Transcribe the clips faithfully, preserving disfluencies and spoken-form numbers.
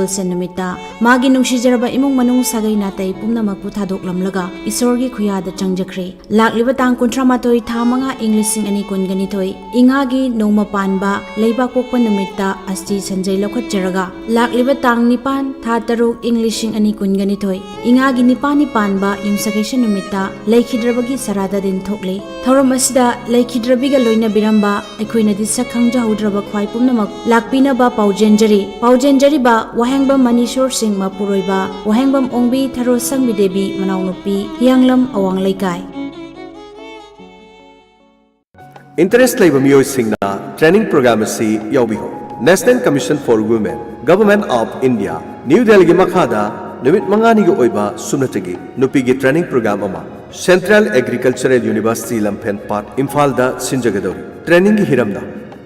Wilson ꯅꯨꯃꯤꯠꯇ ꯃꯥꯒꯤ ꯅꯨꯡꯁꯤꯖꯔꯕ ꯏꯃꯨꯡ ꯃꯅꯨꯡ ꯁꯥꯒꯩ ꯅꯥꯇꯩ ꯄꯨꯝꯅꯃꯛꯄꯨ ꯊꯥꯗꯣꯛꯂꯝꯂꯒ ꯏꯁꯣꯔꯒꯤ ꯈꯨꯌꯥꯗ ꯆꯪꯖꯈ꯭ꯔꯦ꯫ ꯂꯥꯛꯂꯤꯕ ꯇꯥꯡ ꯀꯨꯟꯊ꯭ꯔꯥ ꯃꯥꯊꯣꯏ ꯊꯥ ꯃꯉꯥ ꯏꯪ ꯂꯤꯁꯤꯡ ꯑꯅꯤ ꯀꯨꯟꯒꯅꯤꯊꯣꯏ ꯏꯉꯥꯒꯤ ꯅꯣꯡꯃ ꯄꯥꯟꯕ ꯂꯩꯕꯥꯛ ꯄꯣꯛꯄ ꯅꯨꯃꯤꯠꯇ ꯑꯁꯇꯤ ꯁꯟꯖꯩ ꯂꯧꯈꯠꯆꯔꯒ ꯂꯥꯛꯂꯤꯕ ꯇꯥꯡ ꯅꯤꯄꯥꯟ ꯊꯥ ꯇꯔꯨꯛ ꯏꯪ ꯂꯤꯁꯤꯡ ꯑꯅꯤ ꯀꯨꯟꯒꯅꯤꯊꯣꯏ ꯏꯉꯥꯒꯤ ꯅꯤꯄꯥꯟꯅꯤ ꯄꯥꯟꯕ ꯌꯨꯝꯁꯀꯩꯁ ꯅꯨꯃꯤꯠꯇ ꯂꯩꯈꯤꯗ꯭ꯔꯕꯒꯤ ꯁꯔꯥꯗ ꯗꯤꯟ ꯊꯣꯛꯂꯤ꯫ ꯊꯧꯔꯝ ꯑꯁꯤꯗ ꯂꯩꯈꯤꯗ꯭ꯔꯕꯤꯒ ꯂꯣꯏꯅꯕꯤꯔꯝꯕ ꯑꯩꯈꯣꯏꯅꯗꯤ ꯁꯛ ꯈꯪꯖꯍꯧꯗ꯭ꯔꯕ ꯈ꯭ꯋꯥꯏ ꯄꯨꯝꯅꯃꯛ ꯂꯥꯛꯄꯤꯅꯕ ꯄꯥꯎꯖꯦꯟꯖꯔꯤ꯫ ꯄꯥꯎꯖꯦꯟꯖꯔꯤꯕ ꯋꯥꯍꯦꯡꯕꯝ ꯃꯅꯤꯁꯣꯔ ꯁꯤꯡ ꯃꯄꯨꯔꯣꯏꯕ ꯋꯥꯍꯦꯡꯕꯝ ꯑꯣꯡꯕꯤ ꯊꯔꯣ ꯁꯪꯕꯤꯗꯦꯕꯤ ꯃꯅꯥꯎꯅꯨꯄꯤ ꯍꯤꯌꯥꯡꯂꯝ ꯑꯋꯥꯡ ꯂꯩꯀꯥꯏ꯫ ꯏꯟꯇꯔꯦꯁ ꯂꯩꯕ ꯃꯤꯑꯣꯏꯁꯤꯡꯅ ꯇ꯭ꯔꯦꯅꯤꯡ ꯄ꯭ꯔꯣꯒ꯭ꯔꯥꯝ ꯑꯁꯤ ꯌꯥꯎꯕꯤꯌꯨ꯫ National Commission for Women, Government of India, new ꯗꯦꯜꯂꯤꯒꯤ ꯃꯈꯥꯗ ꯅꯨꯃꯤꯠ ꯃꯉꯥꯅꯤꯒꯤ ꯑꯣꯏꯕ ꯁꯨꯞꯅꯇꯒꯤ ꯅꯨꯄꯤꯒꯤ ꯇ꯭ꯔꯦꯅꯤꯡ ꯄ꯭ꯔꯣꯒ꯭ꯔꯥꯝ ꯑꯃ Central Agricultural University ꯂꯝꯐꯦꯟ ꯄꯥꯠ, ꯏꯝꯐꯥꯜꯗ ꯁꯤꯟꯖꯒꯗꯧꯔꯤ꯫ ꯇ꯭ꯔꯦꯅꯤꯡꯒꯤ ꯍꯤꯔꯝꯅ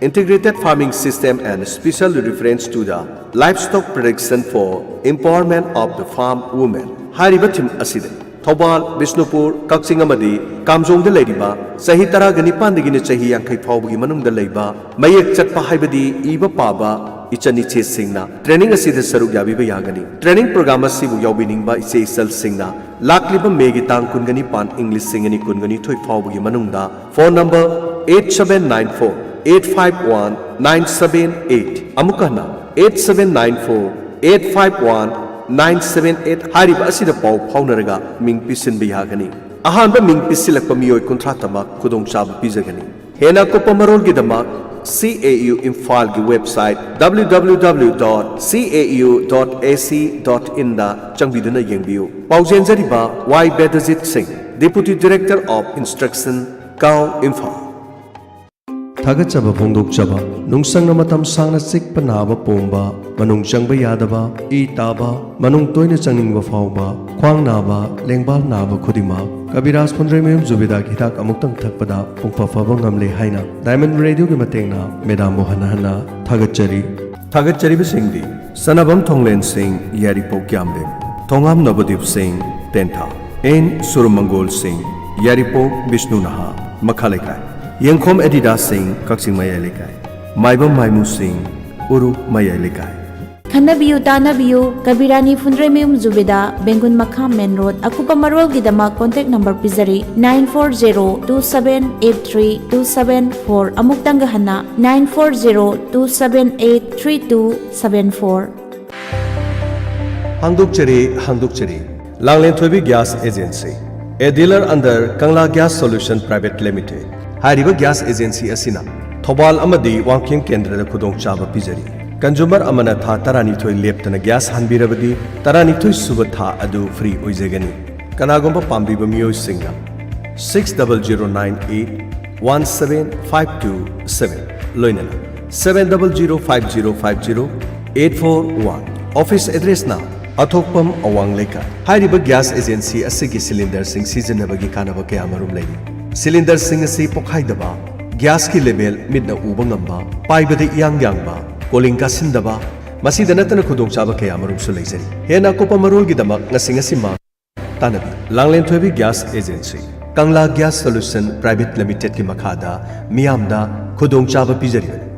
Integrated Farming System and Special Reference to the Livestock Production for Empowerment of the Farm Women ꯍꯥꯏꯔꯤꯕ ꯊꯤꯝ ꯑꯁꯤꯗ ꯊꯧꯕꯥꯜ, ꯕꯤꯁꯅꯨꯄꯨꯔ, ꯀꯛꯆꯤꯡ ꯑꯃꯗꯤ ꯀꯥꯝꯖꯣꯡꯗ ꯂꯩꯔꯤꯕ ꯆꯍꯤ ꯇꯔꯥꯒ ꯅꯤꯄꯥꯟꯗꯒꯤꯅ ꯆꯍꯤ ꯌꯥꯡꯈꯩ ꯐꯥꯎꯕꯒꯤ ꯃꯅꯨꯡꯗ ꯂꯩꯕ ꯃꯌꯦꯛ ꯆꯠꯄ ꯍꯥꯏꯕꯗꯤ ꯏꯕ ꯄꯥꯕ ꯏꯆꯟ ꯏꯆꯦꯁꯤꯡꯅ ꯇ꯭ꯔꯦꯅꯤꯡ ꯑꯁꯤꯗ ꯁꯔꯨꯛ ꯌꯥꯕꯤꯕ ꯌꯥꯒꯅꯤ꯫ ꯇ꯭ꯔꯦꯅꯤꯡ ꯄ꯭ꯔꯣꯒ꯭ꯔꯥꯝ ꯑꯁꯤꯕꯨ ꯌꯥꯎꯕꯤꯅꯤꯡꯕ ꯏꯆꯦ ꯏꯆꯜꯁꯤꯡꯅ ꯂꯥꯛꯂꯤꯕ ꯃꯦꯒꯤ ꯇꯥꯡ ꯀꯨꯟꯒ ꯅꯤꯄꯥꯟ ꯏꯪ ꯂꯤꯁꯤꯡ ꯑꯅꯤ ꯀꯨꯟꯒ ꯅꯤꯊꯣꯏ ꯐꯥꯎꯕꯒꯤ ꯃꯅꯨꯡꯗ phone number eight seven nine four eight five one nine seven eight, ꯑꯃꯨꯛꯀ ꯍꯟꯅ eight seven nine four eight five one nine seven eight ꯍꯥꯏꯔꯤꯕ ꯑꯁꯤꯗ ꯄꯥꯎ ꯐꯥꯎꯅꯔꯒ ꯃꯤꯡ ꯄꯤꯁꯤꯟꯕ ꯌꯥꯒꯅꯤ꯫ ꯑꯍꯥꯟꯕ ꯃꯤꯡ ꯄꯤꯁꯤꯜꯂꯛꯄ ꯃꯤꯑꯣꯏ ꯀꯨꯟꯊ꯭ꯔꯥ ꯇꯃꯛ ꯈꯨꯗꯣꯡꯆꯥꯕ ꯄꯤꯖꯒꯅꯤ꯫ ꯍꯦꯟꯅ ꯑꯀꯨꯞꯄ ꯃꯔꯣꯜꯒꯤꯗꯃꯛ C A U ꯏꯝꯐꯥꯜꯒꯤ website W W W dot C A U dot A C dot in ꯗ ꯆꯪꯕꯤꯗꯨꯅ ꯌꯦꯡꯕꯤꯌꯨ꯫ ꯄꯥꯎꯖꯦꯟꯖꯔꯤꯕ ꯋꯥꯏ ꯕꯦꯗꯖꯤꯠ ꯁꯤꯡ, Deputy Director of Instruction, ꯀꯥꯎ, ꯏꯝꯐꯥꯜ꯫ ꯊꯥꯒꯠꯆꯕ ꯐꯣꯡꯗꯣꯛꯆꯕ꯫ ꯅꯨꯡꯁꯪꯅ ꯃꯇꯝ ꯁꯥꯡꯅ ꯆꯤꯛꯄ ꯅꯥꯕ ꯄꯣꯝꯕ, ꯃꯅꯨꯡ ꯆꯪꯕ ꯌꯥꯗꯕ, ꯏ ꯇꯥꯕ, ꯃꯅꯨꯡ ꯇꯣꯏꯅ ꯆꯪꯅꯤꯡꯕ ꯐꯥꯎꯕ, ꯈ꯭ꯋꯥꯡ ꯅꯥꯕ, ꯂꯦꯡꯕꯥꯜ ꯅꯥꯕ ꯈꯨꯗꯤꯡꯃꯛ ꯀꯕꯤꯔꯥꯖ ꯐꯨꯟꯗ꯭ꯔꯩꯃꯌꯨꯝ ꯖꯨꯕꯦꯗꯥꯒꯤ ꯍꯤꯗꯥꯛ ꯑꯃꯨꯛꯇꯪ ꯊꯛꯄꯗ ꯄꯨꯡꯐ ꯐꯕ ꯉꯝꯂꯦ ꯍꯥꯏꯅ ꯗꯥꯏꯃꯟ ꯔꯦꯗꯤꯑꯣꯒꯤ ꯃꯇꯦꯡꯅ ꯃꯦꯗꯥꯝꯕꯨ ꯍꯟꯅ ꯍꯟꯅ ꯊꯥꯒꯠꯆꯔꯤ꯫ ꯊꯥꯒꯠꯆꯔꯤꯕꯁꯤꯡꯗꯤ ꯁꯅꯥꯕꯝ ꯊꯣꯡꯂꯦꯟ ꯁꯤꯡ, ꯌꯥꯏꯔꯤꯄꯣꯛ ꯀ꯭ꯌꯥꯝꯂꯦꯟ, ꯊꯣꯉꯥꯝ ꯅꯕꯗꯤꯞ ꯁꯤꯡ, ꯇꯦꯟꯊꯥ, ꯑꯦꯟ ꯁꯨꯔꯃꯪꯒꯣꯜ ꯁꯤꯡ, ꯌꯥꯏꯔꯤꯄꯣꯛ ꯕꯤꯁꯅꯨ ꯅꯍꯥ, ꯃꯈꯥ ꯂꯩꯀꯥꯏ, ꯌꯦꯡꯈꯣꯝ ꯑꯦꯗꯤꯗꯥꯁ ꯁꯤꯡ, ꯀꯛꯆꯤꯡ ꯃꯌꯥꯏ ꯂꯩꯀꯥꯏ, ꯃꯥꯏꯕꯝ ꯃꯥꯏꯃꯨ ꯁꯤꯡ, ꯎꯔꯨ ꯃꯌꯥꯏ ꯂꯩꯀꯥꯏ꯫ ꯈꯟꯅꯕꯤꯌꯨ, ꯇꯥꯟꯅꯕꯤꯌꯨ꯫ ꯀꯕꯤꯔꯥꯅꯤ ꯐꯨꯟꯗ꯭ꯔꯩꯃꯌꯨꯝ ꯖꯨꯕꯦꯗꯥ, ꯕꯦꯡꯒꯨꯟ ꯃꯈꯥ, ꯃꯦꯟ ꯔꯣꯗ꯫ ꯑꯀꯨꯞꯄ ꯃꯔꯣꯜꯒꯤꯗꯃꯛ ꯀꯣꯟꯇꯦꯛ ꯅꯝꯕꯔ ꯄꯤꯖꯔꯤ, nine four zero two seven eight three two seven four꯫ ꯑꯃꯨꯛꯇꯪꯒ ꯍꯟꯅ, nine four zero two seven eight three two seven four꯫ ꯍꯥꯡꯗꯣꯛꯆꯔꯤ, ꯍꯥꯡꯗꯣꯛꯆꯔꯤ꯫ ꯂꯥꯡꯂꯦꯟꯊꯣꯏꯕꯤ Gas Agency, a dealer under Kangla Gas Solution Private Limited꯫ ꯍꯥꯏꯔꯤꯕ gas agency ꯑꯁꯤꯅ ꯊꯧꯕꯥꯜ ꯑꯃꯗꯤ ꯋꯥꯡꯈꯦꯝ ꯀꯦꯟꯗ꯭ꯔꯗ ꯈꯨꯗꯣꯡꯆꯥꯕ ꯄꯤꯖꯔꯤ꯫ Consumer ꯑꯃꯅ ꯊꯥ ꯇꯔꯥꯅꯤꯊꯣꯏ ꯂꯦꯞꯇꯅ gas ꯍꯥꯟꯕꯤꯔꯕꯗꯤ, ꯇꯔꯥꯅꯤꯊꯣꯏ ꯁꯨꯕ ꯊꯥ ꯑꯗꯨ free ꯑꯣꯏꯖꯒꯅꯤ꯫ ꯀꯅꯥꯒꯨꯝꯕ ꯄꯥꯝꯕꯤꯕ ꯃꯤꯑꯣꯏꯁꯤꯡꯅ six double zero nine eight one seven five two seven, ꯂꯣꯏꯅꯅ seven double zero five zero five zero eight four one꯫ Office address ꯅ ꯑꯊꯣꯛꯄꯝ ꯑꯋꯥꯡ ꯂꯩꯀꯥꯏ꯫ ꯍꯥꯏꯔꯤꯕ gas agency ꯑꯁꯤꯒꯤ cylinder ꯁꯤꯡ ꯁꯤꯖꯤꯟꯅꯕꯒꯤ ꯀꯥꯟꯅꯕ ꯀꯌꯥ ꯃꯔꯨꯝ ꯂꯩꯔꯤ꯫ Cylinder ꯁꯤꯡ ꯑꯁꯤ ꯄꯣꯈꯥꯏꯗꯕ, gas ꯀꯤ label ꯃꯤꯠꯅ ꯎꯕ ꯉꯝꯕ, ꯄꯥꯏꯕꯗ ꯏꯌꯥꯡ ꯌꯥꯡꯕ, cooling ꯀꯥꯁꯤꯟꯗꯕ, ꯃꯁꯤꯗ ꯅꯠꯇꯅ ꯈꯨꯗꯣꯡꯆꯥꯕ ꯀꯌꯥ ꯃꯔꯨꯝꯁꯨ ꯂꯩꯖꯔꯤ꯫ ꯍꯦꯟꯅ ꯑꯀꯨꯞꯄ ꯃꯔꯣꯜꯒꯤꯗꯃꯛ ꯉꯁꯤ ꯉꯁꯤꯃꯛ ꯇꯥꯟꯅꯕꯤꯌꯨ꯫ ꯂꯥꯡꯂꯦꯟꯊꯣꯏꯕꯤ Gas Agency, Kangla Gas Solution Private Limited ꯀꯤ ꯃꯈꯥꯗ ꯃꯤꯌꯥꯝꯗ ꯈꯨꯗꯣꯡꯆꯥꯕ ꯄꯤꯖꯔꯤꯕꯅꯤ꯫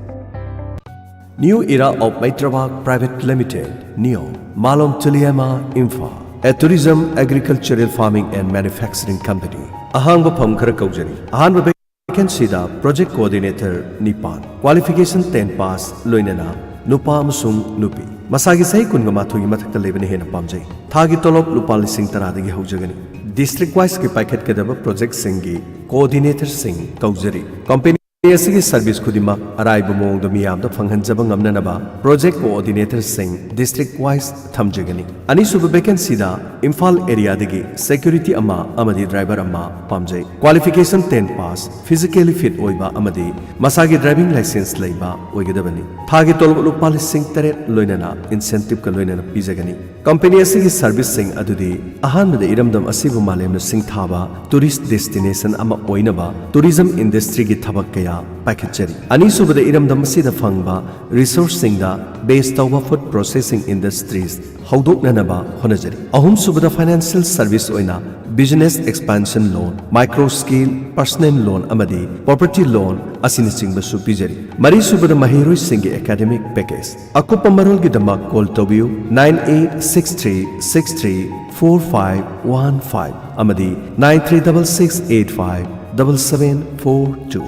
New Era of Maitrabak Private Limited, Neo, Malom Tuliama, Imphal, a tourism, agricultural, farming and manufacturing company꯫ ꯑꯍꯥꯡꯕ ꯐꯝ ꯈꯔ ꯀꯧꯖꯔꯤ꯫ ꯑꯍꯥꯟꯕ vacancy ꯗ project coordinator ꯅꯤꯄꯥꯟ, qualification ten pass, ꯂꯣꯏꯅꯅ ꯅꯨꯄꯥ ꯑꯃꯁꯨꯡ ꯅꯨꯄꯤ꯫ ꯃꯁꯥꯒꯤ ꯆꯍꯤ ꯀꯨꯟꯒ ꯃꯥꯊꯣꯏꯒꯤ ꯃꯊꯛꯇ ꯂꯩꯕꯅ ꯍꯦꯟꯅ ꯄꯥꯝꯖꯩ꯫ ꯊꯥꯒꯤ ꯇꯣꯂꯣꯞ ꯂꯨꯄꯥ ꯂꯤꯁꯤꯡ ꯇꯔꯥꯗꯒꯤ ꯍꯧꯖꯒꯅꯤ꯫ District wise ꯀꯤ ꯄꯥꯏꯈꯠꯀꯗꯕ project ꯁꯤꯡꯒꯤ coordinator ꯁꯤꯡ ꯀꯧꯖꯔꯤ꯫ Company ꯑꯁꯤꯒꯤ service ꯈꯨꯗꯤꯡꯃꯛ ꯑꯔꯥꯏꯕ ꯃꯑꯣꯡꯗ ꯃꯤꯌꯥꯝꯗ ꯐꯪꯍꯟꯖꯕ ꯉꯝꯅꯅꯕ project coordinator ꯁꯤꯡ district wise ꯊꯝꯖꯒꯅꯤ꯫ ꯑꯅꯤꯁꯨꯕ vacancy ꯗ ꯏꯝꯐꯥꯜ area ꯗꯒꯤ security ꯑꯃ ꯑꯃꯗꯤ driver ꯑꯃ ꯄꯥꯝꯖꯩ꯫ Qualification ten pass, physically fit ꯑꯣꯏꯕ ꯑꯃꯗꯤ ꯃꯁꯥꯒꯤ driving license ꯂꯩꯕ ꯑꯣꯏꯒꯗꯕꯅꯤ꯫ ꯊꯥꯒꯤ ꯇꯣꯂꯣꯞ ꯂꯨꯄꯥ ꯂꯤꯁꯤꯡ ꯇꯔꯦꯠ ꯂꯣꯏꯅꯅ incentive ꯀ ꯂꯣꯏꯅꯅ ꯄꯤꯖꯒꯅꯤ꯫ Company ꯑꯁꯤꯒꯤ service ꯁꯤꯡ ꯑꯗꯨꯗꯤ ꯑꯍꯥꯟꯕꯗ ꯏꯔꯝꯗꯝ ꯑꯁꯤꯕꯨ ꯃꯥꯂꯦꯝꯅ ꯁꯤꯡꯊꯥꯕ tourist destination ꯑꯃ ꯑꯣꯏꯅꯕ tourism industry ꯒꯤ ꯊꯕꯛ ꯀꯌꯥ ꯄꯥꯏꯈꯠꯆꯔꯤ꯫ ꯑꯅꯤꯁꯨꯕꯗ, ꯏꯔꯝꯗꯝ ꯑꯁꯤꯗ ꯐꯪꯕ ꯔꯤꯁꯣꯔꯁꯁꯤꯡꯗ ꯕꯦꯁ ꯇꯧꯕ ꯐꯨꯗ ꯄ꯭ꯔꯣꯁꯦꯁꯤꯡ ꯏꯟꯗꯁꯇ꯭ꯔꯤꯁ ꯍꯧꯗꯣꯛꯅꯅꯕ ꯍꯣꯠꯅꯖꯔꯤ꯫ ꯑꯍꯨꯝꯁꯨꯕꯗ, ꯐꯥꯏꯅꯥꯟꯁꯤꯌꯦꯜ ꯁꯔꯚꯤꯁ ꯑꯣꯏꯅ ꯕꯤꯖꯤꯅꯦꯁ ꯑꯦꯛꯁꯄꯥꯟꯁꯟ ꯂꯣꯟ, ꯃꯥꯏꯀ꯭ꯔꯣ ꯁ꯭ꯀꯦꯜ ꯄꯔꯁꯅꯦꯜ ꯂꯣꯟ ꯑꯃꯗꯤ ꯄ꯭ꯔꯣꯄꯔꯇꯤ ꯂꯣꯟ ꯑꯁꯤꯅꯆꯤꯡꯕꯁꯨ ꯄꯤꯖꯔꯤ꯫ ꯃꯔꯤꯁꯨꯕꯗ, ꯃꯍꯩꯔꯣꯏꯁꯤꯡꯒꯤ ꯑꯦꯀꯥꯗꯦꯃꯤꯛ ꯄꯦꯀꯦꯖ꯫ ꯑꯀꯨꯞꯄ ꯃꯔꯣꯜꯒꯤꯗꯃꯛ ꯀꯣꯜ ꯇꯧꯕꯤꯌꯨ, nine eight six three six three four five one five ꯑꯃꯗꯤ nine three double six eight five double seven four two꯫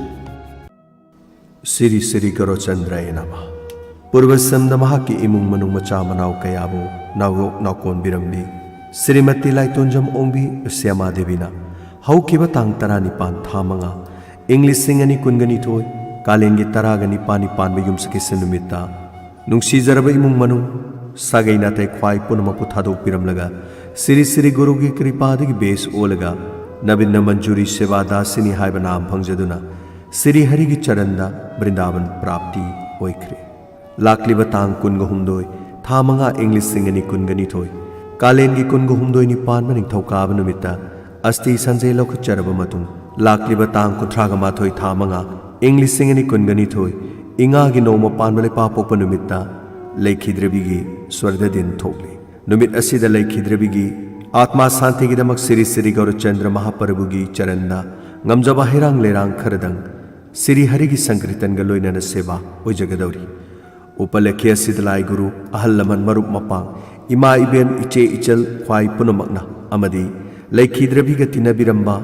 Shri Shri ꯒꯧꯔꯆꯟꯗ꯭ꯔꯥꯌ ꯅꯃ꯫ ꯄꯨꯔꯕꯁꯝꯗ ꯃꯍꯥꯛꯀꯤ ꯏꯃꯨꯡ ꯃꯅꯨꯡ ꯃꯆꯥ ꯃꯅꯥꯎ ꯀꯌꯥꯕꯨ ꯅꯥꯎꯌꯣꯛ ꯅꯥꯎꯀꯣꯟꯕꯤꯔꯝꯃꯤ꯫ ꯁ꯭ꯔꯤꯃꯇꯤ ꯂꯥꯏꯇꯣꯟꯖꯝ ꯑꯣꯡꯕꯤ ꯁ꯭ꯌꯥꯃꯥ ꯗꯦꯕꯤꯅ ꯍꯧꯈꯤꯕ ꯇꯥꯡ ꯇꯔꯥꯅꯤꯄꯥꯟ ꯊꯥ ꯃꯉꯥ, ꯏꯪ ꯂꯤꯁꯤꯡ ꯑꯅꯤ ꯀꯨꯟꯒ ꯅꯤꯊꯣꯏ, ꯀꯥꯂꯦꯟꯒꯤ ꯇꯔꯥꯒ ꯅꯤꯄꯥꯟꯅꯤ ꯄꯥꯟꯕ ꯌꯨꯝꯁꯀꯩꯁ ꯅꯨꯃꯤꯠꯇ, ꯅꯨꯡꯁꯤꯖꯔꯕ ꯏꯃꯨꯡ ꯃꯅꯨꯡ, ꯁꯥꯒꯩ ꯅꯥꯇꯩ ꯈ꯭ꯋꯥꯏ ꯄꯨꯝꯅꯃꯛꯄꯨ ꯊꯥꯗꯣꯛꯄꯤꯔꯝꯂꯒ, ꯁ꯭ꯔꯤ ꯁ꯭ꯔꯤ ꯒꯨꯔꯨꯒꯤ ꯀ꯭ꯔꯤꯄꯥꯗꯒꯤ ꯕꯦꯁ ꯑꯣꯜꯂꯒ, ꯅꯕꯤꯟꯅ ꯃꯟꯖꯨꯔꯤ ꯁꯦꯕꯥ ꯗꯥꯁꯤꯅꯤ ꯍꯥꯏꯕ ꯅꯥꯝ ꯐꯪꯖꯗꯨꯅ, ꯁ꯭ꯔꯤ ꯍꯔꯤꯒꯤ ꯆꯔꯟꯗ ꯕ꯭ꯔꯤꯟꯗꯥꯕꯟ ꯄ꯭ꯔꯥꯞꯇꯤ ꯑꯣꯏꯈ꯭ꯔꯦ꯫ ꯂꯥꯛꯂꯤꯕ ꯇꯥꯡ ꯀꯨꯟꯒ ꯍꯨꯝꯗꯣꯏ, ꯊꯥ ꯃꯉꯥ, ꯏꯪ ꯂꯤꯁꯤꯡ ꯑꯅꯤ ꯀꯨꯟꯒ ꯅꯤꯊꯣꯏ, ꯀꯥꯂꯦꯟꯒꯤ ꯀꯨꯟꯒ ꯍꯨꯝꯗꯣꯏꯅꯤ ꯄꯥꯟꯕ ꯅꯤꯡꯊꯧꯀꯥꯕ ꯅꯨꯃꯤꯠꯇ ꯑꯁꯇꯤ ꯁꯟꯖꯦ ꯂꯧꯈꯠꯆꯔꯕ ꯃꯇꯨꯡ, ꯂꯥꯛꯂꯤꯕ ꯇꯥꯡ ꯀꯨꯟꯊ꯭ꯔꯥꯒ ꯃꯥꯊꯣꯏ, ꯊꯥ ꯃꯉꯥ, ꯏꯪ ꯂꯤꯁꯤꯡ ꯑꯅꯤ ꯀꯨꯟꯒ ꯅꯤꯊꯣꯏ, ꯏꯉꯥꯒꯤ ꯅꯣꯡꯃ ꯄꯥꯟꯕ ꯂꯩꯄꯥꯄꯣꯛꯄ ꯅꯨꯃꯤꯠꯇ ꯂꯩꯈꯤꯗ꯭ꯔꯕꯤꯒꯤ ꯁ꯭ꯋꯔꯗꯗꯤꯟ ꯊꯣꯛꯂꯤ꯫ ꯅꯨꯃꯤꯠ ꯑꯁꯤꯗ ꯂꯩꯈꯤꯗ꯭ꯔꯕꯤꯒꯤ ꯑꯥꯠꯃꯥ ꯁꯥꯟꯇꯤꯒꯤꯗꯃꯛ ꯁ꯭ꯔꯤ ꯁ꯭ꯔꯤ ꯒꯧꯔꯆꯟꯗ꯭ꯔ ꯃꯍꯥꯄ꯭ꯔꯚꯨꯒꯤ ꯆꯔꯟꯗ ꯉꯝꯖꯕ ꯍꯩꯔꯥꯡ ꯂꯩꯔꯥꯡ ꯈꯔꯗꯪ ꯁ꯭ꯔꯤ ꯍꯔꯤꯒꯤ ꯁꯪꯀ꯭ꯔꯤꯇꯟꯒ ꯂꯣꯏꯅꯅ ꯁꯦꯕꯥ ꯑꯣꯏꯖꯒꯗꯧꯔꯤ꯫ ꯎꯄꯂꯦꯈ꯭ꯌ ꯑꯁꯤꯗ ꯂꯥꯏ ꯒꯨꯔꯨ, ꯑꯍꯜ ꯂꯃꯟ, ꯃꯔꯨꯞ ꯃꯄꯥꯡ, ꯏꯃꯥ ꯏꯕꯦꯟ, ꯏꯆꯦ ꯏꯆꯜ ꯈ꯭ꯋꯥꯏ ꯄꯨꯝꯅꯃꯛꯅ ꯑꯃꯗꯤ ꯂꯩꯈꯤꯗ꯭ꯔꯕꯤꯒ ꯇꯤꯟꯅꯕꯤꯔꯝꯕ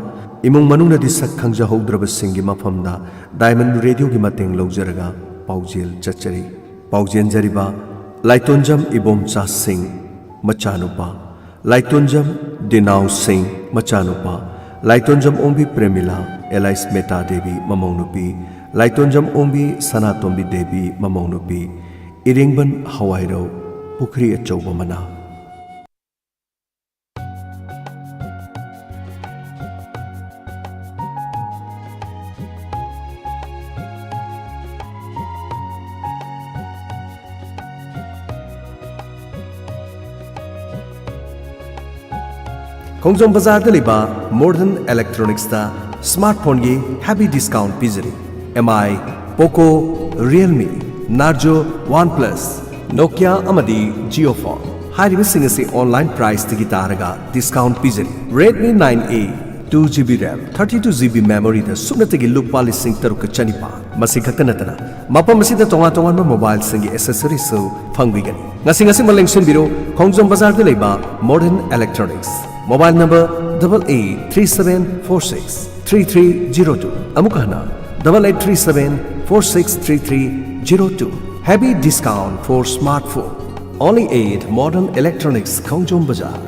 ꯏꯃꯨꯡ ꯃꯅꯨꯡꯅꯗꯤ ꯁꯛ ꯈꯪꯖꯍꯧꯗ꯭ꯔꯕꯁꯤꯡꯒꯤ ꯃꯐꯝꯗ ꯗꯥꯏꯃꯟ ꯔꯦꯗꯤꯑꯣꯒꯤ ꯃꯇꯦꯡ ꯂꯧꯖꯔꯒ ꯄꯥꯎꯖꯦꯜ ꯆꯠꯆꯔꯤ꯫ ꯄꯥꯎꯖꯦꯟꯖꯔꯤꯕ ꯂꯥꯏꯇꯣꯟꯖꯝ ꯏꯕꯣꯝꯆꯥ ꯁꯤꯡ, ꯃꯆꯥꯅꯨꯄꯥ, ꯂꯥꯏꯇꯣꯟꯖꯝ ꯗꯤꯅꯥꯎ ꯁꯤꯡ, ꯃꯆꯥꯅꯨꯄꯥ, ꯂꯥꯏꯇꯣꯟꯖꯝ ꯑꯣꯡꯕꯤ ꯄ꯭ꯔꯦꯃꯤꯂꯥ, ꯑꯦꯂꯥꯏꯁ ꯃꯦꯇꯥ ꯗꯦꯕꯤ, ꯃꯃꯧꯅꯨꯄꯤ, ꯂꯥꯏꯇꯣꯟꯖꯝ ꯑꯣꯡꯕꯤ ꯁꯅꯥꯇꯣꯝꯕꯤ ꯗꯦꯕꯤ, ꯃꯃꯧꯅꯨꯄꯤ, ꯏꯔꯦꯡꯕꯟ ꯍꯋꯥꯏꯔꯧ, ꯄꯨꯈ꯭ꯔꯤ ꯑꯆꯧꯕ ꯃꯅꯥ꯫ ꯈꯣꯡꯖꯣꯝ ꯕꯖꯥꯔꯗ ꯂꯩꯕ ꯃꯣꯗꯔꯟ ꯏꯂꯦꯛꯇ꯭ꯔꯣꯅꯤꯛꯁꯇ ꯁ꯭ꯃꯥꯔꯠ ꯐꯣꯟꯒꯤ ꯍꯦꯚꯤ ꯗꯤꯁꯀꯥꯎꯟ ꯄꯤꯖꯔꯤ꯫ M I, Poco, Realme, Narzo, OnePlus, Nokia ꯑꯃꯗꯤ ꯖꯤꯑꯣ ꯐꯣꯟ ꯍꯥꯏꯔꯤꯕꯁꯤꯡ ꯑꯁꯤ ꯑꯣꯟꯂꯥꯏꯟ ꯄ꯭ꯔꯥꯏꯁꯇꯒꯤ ꯇꯥꯔꯒ ꯗꯤꯁꯀꯥꯎꯟ ꯄꯤꯖꯔꯤ꯫ Redmi nine A, two G B RAM, thirty two G B ꯃꯦꯃꯣꯔꯤꯗ ꯁꯨꯞꯅꯇꯒꯤ ꯂꯨꯄꯥ ꯂꯤꯁꯤꯡ ꯇꯔꯨꯛꯀ ꯆꯅꯤꯄꯥꯟ꯫ ꯃꯁꯤ ꯈꯛꯇ ꯅꯠꯇꯅ ꯃꯐꯝ ꯑꯁꯤꯗ ꯇꯣꯉꯥꯟ ꯇꯣꯉꯥꯟꯕ ꯃꯣꯕꯥꯏꯜꯁꯤꯡꯒꯤ ꯑꯦꯁꯦꯁꯔꯤꯁꯁꯨ ꯐꯪꯕꯤꯒꯅꯤ꯫ ꯉꯁꯤ ꯉꯁꯤꯃꯛ ꯂꯦꯡꯁꯤꯟꯕꯤꯔꯣ ꯈꯣꯡꯖꯣꯝ ꯕꯖꯥꯔꯗ ꯂꯩꯕ modern electronics. Mobile number double eight three seven four six three three zero two꯫ ꯑꯃꯨꯛ ꯍꯟꯅ, double eight three seven four six three three zero two꯫ Heavy discount for smartphone. Only at Modern Electronics, ꯈꯣꯡꯖꯣꯝ ꯕꯖꯥꯔ꯫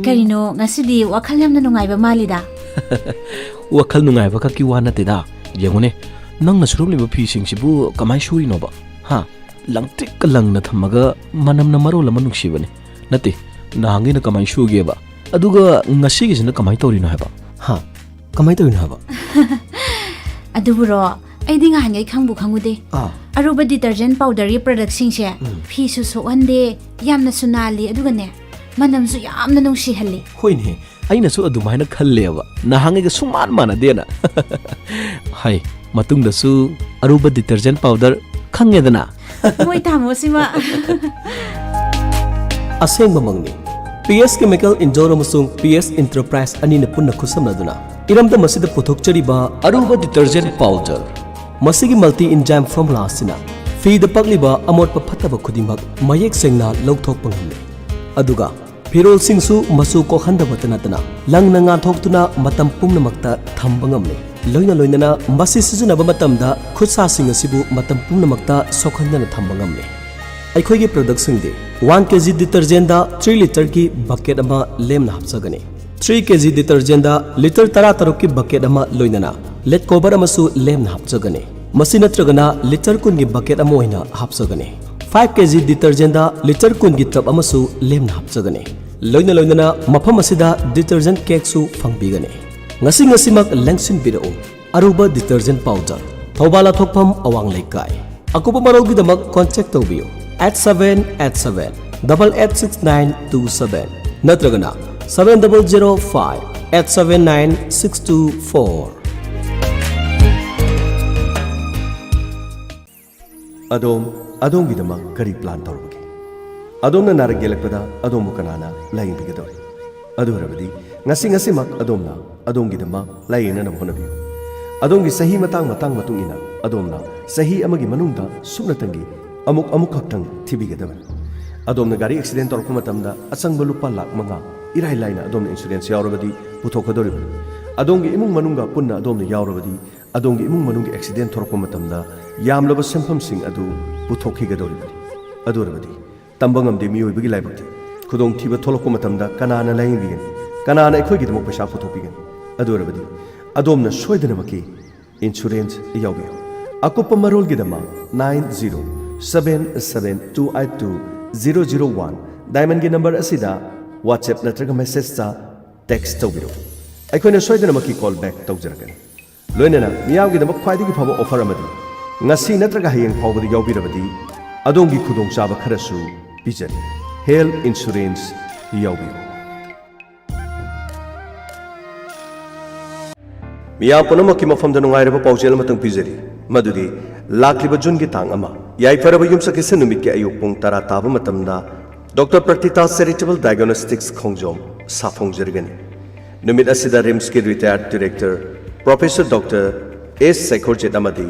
ꯀꯔꯤꯅꯣ, ꯉꯁꯤꯗꯤ ꯋꯥꯈꯜ ꯌꯥꯝꯅ ꯅꯨꯡꯉꯥꯏꯕ ꯃꯥꯜꯂꯤꯗ꯫ ꯋꯥꯈꯜ ꯅꯨꯡꯉꯥꯏꯕ ꯈꯛꯀꯤ ꯋꯥ ꯅꯠꯇꯦꯗ꯫ ꯌꯦꯡꯉꯨꯅꯦ, ꯅꯪꯅ ꯁꯨꯔꯝꯂꯤꯕ ꯐꯤꯁꯤꯡꯁꯤꯕꯨ ꯀꯃꯥꯏꯅ ꯁꯨꯔꯤꯅꯣꯕ? ꯍꯥ? ꯂꯪꯇ꯭ꯔꯤꯛꯀ ꯂꯪꯅ ꯊꯝꯃꯒ ꯃꯅꯝꯅ ꯃꯔꯣꯜ ꯑꯃ ꯅꯨꯡꯁꯤꯕꯅꯦ꯫ ꯅꯠꯇꯦ, ꯅꯍꯥꯟꯒꯩꯅ ꯀꯃꯥꯏꯅ ꯁꯨꯒꯦꯕ? ꯑꯗꯨꯒ ꯉꯁꯤꯒꯤꯁꯤꯅ ꯀꯃꯥꯏꯅ ꯇꯧꯔꯤꯅꯣ ꯍꯥꯏꯕ? ꯍꯥ? ꯀꯃꯥꯏꯅ ꯇꯧꯔꯤꯅꯣ ꯍꯥꯏꯕ? ꯑꯗꯨꯕꯨꯔꯣ, ꯑꯩꯗꯤ ꯉꯍꯥꯟꯉꯩ ꯈꯪꯕꯨ ꯈꯪꯉꯨꯗꯦ꯫ ꯑꯥ꯫ ꯑꯔꯨꯕ ꯗꯤꯇꯔꯖꯦꯟ ꯄꯥꯎꯗꯔꯒꯤ ꯄ꯭ꯔꯗꯛꯁꯤꯡꯁꯦ ꯐꯤꯁꯨ ꯁꯣꯛꯍꯟꯗꯦ, ꯌꯥꯝꯅꯁꯨ ꯅꯥꯜꯂꯤ, ꯑꯗꯨꯒꯅꯦ, ꯃꯅꯝꯁꯨ ꯌꯥꯝꯅ ꯅꯨꯡꯁꯤꯍꯜꯂꯤ꯫ ꯍꯣꯏꯅꯦ, ꯑꯩꯅꯁꯨ ꯑꯗꯨꯃꯥꯏꯅ ꯈꯜꯂꯦꯕ꯫ ꯅꯍꯥꯟꯉꯩꯒ ꯁꯨꯡꯃꯥꯟ ꯃꯥꯟꯅꯗꯦꯅ꯫ ꯍꯥꯏ, ꯃꯇꯨꯡꯗꯁꯨ ꯑꯔꯨꯕ ꯗꯤꯇꯔꯖꯦꯟ ꯄꯥꯎꯗꯔ ꯈꯪꯉꯦꯗꯅ꯫ ꯃꯣꯏ ꯇꯥꯃꯣꯁꯤꯃ꯫ ꯑꯁꯦꯡꯕꯃꯛꯅꯤ꯫ ꯄꯤ ꯑꯦꯁ ꯀꯦꯃꯤꯀꯦꯜ ꯏꯟꯗꯣꯔ ꯑꯃꯁꯨꯡ ꯄꯤ ꯑꯦꯁ ꯏꯟꯇꯔꯄ꯭ꯔꯥꯏꯁ ꯑꯅꯤꯅ ꯄꯨꯟꯅ ꯈꯨꯠꯁꯝꯅꯗꯨꯅ ꯏꯔꯝꯗꯝ ꯑꯁꯤꯗ ꯄꯨꯊꯣꯛꯆꯔꯤꯕ ꯑꯔꯨꯕ ꯗꯤꯇꯔꯖꯦꯟ ꯄꯥꯎꯗꯔ꯫ ꯃꯁꯤꯒꯤ ꯃꯜꯇꯤ ꯏꯟꯖꯥꯏꯝ ꯐꯣꯔꯃꯨꯂꯥ ꯑꯁꯤꯅ ꯐꯤꯗ ꯄꯛꯂꯤꯕ ꯑꯃꯣꯠꯄ ꯐꯠꯇꯕ ꯈꯨꯗꯤꯡꯃꯛ ꯃꯌꯦꯛ ꯁꯦꯡꯅ ꯂꯧꯊꯣꯛꯄ ꯉꯝꯃꯤ꯫ ꯑꯗꯨꯒ ꯐꯤꯔꯣꯜꯁꯤꯡꯁꯨ ꯃꯆꯨ ꯀꯣꯛꯍꯟꯗꯕꯇ ꯅꯠꯇꯅ ꯂꯪꯅ ꯉꯥꯟꯊꯣꯛꯇꯨꯅ ꯃꯇꯝ ꯄꯨꯝꯅꯃꯛꯇ ꯊꯝꯕ ꯉꯝꯃꯤ꯫ ꯂꯣꯏꯅ ꯂꯣꯏꯅꯅ ꯃꯁꯤ ꯁꯤꯖꯤꯟꯅꯕ ꯃꯇꯝꯗ ꯈꯨꯠꯁꯥꯁꯤꯡ ꯑꯁꯤꯕꯨ ꯃꯇꯝ ꯄꯨꯝꯅꯃꯛꯇ ꯁꯣꯛꯍꯟꯗꯅ ꯊꯝꯕ ꯉꯝꯃꯤ꯫ ꯑꯩꯈꯣꯏꯒꯤ ꯄ꯭ꯔꯗꯛꯁꯤꯡꯗꯤ ꯋꯥꯟ ꯀꯦ ꯖꯤ ꯗꯤꯇꯔꯖꯦꯟꯗ ꯊ꯭ꯔꯤ ꯂꯤꯇꯔꯒꯤ ꯕꯀꯦꯠ ꯑꯃ ꯂꯦꯝꯅ ꯍꯥꯞꯆꯒꯅꯤ꯫ ꯊ꯭ꯔꯤ ꯀꯦ ꯖꯤ ꯗꯤꯇꯔꯖꯦꯟꯗ ꯂꯤꯇꯔ ꯇꯔꯥꯇꯔꯨꯛꯀꯤ ꯕꯀꯦꯠ ꯑꯃ ꯂꯣꯏꯅꯅ ꯂꯦꯠ ꯀꯣꯕꯔ ꯑꯃꯁꯨ ꯂꯦꯝꯅ ꯍꯥꯞꯆꯒꯅꯤ꯫ ꯃꯁꯤ ꯅꯠꯇ꯭ꯔꯒꯅ ꯂꯤꯇꯔ ꯀꯨꯟꯒꯤ ꯕꯀꯦꯠ ꯑꯃ ꯑꯣꯏꯅ ꯍꯥꯞꯆꯒꯅꯤ꯫ ꯐꯥꯏꯚ ꯀꯦ ꯖꯤ ꯗꯤꯇꯔꯖꯦꯟꯗ ꯂꯤꯇꯔ ꯀꯨꯟꯒꯤ ꯇꯕ ꯑꯃꯁꯨ ꯂꯦꯝꯅ ꯍꯥꯞꯆꯒꯅꯤ꯫ ꯂꯣꯏꯅ ꯂꯣꯏꯅꯅ ꯃꯐꯝ ꯑꯁꯤꯗ ꯗꯤꯇꯔꯖꯦꯟ ꯀꯦꯛꯁꯨ ꯐꯪꯕꯤꯒꯅꯤ꯫ ꯉꯁꯤ ꯉꯁꯤꯃꯛ ꯂꯦꯡꯁꯤꯟꯕꯤꯔꯛꯎ꯫ ꯑꯔꯨꯕ ꯗꯤꯇꯔꯖꯦꯟ ꯄꯥꯎꯗꯔ, ꯊꯧꯕꯥꯜ ꯂꯥꯊꯣꯛꯐꯝ ꯑꯋꯥꯡ ꯂꯩꯀꯥꯏ꯫ ꯑꯀꯨꯞꯄ ꯃꯔꯣꯜꯒꯤꯗꯃꯛ ꯀꯣꯟꯇꯦꯛ ꯇꯧꯕꯤꯌꯨ, eight seven eight seven double eight six nine two seven ꯅꯠꯇ꯭ꯔꯒꯅ seven double zero five eight seven nine six two four꯫ ꯑꯗꯣꯝ, ꯑꯗꯣꯝꯒꯤꯗꯃꯛ ꯀꯔꯤ plan ꯇꯧꯔꯕꯒꯦ? ꯑꯗꯣꯝꯅ ꯅꯥꯔꯛ ꯌꯦꯛꯂꯛꯄꯗ ꯑꯗꯣꯝꯕꯨ ꯀꯅꯥꯅ ꯂꯥꯌꯦꯡꯕꯤꯒꯗꯧꯔꯤ? ꯑꯗꯨ ꯑꯣꯏꯔꯕꯗꯤ ꯉꯁꯤ ꯉꯁꯤꯃꯛ ꯑꯗꯣꯝꯅ ꯑꯗꯣꯝꯒꯤꯗꯃꯛ ꯂꯥꯌꯦꯡꯅꯅꯕ ꯍꯣꯠꯅꯕꯤꯌꯨ꯫ ꯑꯗꯣꯝꯒꯤ ꯆꯍꯤ ꯃꯇꯥꯡ ꯃꯇꯥꯡ ꯃꯇꯨꯡ ꯏꯟꯅ ꯑꯗꯣꯝꯅ ꯆꯍꯤ ꯑꯃꯒꯤ ꯃꯅꯨꯡꯗ ꯁꯨꯞꯅꯇꯪꯒꯤ ꯑꯃꯨꯛ ꯑꯃꯨꯛꯈꯛꯇꯪ ꯊꯤꯕꯤꯒꯗꯕꯅꯤ꯫ ꯑꯗꯣꯝꯅ ꯒꯥꯔꯤ accident ꯇꯧꯔꯛꯄ ꯃꯇꯝꯗ ꯑꯆꯪꯕ ꯂꯨꯄꯥ ꯂꯥꯈ ꯃꯉꯥ ꯏꯔꯥꯏ ꯂꯥꯏꯅ ꯑꯗꯣꯝꯅ insurance ꯌꯥꯎꯔꯕꯗꯤ ꯄꯨꯊꯣꯛꯀꯗꯧꯔꯤꯕꯅꯤ꯫ ꯑꯗꯣꯝꯒꯤ ꯏꯃꯨꯡ ꯃꯅꯨꯡꯒ ꯄꯨꯟꯅ ꯑꯗꯣꯝꯅ ꯌꯥꯎꯔꯕꯗꯤ ꯑꯗꯣꯝꯒꯤ ꯏꯃꯨꯡ ꯃꯅꯨꯡꯒꯤ accident ꯊꯣꯔꯛꯄ ꯃꯇꯝꯗ ꯌꯥꯝꯂꯕ ꯁꯦꯟꯐꯝꯁꯤꯡ ꯑꯗꯨ ꯄꯨꯊꯣꯛꯈꯤꯒꯗꯧꯔꯤꯕꯅꯤ꯫ ꯑꯗꯨ ꯑꯣꯏꯔꯕꯗꯤ ꯇꯝꯕ ꯉꯝꯗꯦ ꯃꯤꯑꯣꯏꯕꯒꯤ ꯂꯥꯏꯕꯛꯇꯤ꯫ ꯈꯨꯗꯣꯡꯊꯤꯕ ꯊꯣꯛꯂꯛꯄ ꯃꯇꯝꯗ ꯀꯅꯥꯅ ꯂꯥꯌꯦꯡꯕꯤꯒꯅꯤ? ꯀꯅꯥꯅ ꯑꯩꯈꯣꯏꯒꯤꯗꯃꯛ ꯄꯩꯁꯥ ꯄꯨꯊꯣꯛꯄꯤꯒꯅꯤ? ꯑꯗꯨ ꯑꯣꯏꯔꯕꯗꯤ ꯑꯗꯣꯝꯅ ꯁꯣꯏꯗꯅꯃꯛꯀꯤ insurance ꯌꯥꯎꯕꯤꯌꯨ꯫ ꯑꯀꯨꯞꯄ ꯃꯔꯣꯜꯒꯤꯗꯃꯛ nine zero seven seven two eight two zero zero one Diamondꯒꯤ number ꯑꯁꯤꯗ WhatsApp ꯅꯠꯇ꯭ꯔꯒ messageꯇ text ꯇꯧꯕꯤꯔꯛꯎ꯫ ꯑꯩꯈꯣꯏꯅ ꯁꯣꯏꯗꯅꯃꯛꯀꯤ call back ꯇꯧꯖꯔꯛꯀꯅꯤ꯫ ꯂꯣꯏꯅꯅ ꯃꯤꯌꯥꯝꯒꯤꯗꯃꯛ ꯈ꯭ꯋꯥꯏꯗꯒꯤ ꯐꯕ offer ꯑꯃꯗꯤ ꯉꯁꯤ ꯅꯠꯇ꯭ꯔꯒ ꯍꯌꯦꯡ ꯐꯥꯎꯕꯗ ꯌꯥꯎꯕꯤꯔꯕꯗꯤ ꯑꯗꯣꯝꯒꯤ ꯈꯨꯗꯣꯡꯆꯥꯕ ꯈꯔꯁꯨ ꯄꯤꯖꯔꯤ꯫ Health insurance ꯌꯥꯎꯕꯤꯌꯨ꯫ ꯃꯤꯌꯥꯝ ꯄꯨꯝꯅꯃꯛꯀꯤ ꯃꯐꯝꯗ ꯅꯨꯡꯉꯥꯏꯔꯕ ꯄꯥꯎꯖꯦꯜ ꯑꯃꯇꯪ ꯄꯤꯖꯔꯤ, ꯃꯗꯨꯗꯤ ꯂꯥꯛꯂꯤꯕ ꯖꯨꯟꯒꯤ ꯇꯥꯡ ꯑꯃ, ꯌꯥꯏꯐꯔꯕ ꯌꯨꯝꯁꯀꯩꯁ ꯅꯨꯃꯤꯠꯀꯤ ꯑꯌꯨꯛ ꯄꯨꯡ ꯇꯔꯥ ꯇꯥꯕ ꯃꯇꯝꯗ Doctor Praktita Charitable Diagnostics ꯈꯣꯡꯖꯣꯝ ꯁꯥꯐꯣꯡꯖꯔꯒꯅꯤ꯫ ꯅꯨꯃꯤꯠ ꯑꯁꯤꯗ RIMSꯀꯤ retired director Professor Doctor S ꯁꯦꯈꯣꯔꯖꯤꯠ ꯑꯃꯗꯤ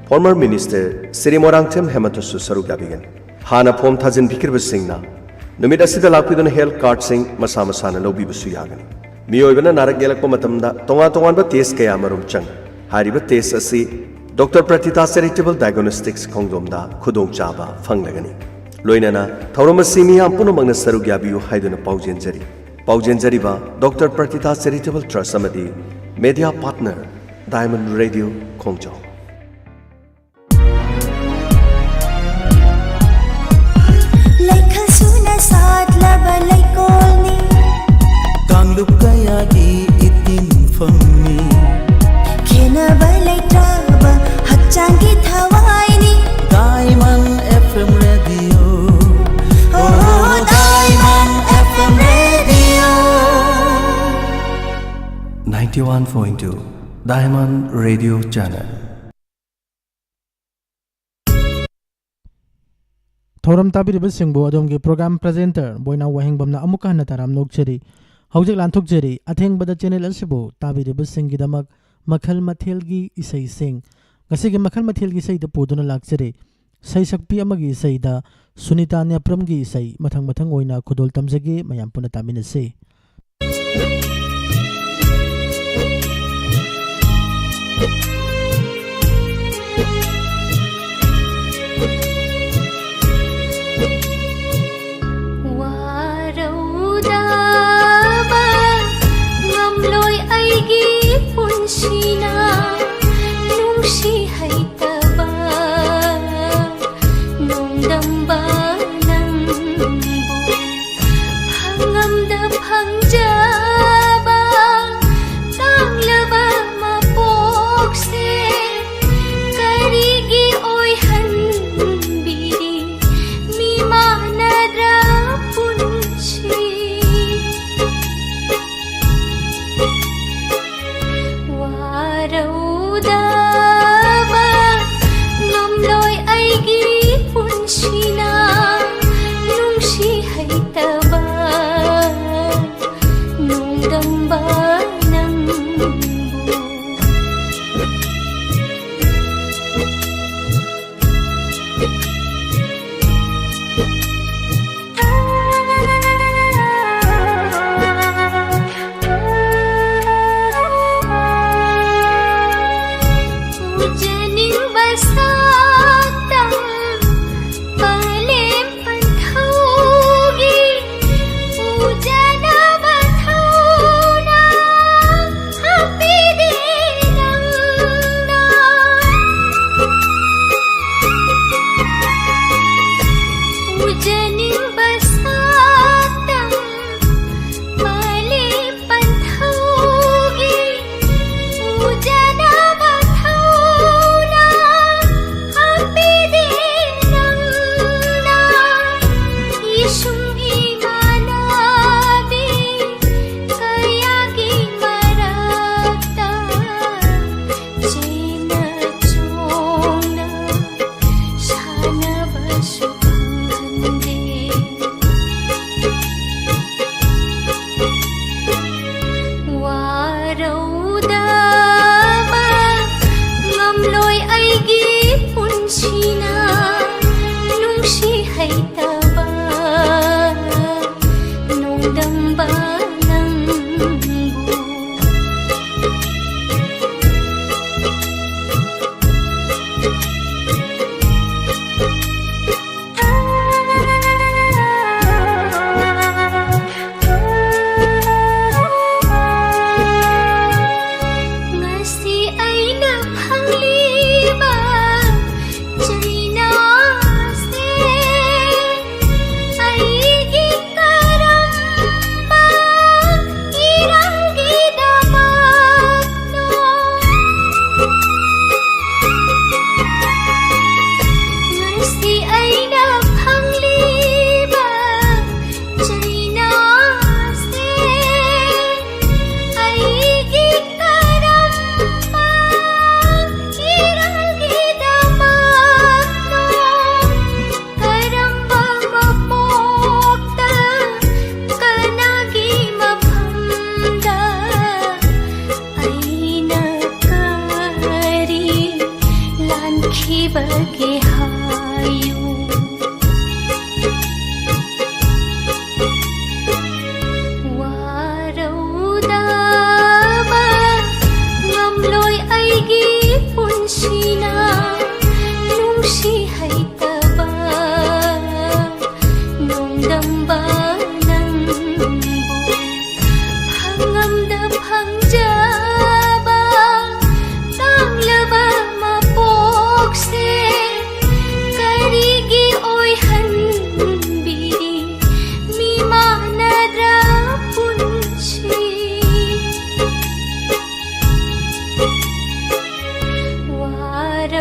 former minister ꯁ꯭ꯔꯤ ꯃꯣꯏꯔꯥꯡꯊꯦꯝ ꯍꯦꯃꯟꯇꯁꯨ ꯁꯔꯨꯛ ꯌꯥꯕꯤꯒꯅꯤ꯫ ꯍꯥꯟꯅ form ꯊꯥꯖꯤꯟꯕꯤꯈ꯭ꯔꯕꯁꯤꯡꯅ ꯅꯨꯃꯤꯠ ꯑꯁꯤꯗ ꯂꯥꯛꯄꯤꯗꯨꯅ health cardꯁꯤꯡ ꯃꯁꯥ ꯃꯁꯥꯅ ꯂꯧꯕꯤꯕꯁꯨ ꯌꯥꯒꯅꯤ꯫ ꯃꯤꯑꯣꯏꯕꯅ ꯅꯥꯔꯛ ꯌꯦꯛꯂꯛꯄ ꯃꯇꯝꯗ ꯇꯣꯉꯥꯟ ꯇꯣꯉꯥꯟꯕ test ꯀꯌꯥ ꯃꯔꯨꯝ ꯆꯪꯏ꯫ ꯍꯥꯏꯔꯤꯕ test ꯑꯁꯤ Doctor Praktita Charitable Diagnostics ꯈꯣꯡꯖꯣꯝꯗ ꯈꯨꯗꯣꯡꯆꯥꯕ ꯐꯪꯂꯒꯅꯤ꯫ ꯂꯣꯏꯅꯅ ꯊꯧꯔꯝ ꯑꯁꯤ ꯃꯤꯌꯥꯝ ꯄꯨꯝꯅꯃꯛꯅ ꯁꯔꯨꯛ ꯌꯥꯕꯤꯌꯨ ꯍꯥꯏꯗꯨꯅ ꯄꯥꯎꯖꯦꯟꯖꯔꯤ꯫ ꯄꯥꯎꯖꯦꯟꯖꯔꯤꯕ Doctor Praktita Charitable Trust ꯑꯃꯗꯤ media partner Diamond Radio ꯈꯣꯡꯖꯣꯝ꯫ ꯂꯩꯈꯜ ꯁꯨꯅ ꯁꯥꯠꯂꯕ ꯂꯩꯀꯣꯜꯅꯤ꯫ ꯀꯥꯡꯂꯨꯞ ꯀꯌꯥꯒꯤ ꯏꯇꯤꯟꯐꯝꯅꯤ꯫ ꯈꯦꯟꯅꯕ ꯂꯩꯇ꯭ꯔꯕ ꯍꯛꯆꯥꯡꯒꯤ ꯊꯋꯥꯏꯅꯤ꯫ Diamond FM Radio꯫ ꯑꯣ꯫ one point two Diamond Radio Channel. ꯊꯧꯔꯝ ꯇꯥꯕꯤꯔꯤꯕꯁꯤꯡꯕꯨ ꯑꯗꯣꯝꯒꯤ program presenter ꯕꯣꯏꯅꯥꯎ ꯋꯥꯍꯦꯡꯕꯝꯅ ꯑꯃꯨꯛꯀ ꯍꯟꯅ ꯇꯔꯥꯝꯅ ꯑꯣꯛꯆꯔꯤ꯫ ꯍꯧꯖꯤꯛ ꯂꯥꯟꯊꯣꯛꯆꯔꯤ ꯑꯊꯦꯡꯕꯗ channel ꯑꯁꯤꯕꯨ ꯇꯥꯕꯤꯔꯤꯕꯁꯤꯡꯒꯤꯗꯃꯛ ꯃꯈꯜ ꯃꯊꯦꯜꯒꯤ ꯏꯁꯩꯁꯤꯡ꯫ ꯉꯁꯤꯒꯤ ꯃꯈꯜ ꯃꯊꯦꯜꯒꯤ ꯏꯁꯩꯗ ꯄꯨꯗꯨꯅ ꯂꯥꯛꯆꯔꯤ ꯁꯩꯁꯛꯄꯤ ꯑꯃꯒꯤ ꯏꯁꯩꯗ ꯁꯨꯅꯤꯇꯥ ꯅꯦꯄ꯭ꯔꯝꯒꯤ ꯏꯁꯩ ꯃꯊꯪ ꯃꯊꯪ ꯑꯣꯏꯅ ꯈꯨꯗꯣꯜ ꯇꯝꯖꯒꯦ, ꯃꯌꯥꯝ ꯄꯨꯟꯅ ꯇꯥꯃꯤꯟꯅꯁꯤ꯫ ꯋꯥꯔꯧꯗꯕ ꯉꯝꯂꯣꯏ ꯑꯩꯒꯤ ꯄꯨꯟꯁꯤꯅ ꯅꯨꯡꯁꯤ ꯍꯩꯇꯕ ꯅꯣꯡꯗꯝꯕ ꯅꯪꯕꯨ ꯐꯪꯉꯝꯗ ꯐꯪꯖꯕ ꯇꯥꯡꯂꯕ ꯃꯄꯣꯛꯁꯦ ꯀꯔꯤꯒꯤ ꯑꯣꯏꯍꯟꯕꯤꯔꯤ ꯃꯤꯃꯥꯟꯅꯗ꯭ꯔ ꯄꯨꯟꯁꯤ? ꯋꯥꯔꯧꯗꯕ ꯉꯝꯂꯣꯏ ꯑꯩꯒꯤ ꯄꯨꯟꯁꯤꯅ ꯅꯨꯡꯁꯤ ꯍꯩꯇꯕ ꯅꯣꯡꯗꯝꯕ ꯅꯪꯕꯨ꯫ ꯎꯖꯅꯤꯡꯕ ꯁꯛꯇꯝ ꯄꯂꯦꯝ ꯄꯟꯊꯧꯒꯤ ꯎꯖꯅꯕ ꯊꯧꯅꯥ ꯍꯥꯞꯄꯤꯗꯦ ꯅꯪꯅ꯫ ꯎꯖꯅꯤꯡꯕ ꯁꯛꯇꯝ ꯄꯂꯦꯝ ꯄꯟꯊꯧꯒꯤ ꯎꯖꯅꯕ ꯊꯧꯅꯥ ꯕꯒꯦ ꯍꯥꯏꯌꯨ꯫ ꯋꯥꯔꯧꯗꯕ ꯉꯝꯂꯣꯏ ꯑꯩꯒꯤ ꯄꯨꯟꯁꯤꯅ ꯅꯨꯡꯁꯤ ꯍꯩꯇꯕ ꯅꯣꯡꯗꯝꯕ ꯅꯪꯕꯨ꯫ ꯐꯪꯉꯝꯗ ꯐꯪꯖꯕ ꯇꯥꯡꯂꯕ ꯃꯄꯣꯛꯁꯦ ꯀꯔꯤꯒꯤ ꯑꯣꯏꯍꯟꯕꯤꯔꯤ ꯃꯤꯃꯥꯟꯅꯗ꯭ꯔ ꯄꯨꯟꯁꯤ꯫ ꯋꯥꯔ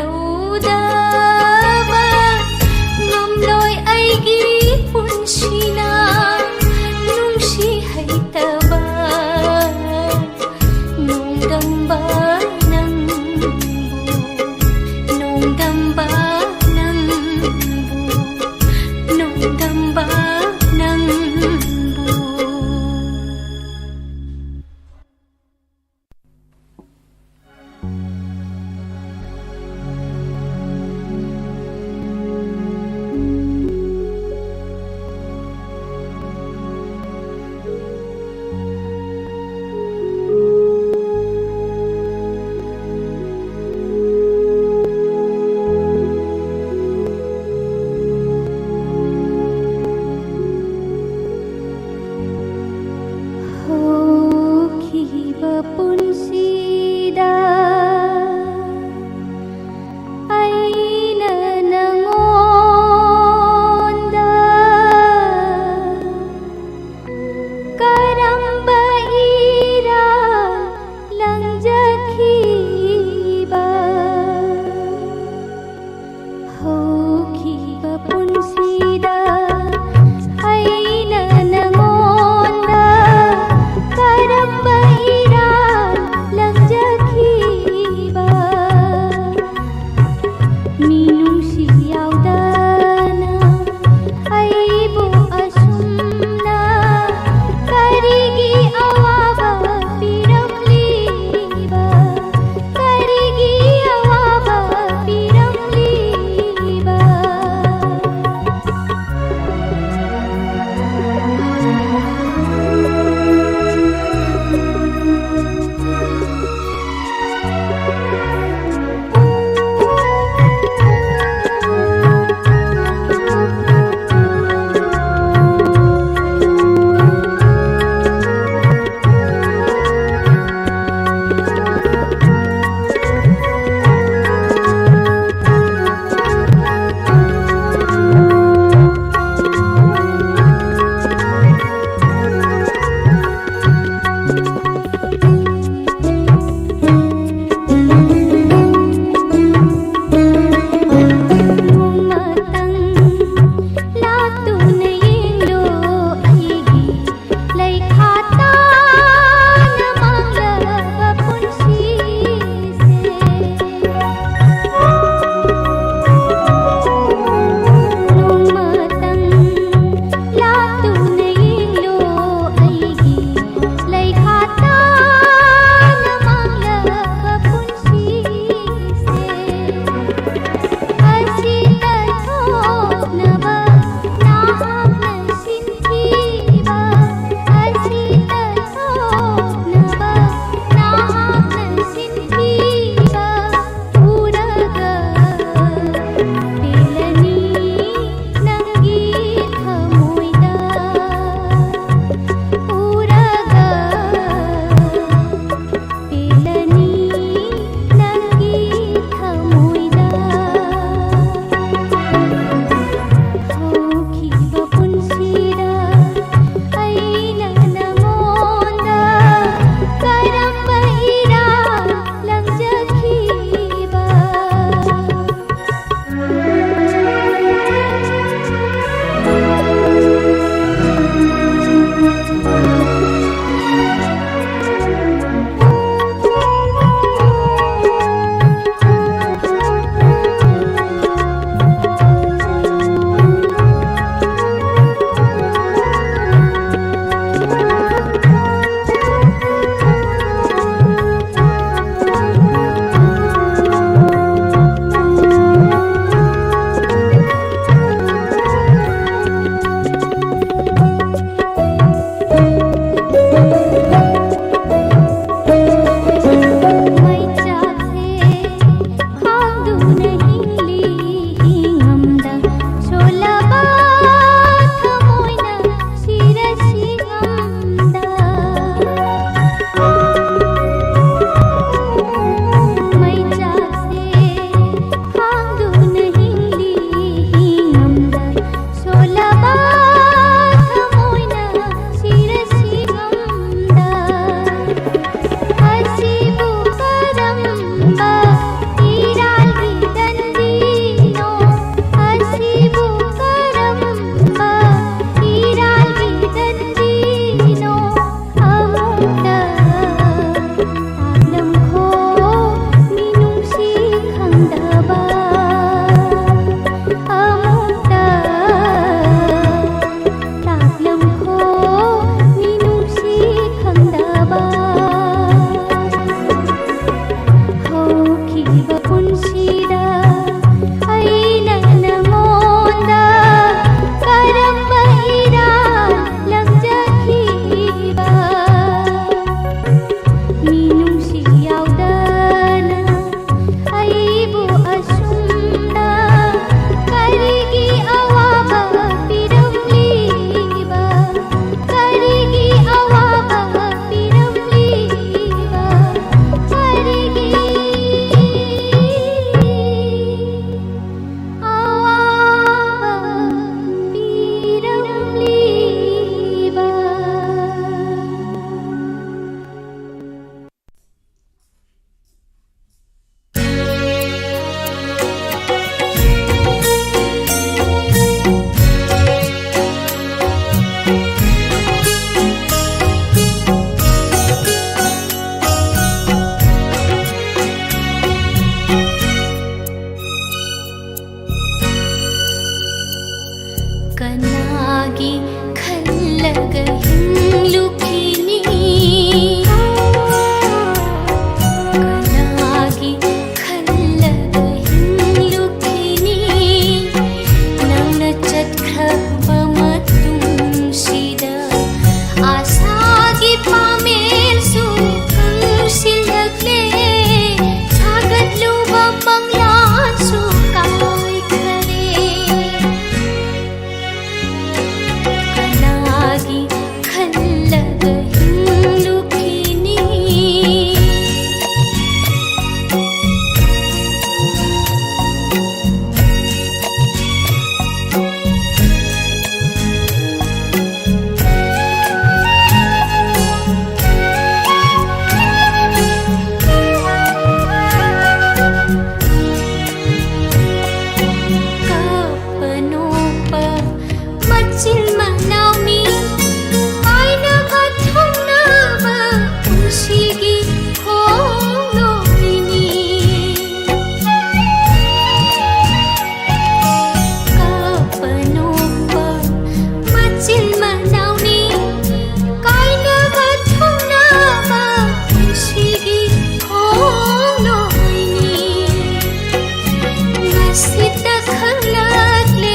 ꯁꯤꯇ ꯈꯪꯂꯛꯂꯦ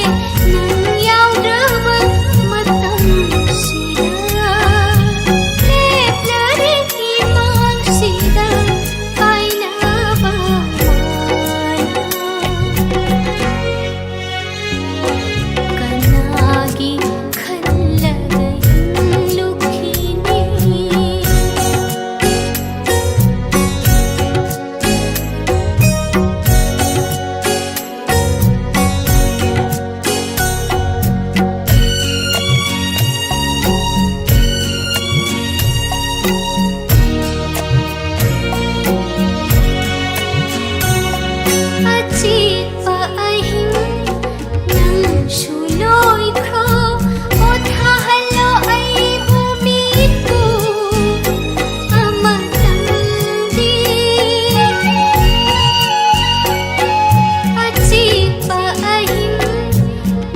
ꯅꯪ ꯌꯥꯎꯗ꯭ꯔꯕ ꯃꯇꯝꯁꯤꯗ꯫ ꯂꯦꯞꯂꯔꯦ ꯏꯃꯥꯡꯁꯤꯗ ꯀꯥꯏꯅꯕ ꯃꯥꯅ꯫ ꯀꯅꯥꯒꯤ ꯈꯜꯂꯒ ꯍꯤꯡꯂꯨꯈꯤꯅꯤ? ꯑꯆꯤꯛꯄ ꯑꯍꯤꯡ ꯅꯪꯁꯨ ꯂꯣꯏꯈ꯭ꯔꯣ, ꯄꯣꯊꯥꯍꯜꯂꯣ ꯑꯩꯕꯨ ꯃꯤꯠꯄꯨ ꯑꯃꯇꯪꯗꯤ꯫ ꯑꯆꯤꯛꯄ ꯑꯍꯤꯡ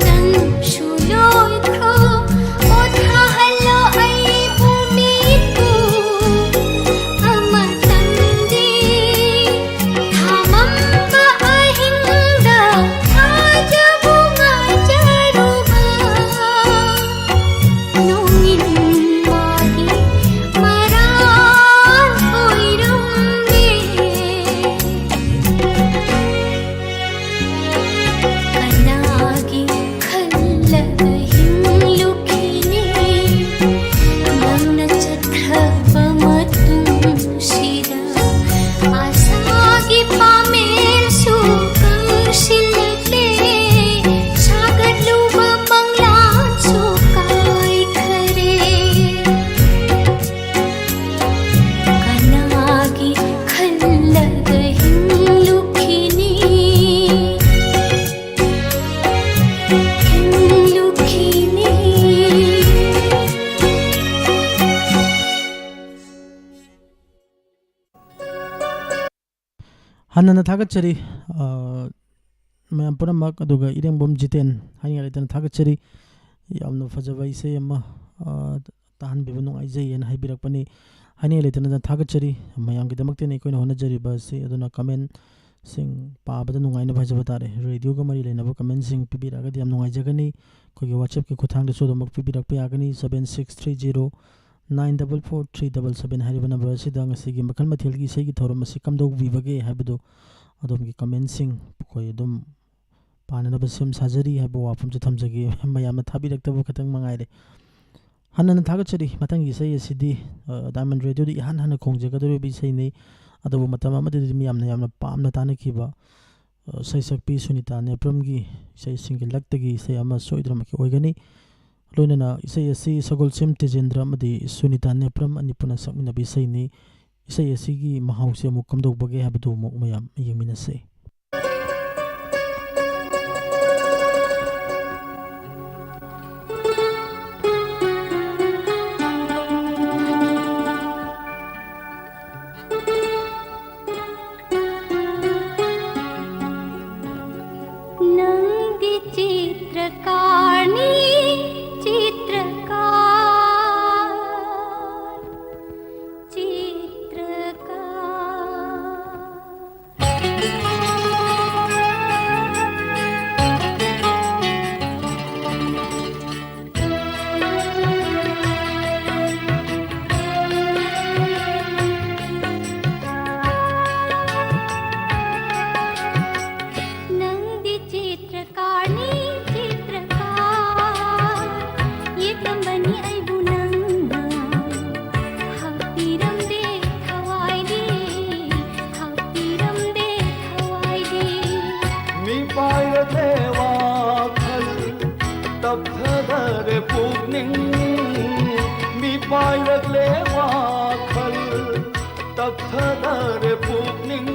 ꯅꯪꯁꯨ ꯂꯣꯏꯈ꯭ꯔꯣ, ꯄꯣꯊꯥꯍꯜꯂꯣ ꯑꯩꯕꯨ ꯃꯤꯠꯄꯨ ꯑꯃꯇꯪꯗꯤ꯫ ꯊꯃꯝꯕ ꯑꯍꯤꯡꯗ ꯊꯥꯖꯕꯨ ꯉꯥꯏꯖꯔꯨꯕ ꯅꯣꯡꯏꯟ ꯃꯥꯒꯤ ꯃꯔꯥꯜ ꯑꯣꯏꯔꯝꯃꯦ꯫ ꯀꯅꯥꯒꯤ ꯈꯜꯂꯒ ꯍꯤꯡꯂꯨꯈꯤꯅꯤ? ꯅꯪꯅ ꯆꯠꯈ꯭ꯔꯕ ꯃꯇꯨꯡꯁꯤꯗ ꯑꯥꯁꯥꯒꯤ ꯄꯥꯃꯦꯜꯁꯨ ꯀꯪꯁꯤꯜꯂꯛꯂꯦ, ꯁꯥꯒꯠꯂꯨꯕ ꯃꯪꯂꯥꯟꯁꯨ ꯀꯥꯏꯈꯔꯦ꯫ ꯀꯅꯥꯒꯤ ꯈꯜꯂꯒ ꯍꯤꯡꯂꯨꯈꯤꯅꯤ? ꯍꯤꯡꯂꯨꯈꯤꯅꯤ꯫ ꯍꯟꯅꯅ ꯊꯥꯒꯠꯆꯔꯤ, ꯑ, ꯃꯌꯥꯝ ꯄꯨꯝꯅꯃꯛ, ꯑꯗꯨꯒ ꯏꯔꯦꯡꯕꯝ ꯖꯤꯇꯦꯟ ꯍꯥꯏꯅꯤꯡꯉꯥꯏ ꯂꯩꯇꯅ ꯊꯥꯒꯠꯆꯔꯤ꯫ ꯌꯥꯝꯅ ꯐꯖꯕ ꯏꯁꯩ ꯑꯃ, ꯑ, ꯇꯥꯍꯟꯕꯤꯕ ꯅꯨꯡꯉꯥꯏꯖꯩ ꯍꯥꯏꯅ ꯍꯥꯏꯕꯤꯔꯛꯄꯅꯤ꯫ ꯍꯥꯏꯅꯤꯡꯉꯥꯏ ꯂꯩꯇꯅ ꯊꯥꯒꯠꯆꯔꯤ꯫ ꯃꯌꯥꯝꯒꯤꯗꯃꯛꯇꯅꯤ ꯑꯩꯈꯣꯏꯅ ꯍꯣꯠꯅꯖꯔꯤꯕ ꯑꯁꯤ꯫ ꯑꯗꯨꯅ comment ꯁꯤꯡ ꯄꯥꯕꯗ ꯅꯨꯡꯉꯥꯏꯅꯕ ꯍꯥꯏꯖꯕ ꯇꯥꯔꯦ꯫ ꯔꯦꯗꯤꯑꯣꯒ ꯃꯔꯤ ꯂꯩꯅꯕ ꯀꯃꯦꯟꯁꯤꯡ ꯄꯤꯕꯤꯔꯛꯑꯒꯗꯤ ꯌꯥꯝ ꯅꯨꯡꯉꯥꯏꯖꯒꯅꯤ꯫ ꯑꯩꯈꯣꯏꯒꯤ WhatsApp-ꯀꯤ ꯈꯨꯠꯊꯥꯡꯗꯁꯨ ꯑꯗꯨꯃꯛ ꯄꯤꯕꯤꯔꯛꯄ ꯌꯥꯒꯅꯤ, seven six three zero nine double four three double seven ꯍꯥꯏꯔꯤꯕ ꯅꯝꯕꯔ ꯑꯁꯤꯗ꯫ ꯉꯁꯤꯒꯤ ꯃꯈꯜ ꯃꯊꯦꯜꯒꯤ ꯏꯁꯩꯒꯤ ꯊꯧꯔꯝ ꯑꯁꯤ ꯀꯝꯗꯧꯕꯤꯕꯒꯦ ꯍꯥꯏꯕꯗꯨ ꯑꯗꯣꯝꯒꯤ ꯀꯃꯦꯟꯁꯤꯡ ꯑꯩꯈꯣꯏ ꯑꯗꯨꯝ ꯄꯥꯅꯅꯕ ꯁꯦꯝ ꯁꯥꯖꯔꯤ ꯍꯥꯏꯕ ꯋꯥꯐꯝꯁꯨ ꯊꯝꯖꯒꯦ꯫ ꯃꯌꯥꯝꯅ ꯊꯥꯕꯤꯔꯛꯇꯕ ꯈꯛꯇꯪ ꯃꯉꯥꯏꯔꯦ꯫ ꯍꯟꯅ ꯍꯟꯅ ꯊꯥꯒꯠꯆꯔꯤ꯫ ꯃꯊꯪꯒꯤ ꯏꯁꯩ ꯑꯁꯤꯗꯤ, ꯑ, Diamond Radio-ꯗ ꯏꯍꯥꯟ ꯍꯥꯟꯅ ꯈꯣꯡꯖꯒꯗꯧꯔꯤꯕ ꯏꯁꯩꯅꯤ꯫ ꯑꯗꯨꯕꯨ ꯃꯇꯝ ꯑꯃꯗꯗꯤ ꯃꯤꯌꯥꯝꯅ ꯌꯥꯝꯅ ꯄꯥꯝꯅ ꯇꯥꯅꯈꯤꯕ, ꯑ, ꯁꯩꯁꯛꯄꯤ ꯁꯨꯅꯤꯇꯥ ꯅꯦꯄ꯭ꯔꯝꯒꯤ ꯏꯁꯩꯁꯤꯡꯒꯤ ꯂꯛꯇꯒꯤ ꯏꯁꯩ ꯑꯃ ꯁꯣꯏꯗꯅꯃꯛꯀꯤ ꯑꯣꯏꯒꯅꯤ꯫ ꯂꯣꯏꯅꯅ ꯏꯁꯩ ꯑꯁꯤ ꯁꯒꯣꯜꯁꯦꯝ ꯇꯤꯖꯦꯟꯗ꯭ꯔ ꯑꯃꯗꯤ ꯁꯨꯅꯤꯇꯥ ꯅꯦꯄ꯭ꯔꯝ ꯑꯅꯤ ꯄꯨꯟꯅ ꯁꯛꯃꯤꯟꯅꯕ ꯏꯁꯩꯅꯤ꯫ ꯏꯁꯩ ꯑꯁꯤꯒꯤ ꯃꯍꯥꯎꯁꯦ ꯑꯃꯨꯛ ꯀꯝꯗꯧꯕꯒꯦ ꯍꯥꯏꯕꯗꯨ ꯑꯃꯨꯛ ꯃꯌꯥꯝ ꯌꯦꯡꯃꯤꯟꯅꯁꯦ꯫ ꯅꯪꯗꯤ ꯆꯤತ್ರꯀꯥꯔꯅꯤ, ꯆꯤತ್ರꯀꯥꯔ, ꯆꯤತ್ರꯀꯥꯔ꯫ ꯅꯪꯗꯤ ꯆꯤꯇ꯭ꯔꯀꯥꯔꯅꯤ, ꯆꯤꯇ꯭ꯔꯀꯥꯔ, ꯌꯦꯛꯂꯝꯕꯅꯤ ꯑꯩꯕꯨ ꯅꯪꯅ꯫ ꯍꯛꯄꯤꯔꯝꯗꯦ ꯊꯋꯥꯏꯗꯤ, ꯍꯛꯄꯤꯔꯝꯗꯦ ꯊꯋꯥꯏꯗꯤ꯫ ꯃꯤꯄꯥꯏꯔꯛꯂꯦ ꯋꯥꯈꯜ ꯇꯞꯊꯗꯔꯦ ꯄꯨꯛꯅꯤꯡ, ꯃꯤꯄꯥꯏꯔꯛꯂꯦ ꯋꯥꯈꯜ ꯇꯞꯊꯗꯔꯦ ꯄꯨꯛꯅꯤꯡ꯫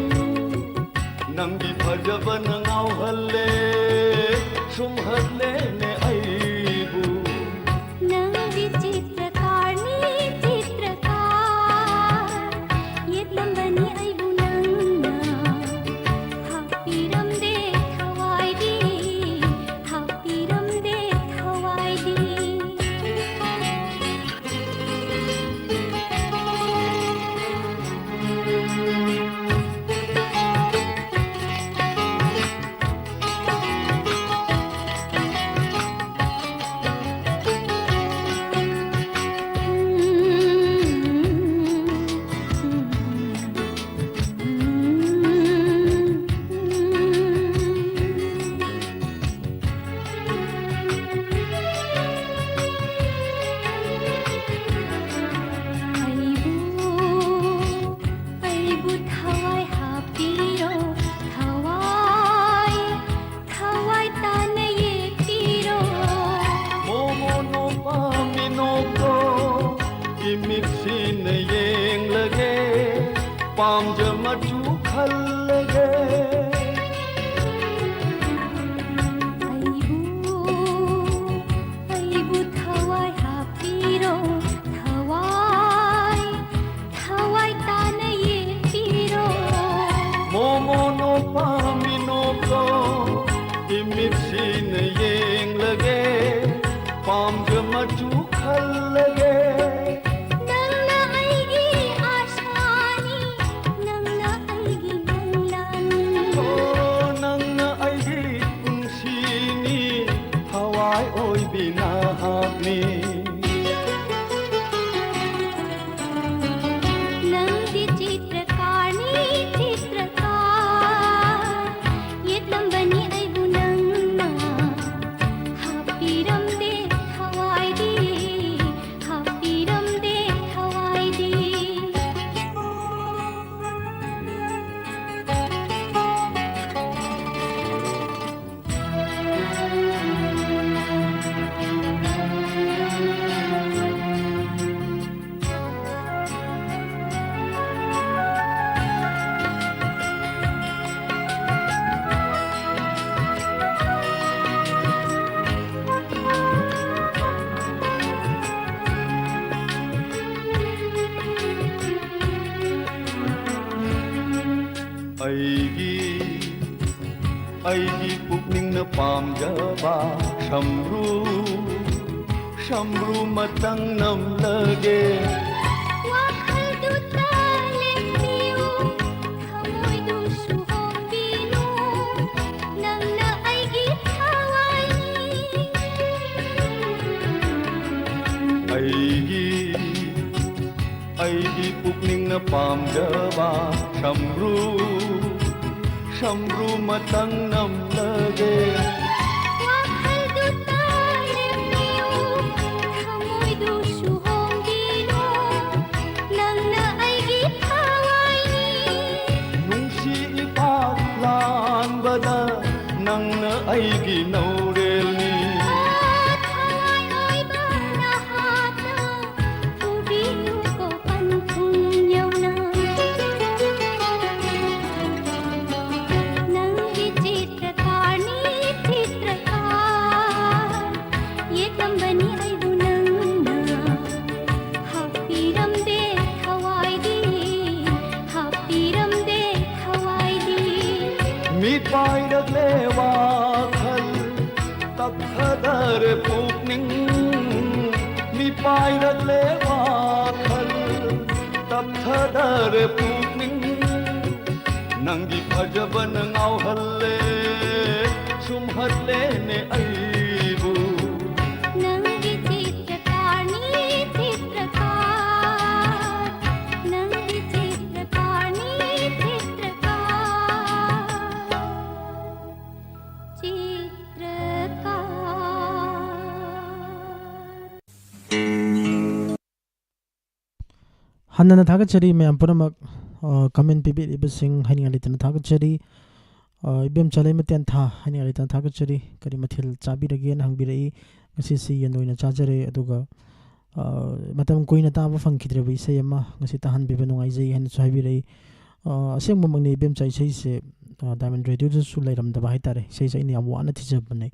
ꯅꯪꯒꯤ ꯐꯖꯕꯅ ꯉꯥꯎꯍꯜꯂꯦ, ꯁꯨꯝꯍꯠꯂꯦꯅꯦ ꯑꯩꯕꯨ꯫ ꯅꯪꯗꯤ ꯆꯤꯇ꯭ꯔꯀꯥꯔꯅꯤ, ꯆꯤꯇ꯭ꯔꯀꯥꯔ, ꯌꯦꯛꯂꯝꯕꯅꯤ ꯑꯩꯕꯨ ꯅꯪꯅ꯫ ꯍꯛꯄꯤꯔꯝꯗꯦ ꯊꯋꯥꯏꯗꯤ, ꯍꯛꯄꯤꯔꯝꯗꯦ ꯊꯋꯥꯏꯗꯤ꯫ ꯄꯥꯝꯖ ꯃꯆꯨ ꯈꯜꯂꯒꯦ꯫ ꯑꯩꯕꯨ, ꯑꯩꯕꯨ ꯊꯋꯥꯏ ꯍꯥꯞꯄꯤꯔꯣ, ꯊꯋꯥꯏ, ꯊꯋꯥꯏ ꯇꯥꯅ ꯌꯦꯡꯕꯤꯔꯣ꯫ ꯃꯣꯃꯣ ꯅꯣꯛꯄ ꯃꯤꯅꯣꯛꯇꯣ ꯏꯃꯤꯠꯁꯤꯅ ꯌꯦꯡꯂꯒꯦ, ꯄꯥꯝꯖ ꯃꯆꯨ ꯈꯜꯂꯒꯦ꯫ ꯅꯪꯅ ꯑꯩꯒꯤ ꯑꯥꯁꯥꯅꯤ, ꯅꯪꯅ ꯑꯩꯒꯤ ꯃꯪꯂꯥꯟꯅꯤ꯫ ꯑꯣ, ꯅꯪꯅ ꯑꯩꯒꯤ ꯄꯨꯟꯁꯤꯅꯤ, ꯊꯋꯥꯏ ꯑꯣꯏꯕꯤ ꯅꯍꯥꯛꯅꯤ꯫ ꯅꯪꯗꯤ ꯆꯤꯇ꯭ꯔꯀꯥꯔꯅꯤ, ꯆꯤꯇ꯭ꯔꯀꯥꯔ꯫ ꯌꯦꯛꯂꯝꯕꯅꯤ ꯑꯩꯕꯨ ꯅꯪꯅ꯫ ꯍꯥꯞꯄꯤꯔꯝꯗꯦ ꯊꯋꯥꯏꯗꯤ, ꯍꯥꯞꯄꯤꯔꯝꯗꯦ ꯊꯋꯥꯏꯗꯤ꯫ ꯑꯩꯒꯤ, ꯑꯩꯒꯤ ꯄꯨꯛꯅꯤꯡꯅ ꯄꯥꯝꯖꯕ ꯁꯝꯕ꯭ꯔꯨ, ꯁꯝꯕ꯭ꯔꯨ ꯃꯇꯪ ꯅꯝꯂꯒꯦ꯫ ꯋꯥꯈꯜꯗꯨꯇ ꯂꯦꯞꯄꯤꯌꯨ, ꯊꯃꯣꯏꯗꯨꯁꯨ ꯍꯣꯡꯕꯤꯌꯨ, ꯅꯪꯅ ꯑꯩꯒꯤ ꯊꯋꯥꯏꯅꯤ꯫ ꯑꯩꯒꯤ, ꯑꯩꯒꯤ ꯄꯨꯛꯅꯤꯡꯅ ꯄꯥꯝꯖꯕ ꯁꯝꯕ꯭ꯔꯨ, ꯁꯝꯕ꯭ꯔꯨ ꯃꯇꯪ ꯅꯝꯂꯒꯦ꯫ ꯋꯥꯈꯜꯗꯨꯇ ꯂꯦꯞꯄꯤꯌꯨ, ꯊꯃꯣꯏꯗꯨꯁꯨ ꯍꯣꯡꯕꯤꯌꯨ, ꯅꯪꯅ ꯑꯩꯒꯤ ꯊꯋꯥꯏꯅꯤ꯫ ꯅꯨꯡꯁꯤ ꯏꯄꯥꯛ ꯂꯥꯟꯕꯗ ꯅꯪꯅ ꯑꯩꯒꯤ ꯅꯧꯔꯦꯜꯅꯤ꯫ ꯑꯣ, ꯊꯋꯥꯏ ꯑꯣꯏꯕ ꯅꯍꯥꯛꯅ ꯄꯨꯕꯤꯌꯨꯀꯣ ꯄꯟꯊꯨꯡ ꯌꯧꯅ꯫ ꯃꯤꯠ ꯄꯥꯏꯔꯛꯂꯦ ꯋꯥꯈꯜ ꯇꯞꯊꯗꯔꯦ ꯄꯨꯛꯅꯤꯡ, ꯃꯤꯠ ꯄꯥꯏꯔꯛꯂꯦ ꯋꯥꯈꯜ ꯇꯞꯊꯗꯔꯦ ꯄꯨꯛꯅꯤꯡ, ꯅꯪꯒꯤ ꯐꯖꯕꯅ ꯉꯥꯎꯍꯜꯂꯦ, ꯁꯨꯝꯍꯠꯂꯦꯅꯦ ꯑꯩꯕꯨ꯫ ꯅꯪꯒꯤ ꯆꯤತ್ರꯀꯥꯔꯅꯤ ꯆꯤತ್ರꯀꯥꯔ, ꯅꯪꯒꯤ ꯆꯤತ್ರꯀꯥꯔꯅꯤ ꯆꯤತ್ರꯀꯥꯔ, ꯆꯤತ್ರꯀꯥꯔ꯫ ꯍꯟꯅꯅ ꯊꯥꯒꯠꯆꯔꯤ ꯃꯌꯥꯝ ꯄꯨꯝꯅꯃꯛ, ꯑ, comment ꯄꯤꯕꯤꯔꯤꯕꯁꯤꯡ ꯍꯥꯏꯅꯤꯡꯉꯥꯏ ꯂꯩꯇꯅ ꯊꯥꯒꯠꯆꯔꯤ꯫ ꯑ, ꯏꯕꯦꯝꯆꯥ ꯂꯩꯃ ꯇꯦꯟꯊꯥ ꯍꯥꯏꯅꯤꯡꯉꯥꯏ ꯂꯩꯇꯅ ꯊꯥꯒꯠꯆꯔꯤ꯫ ꯀꯔꯤ ꯃꯊꯦꯜ ꯆꯥꯕꯤꯔꯒꯦꯅ ꯍꯪꯕꯤꯔꯛꯏ꯫ ꯉꯁꯤꯁꯤ ꯌꯦꯟ ꯑꯣꯏꯅ ꯆꯥꯖꯔꯦ꯫ ꯑꯗꯨꯒ, ꯑ, ꯃꯇꯝ ꯀꯨꯏꯅ ꯇꯥꯕ ꯐꯪꯈꯤꯗ꯭ꯔꯕ ꯏꯁꯩ ꯑꯃ ꯉꯁꯤ ꯇꯥꯍꯟꯕꯤꯕ ꯅꯨꯡꯉꯥꯏꯖꯩ ꯍꯥꯏꯅꯁꯨ ꯍꯥꯏꯕꯤꯔꯛꯏ꯫ ꯑ, ꯑꯁꯦꯡꯕꯃꯛꯅꯤ ꯏꯕꯦꯝꯆꯥ, ꯏꯁꯩꯁꯦ, ꯑ, Diamond Radio ꯗꯁꯨ ꯂꯩꯔꯝꯗꯕ ꯍꯥꯏꯇꯥꯔꯦ꯫ ꯏꯁꯩꯁꯦ ꯑꯩꯅ ꯌꯥꯝ ꯋꯥꯅ ꯊꯤꯖꯕꯅꯦ꯫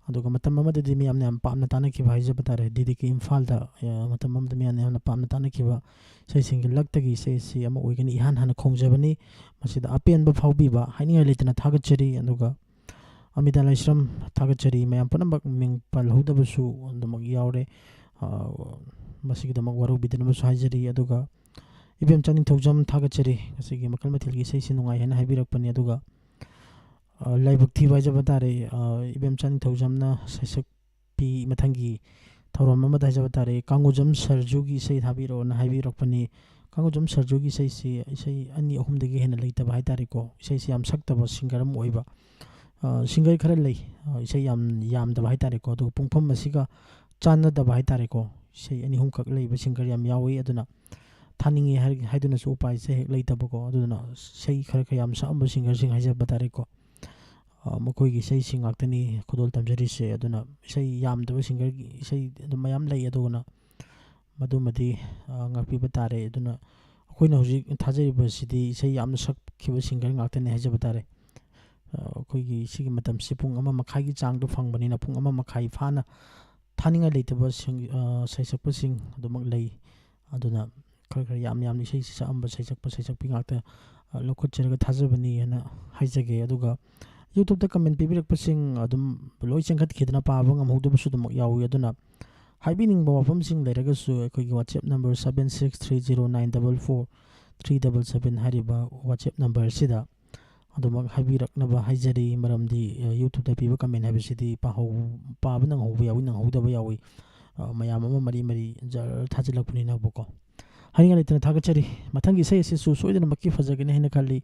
ꯑꯗꯨꯒ ꯃꯇꯝ ꯑꯃꯗꯗꯤ ꯃꯤꯌꯥꯝꯅ ꯌꯥꯝ ꯄꯥꯝꯅ ꯇꯥꯅꯈꯤꯕ ꯍꯥꯏꯖꯕ ꯇꯥꯔꯦ꯫ ꯗꯤ ꯗꯤ ꯀꯦ ꯏꯝꯐꯥꯜꯗ, ꯑ, ꯃꯇꯝ ꯑꯃꯗ ꯃꯤꯌꯥꯝꯅ ꯌꯥꯝꯅ ꯄꯥꯝꯅ ꯇꯥꯅꯈꯤꯕ ꯏꯁꯩꯁꯤꯡꯒꯤ ꯂꯛꯇꯒꯤ ꯏꯁꯩ ꯑꯁꯤ ꯑꯃ ꯑꯣꯏꯒꯅꯤ꯫ ꯏꯍꯥꯟ ꯍꯥꯟꯅ ꯈꯣꯡꯖꯕꯅꯤ꯫ ꯃꯁꯤꯗ ꯑꯄꯦꯟꯕ ꯐꯥꯎꯕꯤꯕ ꯍꯥꯏꯅꯤꯡꯉꯥꯏ ꯂꯩꯇꯅ ꯊꯥꯒꯠꯆꯔꯤ꯫ ꯑꯗꯨꯒ ꯑꯃꯤꯇꯥ ꯂꯥꯏꯁ꯭ꯔꯝ ꯊꯥꯒꯠꯆꯔꯤ꯫ ꯃꯌꯥꯝ ꯄꯨꯝꯅꯃꯛ ꯃꯤꯡ ꯄꯜꯍꯧꯗꯕꯁꯨ ꯑꯗꯨꯃꯛ ꯌꯥꯎꯔꯦ꯫ ꯑ, ꯃꯁꯤꯒꯤꯗꯃꯛ ꯋꯥꯔꯧꯕꯤꯗꯅꯕꯁꯨ ꯍꯥꯏꯖꯔꯤ꯫ ꯑꯗꯨꯒ ꯏꯕꯦꯝꯆꯥ ꯅꯤꯡꯊꯧꯖꯝ ꯊꯥꯒꯠꯆꯔꯤ꯫ ꯉꯁꯤꯒꯤ ꯃꯈꯜ ꯃꯊꯦꯜꯒꯤ ꯏꯁꯩꯁꯤ ꯅꯨꯡꯉꯥꯏ ꯍꯥꯏꯅ ꯍꯥꯏꯕꯤꯔꯛꯄꯅꯤ꯫ ꯑꯗꯨꯒ, ꯑ, ꯂꯥꯏꯕꯛ ꯊꯤꯕ ꯍꯥꯏꯖꯕ ꯇꯥꯔꯦ꯫ ꯑ, ꯏꯕꯦꯝꯆꯥ ꯅꯤꯡꯊꯧꯖꯝꯅ ꯁꯩꯁꯛꯄꯤ ꯃꯊꯪꯒꯤ ꯊꯧꯔꯝ ꯑꯃꯗ ꯍꯥꯏꯖꯕ ꯇꯥꯔꯦ, ꯀꯥꯡꯉꯨꯖꯝ ꯁꯔꯖꯨꯒꯤ ꯏꯁꯩ ꯊꯥꯕꯤꯔꯛꯑꯣꯅ ꯍꯥꯏꯕꯤꯔꯛꯄꯅꯤ꯫ ꯀꯥꯡꯉꯨꯖꯝ ꯁꯔꯖꯨꯒꯤ ꯏꯁꯩꯁꯤ ꯏꯁꯩ ꯑꯅꯤ ꯑꯍꯨꯝꯗꯒꯤ ꯍꯦꯟꯅ ꯂꯩꯇꯕ ꯍꯥꯏ ꯇꯥꯔꯦꯀꯣ꯫ ꯏꯁꯩꯁꯤ ꯌꯥꯝ ꯁꯛꯇꯕ singer ꯑꯃ ꯑꯣꯏꯕ꯫ ꯑ, singer ꯈꯔ ꯂꯩ, ꯑ, ꯏꯁꯩ ꯌꯥꯝ ꯌꯥꯝꯗꯕ ꯍꯥꯏ ꯇꯥꯔꯦꯀꯣ꯫ ꯑꯗꯨꯒ ꯄꯨꯡꯐꯝ ꯑꯁꯤꯒ ꯆꯥꯟꯅꯗꯕ ꯍꯥꯏ ꯇꯥꯔꯦꯀꯣ꯫ ꯏꯁꯩ ꯑꯅꯤ ꯑꯍꯨꯝꯈꯛ ꯂꯩꯕ singer ꯌꯥꯝ ꯌꯥꯎꯏ꯫ ꯑꯗꯨꯅ ꯊꯥꯅꯤꯡꯉꯤ ꯍꯥꯏ-, ꯍꯥꯏꯗꯨꯅꯁꯨ ꯎꯄꯥꯏꯁꯦ ꯍꯦꯛ ꯂꯩꯇꯕꯀꯣ꯫ ꯑꯗꯨꯗꯨꯅ ꯏꯁꯩ ꯈꯔ ꯈꯔ ꯌꯥꯝ ꯁꯛꯑꯝꯕ singerꯁꯤꯡ ꯍꯥꯏꯖꯕ ꯇꯥꯔꯦꯀꯣ꯫ ꯑ, ꯃꯈꯣꯏꯒꯤ ꯏꯁꯩꯁꯤꯡ ꯉꯥꯛꯇꯅꯤ ꯈꯨꯗꯣꯜ ꯇꯝꯖꯔꯤꯁꯦ꯫ ꯑꯗꯨꯅ ꯏꯁꯩ ꯌꯥꯝꯗꯕ singerꯒꯤ ꯏꯁꯩ ꯑꯗꯨꯝ ꯃꯌꯥꯝ ꯂꯩ꯫ ꯑꯗꯨꯅ ꯃꯗꯨꯃꯗꯤ, ꯑ, ꯉꯥꯛꯄꯤꯕ ꯇꯥꯔꯦ꯫ ꯑꯗꯨꯅ ꯑꯩꯈꯣꯏꯅ ꯍꯧꯖꯤꯛ ꯊꯥꯖꯔꯤꯕꯁꯤꯗꯤ ꯏꯁꯩ ꯌꯥꯝꯅ ꯁꯛꯈꯤꯕ singer ꯉꯥꯛꯇꯅꯤ ꯍꯥꯏꯖꯕ ꯇꯥꯔꯦ꯫ ꯑ, ꯑꯩꯈꯣꯏꯒꯤ ꯁꯤꯒꯤ ꯃꯇꯝꯁꯤ ꯄꯨꯡ ꯑꯃ ꯃꯈꯥꯏꯒꯤ ꯆꯥꯡꯗ ꯐꯪꯕꯅꯤꯅ ꯄꯨꯡ ꯑꯃ ꯃꯈꯥꯏ ꯐꯥꯅ ꯊꯥꯅꯤꯡꯉꯥꯏ ꯂꯩꯇꯕ ꯁꯤꯡ-, ꯑ, ꯁꯩꯁꯛꯄꯁꯤꯡ ꯑꯗꯨꯃꯛ ꯂꯩ꯫ ꯑꯗꯨꯅ ꯈꯔ ꯈꯔ ꯌꯥꯝ ꯌꯥꯝꯅ ꯏꯁꯩ ꯁꯛꯑꯝꯕ ꯁꯩꯁꯛꯄ ꯁꯩꯁꯛꯄꯤ ꯉꯥꯛꯇ ꯑ, ꯂꯧꯈꯠꯆꯔꯒ ꯊꯥꯖꯕꯅꯤ ꯍꯥꯏꯅ ꯍꯥꯏꯖꯒꯦ꯫ ꯑꯗꯨꯒ YouTube-ꯇ comment ꯄꯤꯕꯤꯔꯛꯄꯁꯤꯡ ꯑꯗꯨꯝ ꯂꯣꯏ ꯆꯦꯟꯈꯠꯈꯤꯗꯅ ꯄꯥꯕ ꯉꯝꯍꯧꯗꯕꯁꯨ ꯑꯗꯨꯃꯛ ꯌꯥꯎꯏ꯫ ꯑꯗꯨꯅ ꯍꯥꯏꯕꯤꯅꯤꯡꯕ ꯋꯥꯐꯝꯁꯤꯡ ꯂꯩꯔꯒꯁꯨ ꯑꯩꯈꯣꯏꯒꯤ WhatsApp number seven six three zero nine double four three double seven ꯍꯥꯏꯔꯤꯕ WhatsApp number ꯑꯁꯤꯗ ꯑꯗꯨꯃꯛ ꯍꯥꯏꯕꯤꯔꯛꯅꯕ ꯍꯥꯏꯖꯔꯤ꯫ ꯃꯔꯝꯗꯤ, ꯑ, YouTube-ꯇ ꯄꯤꯕ comment ꯍꯥꯏꯕꯁꯤꯗꯤ ꯄꯥꯍꯧ-, ꯄꯥꯕ ꯅꯪꯍꯧꯕ ꯌꯥꯎꯏ, ꯅꯪꯍꯧꯗꯕ ꯌꯥꯎꯏ꯫ ꯑ, ꯃꯌꯥꯝ ꯑꯃ ꯃꯔꯤ ꯃꯔꯤ ꯖꯔ ꯊꯥꯖꯤꯜꯂꯛꯄꯅꯤꯅꯀꯣ꯫ ꯍꯥꯏꯅꯤꯡꯉꯥꯏ ꯂꯩꯇꯅ ꯊꯥꯒꯠꯆꯔꯤ꯫ ꯃꯊꯪꯒꯤ ꯏꯁꯩ ꯑꯁꯤꯁꯨ ꯁꯣꯏꯗꯅꯃꯛꯀꯤ ꯐꯖꯒꯅꯤ ꯍꯥꯏꯅ ꯈꯜꯂꯤ꯫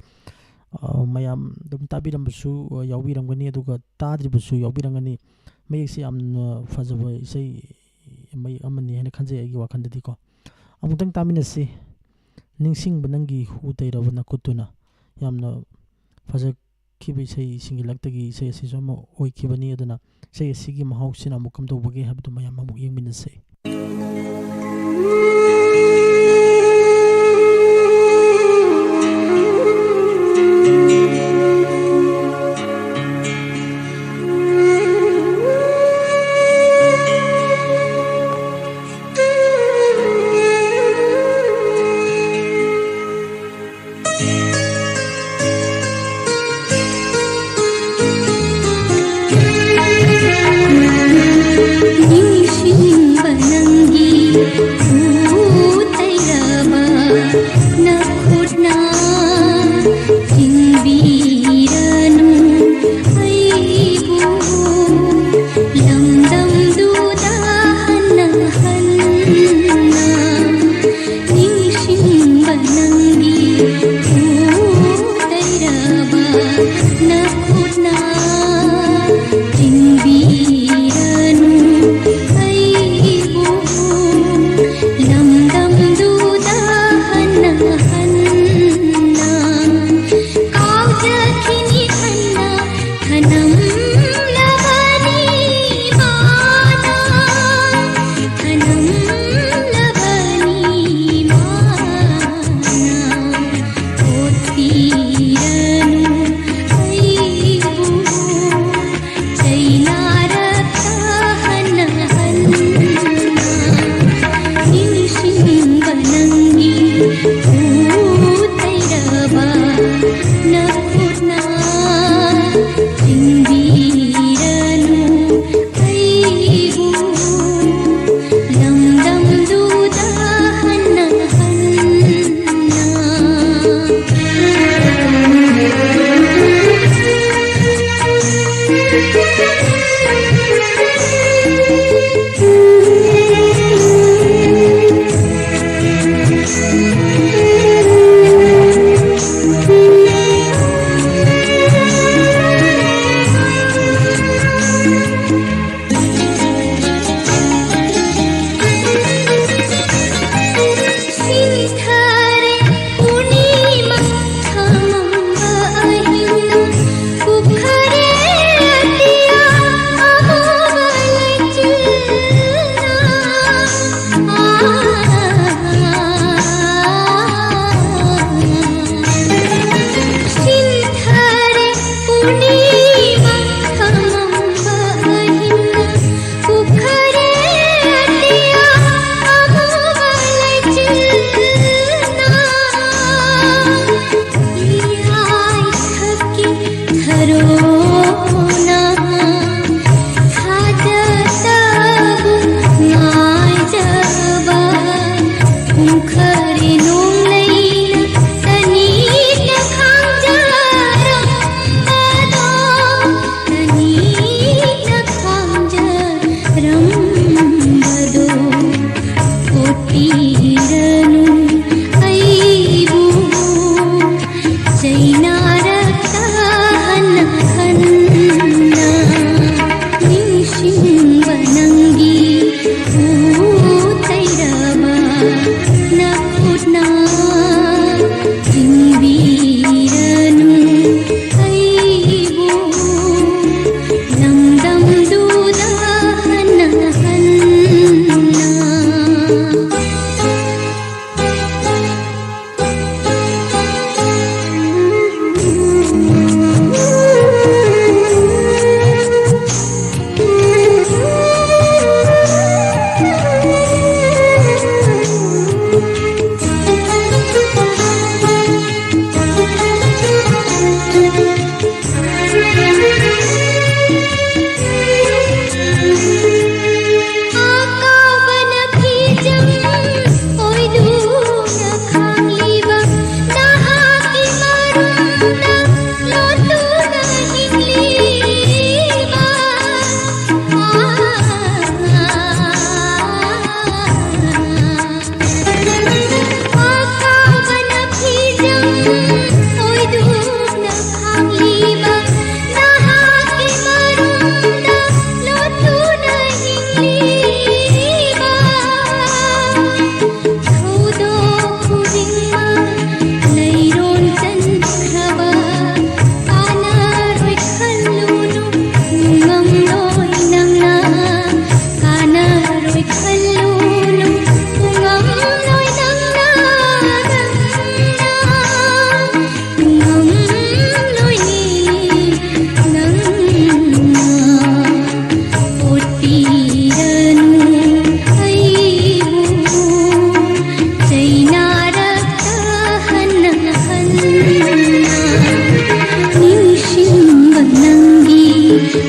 ꯑ, ꯃꯌꯥꯝ ꯑꯗꯨꯝ ꯇꯥꯕꯤꯔꯝꯕꯁꯨ, ꯑ, ꯌꯥꯎꯕꯤꯔꯝꯒꯅꯤ, ꯑꯗꯨꯒ ꯇꯥꯗ꯭ꯔꯤꯕꯁꯨ ꯌꯥꯎꯕꯤꯔꯝꯒꯅꯤ꯫ ꯃꯌꯦꯛꯁꯤ ꯌꯥꯝꯅ ꯐꯖꯕ ꯏꯁꯩ ꯃꯌꯦꯛ ꯑꯃꯅꯤ ꯍꯥꯏꯅ ꯈꯟꯖꯩ ꯑꯩꯒꯤ ꯋꯥꯈꯜꯗꯗꯤꯀꯣ꯫ ꯑꯃꯨꯛꯇꯪ ꯇꯥꯃꯤꯟꯅꯁꯤ꯫ ꯅꯤꯡꯁꯤꯡꯕ ꯅꯪꯒꯤ ꯍꯨ ꯇꯩꯔꯕ ꯅꯈꯨꯠꯇꯨꯅ꯫ ꯌꯥꯝꯅ ꯐꯖꯈꯤꯕ ꯏꯁꯩꯁꯤꯡꯒꯤ ꯂꯛꯇꯒꯤ ꯏꯁꯩ ꯑꯁꯤꯁꯨ ꯑꯃ ꯑꯣꯏꯈꯤꯕꯅꯤ꯫ ꯑꯗꯨꯅ ꯏꯁꯩ ꯑꯁꯤꯒꯤ ꯃꯍꯥꯎꯁꯤꯅ ꯑꯃꯨꯛ ꯀꯝꯗꯧꯕꯒꯦ ꯍꯥꯏꯕꯗꯨ ꯃꯌꯥꯝ ꯑꯃꯨꯛ ꯌꯦꯡꯃꯤꯟꯅꯁꯤ꯫